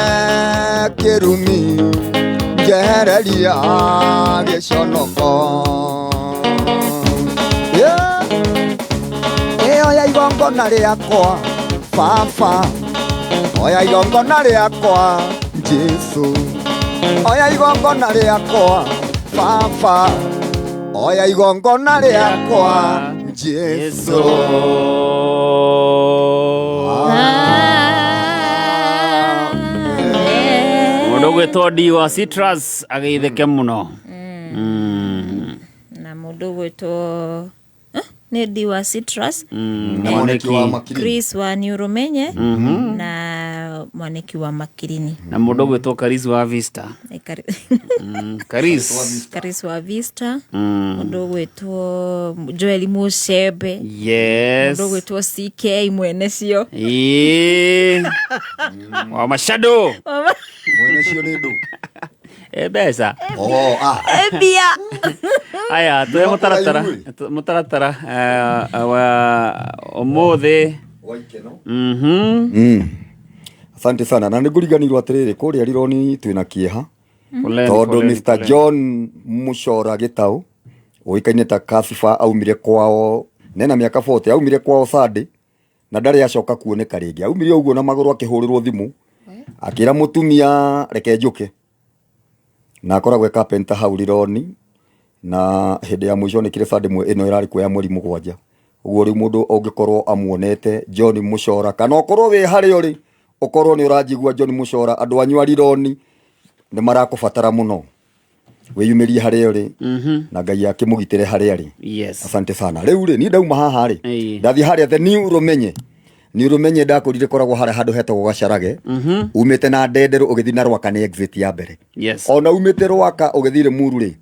kĩrumi njehereria gĩconoko. Yeah. Ĩyo ya igongona rĩakwa baba oya igongona rĩakwa Jesu oya igongona rĩakwa baba oya igongona rĩakwa Jesu. Mũndũ ũgwĩtwo D wa Citrus ageithĩke mũno. Na mũndũ ũgwĩtwo nĩ D wa Citrus. Na mwaniki wa Makirini. Chris wa Niurumenye na mwaniki wa Makirini Na mũndũ ũgwĩtwo Karis wa Vista. Karis. Karis wa Vista. Mũndũ ũgwĩtwo Joel Mushebe. Yes. Mũndũ ũgwĩtwo CK mwene cio. Ĩĩ. Wa Mashado. Mwene cio nĩ ndũ. Mbeca. Oh, ah. Mbia. Aya, tuhe mũtaratara mũtaratara wa ũmũthĩ. Wa ikeno. Asante sana na nĩngũriganĩirwo atĩrĩrĩ kũrĩa Rironi twĩna kĩeha Poleni, tondũ poleni, Mr poleni. John Mucora Gĩtaũ ũĩkaine ta Kasifa aumire kwao nena mĩaka 40 aumire kwao Sunday na ndarĩ acoka kuoneka rĩngĩ aumire ũguo na magũrũ akĩhũrĩrwo thimũ akĩra mũtumia reke njũke na akoragwo e carpenter hau Rironi na hĩndĩ ya mũico nĩkire Sunday ĩno ĩrarĩ kuo ya mweri 7 ũguo rĩu mũndũ ũngĩkorwo amuonete John Mucora kana ũkorwo wĩ harĩa ũrĩ ũkorwo nĩ ũranjigua John Mucora andũ anyu a Rironi nĩ marakũbatara mũno wĩyumĩrie harĩa ũrĩ na Ngai akĩmũgitĩre harĩa arĩ. Yes. Asante sana. Rĩu rĩ niĩ ndauma haha rĩ ndathiĩ harĩa the new Rumenye New Rumenye ndakũrire koragwo harĩa handũ hetagwo Gacarage umĩte na Ndenderũ ũgĩthiĩ na Rwaka nĩ exit ya mbere. Yes. Ona umĩte Rwaka ũgĩthiĩ Limuru rĩ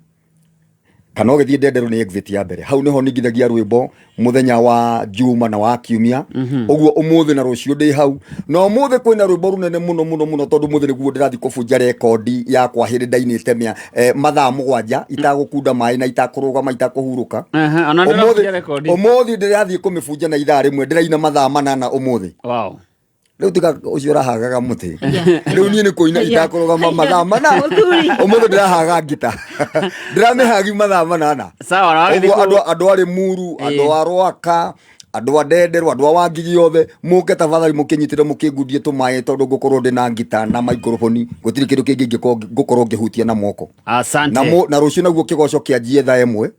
kana ũgĩthiĩ Ndenderũ nĩ exit ya mbere hau nĩho ningithagia rwĩmbo mũthenya wa Juma na wa Kiumia ũguo ũmũthĩ na rũciũ ndĩ hau na ũmũthĩ kwĩna rwĩmbo rũnene mũno mũno mũno tondũ ũmũthĩ nĩguo ndĩrathiĩ kũbunja rekondi yakwa hĩndĩ ndainĩte mathaa 7 itagũkunda maĩ na itakũrũgama itakũhurũka. Ona ndĩrabunja rekondi. Ũmũthĩ ndĩrathiĩ kũmĩbunja na ithaa rĩmwe ndĩraina mathaa 8 ũmũthĩ. Wow. Rĩu tiga ũcio ũrahagaga mũtĩ rĩu niĩ nĩ kũina itakũrũgama mathaa 8 Mũthuri. ũmũthĩ ndĩrahaga ngita ndĩramĩhagi mathaa 8. Sawa, na wagĩthiĩ Ũguo andũ a Limuru andũ a Rwaka andũ a Ndenderũ andũ a Wangigi othe mũke tafadhali mũkĩnyitĩre mũkĩngundie tũmaĩ tondũ ngũkorwo ndĩ na ngita na microphone gũtirĩ kĩndũ kĩngĩ ingĩkorwo ngũkorwo ngĩhutia na moko. Asante. Na rũciũ naguo kĩgoco kĩanjie thaa 1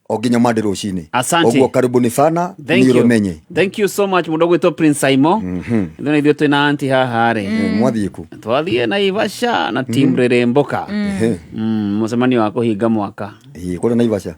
O nginya Monday rũcinĩ. Asante. Ũguo karibuni sana. Thank Nĩ you. ũmenye. Thank you so much, mũndũ ũgwĩtwo Prince Saimo. Ithuĩ na ithuĩ twĩna anti haha rĩ. Mwathiĩ kũ? Twathiĩ Naivasha na team Rĩrĩmbũka. Mũcemanio wa kũhinga mwaka. Ĩĩ, kũrĩa Naivasha.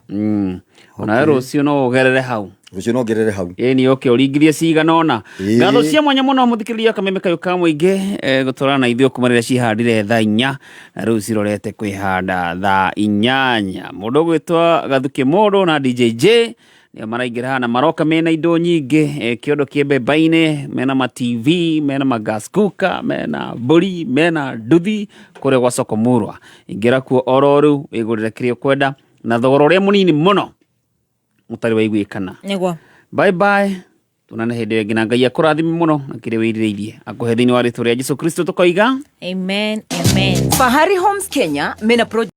Onawe rũciũ no ũgerere hau. Rũciũ no ngerere hau. Ĩĩ, nĩ ũke ũringithie cigana ũna. Ĩĩ. Ngatho cia mwanya mũno mũthikĩrĩria Kameme Kayũ ka Mũingĩ, gũtwarana na ithuĩ kuma rĩrĩa cihandire thaa 4 na rĩu cirorete kwĩhanda thaa 8. Mũndũ ũgwĩtwo Gathukĩ Mũndũ na DJ J nĩo maraingĩra haha na maroka mena indo nyingĩ, kĩondo kĩ mbemba-inĩ, mena ma TV, mena ma gas cooker, mena mbũri, mena nduthi kũrĩa gwa Soko Murwa. Ingĩra kuo oro rĩu wĩgũrĩre kĩrĩa ũkwenda na thogora ũrĩa mũnini mũno mũtarĩ waiguĩkana. Nĩguo. Bye bye, tuonane hĩndĩ ĩyo ĩngĩ, na Ngai akũrathime mũno na kĩrĩa wĩrirĩirie akũhe thĩinĩ wa rĩtwa rĩa Jesu Kristo tũkoiga Amen, amen. Fahari Homes Kenya mena project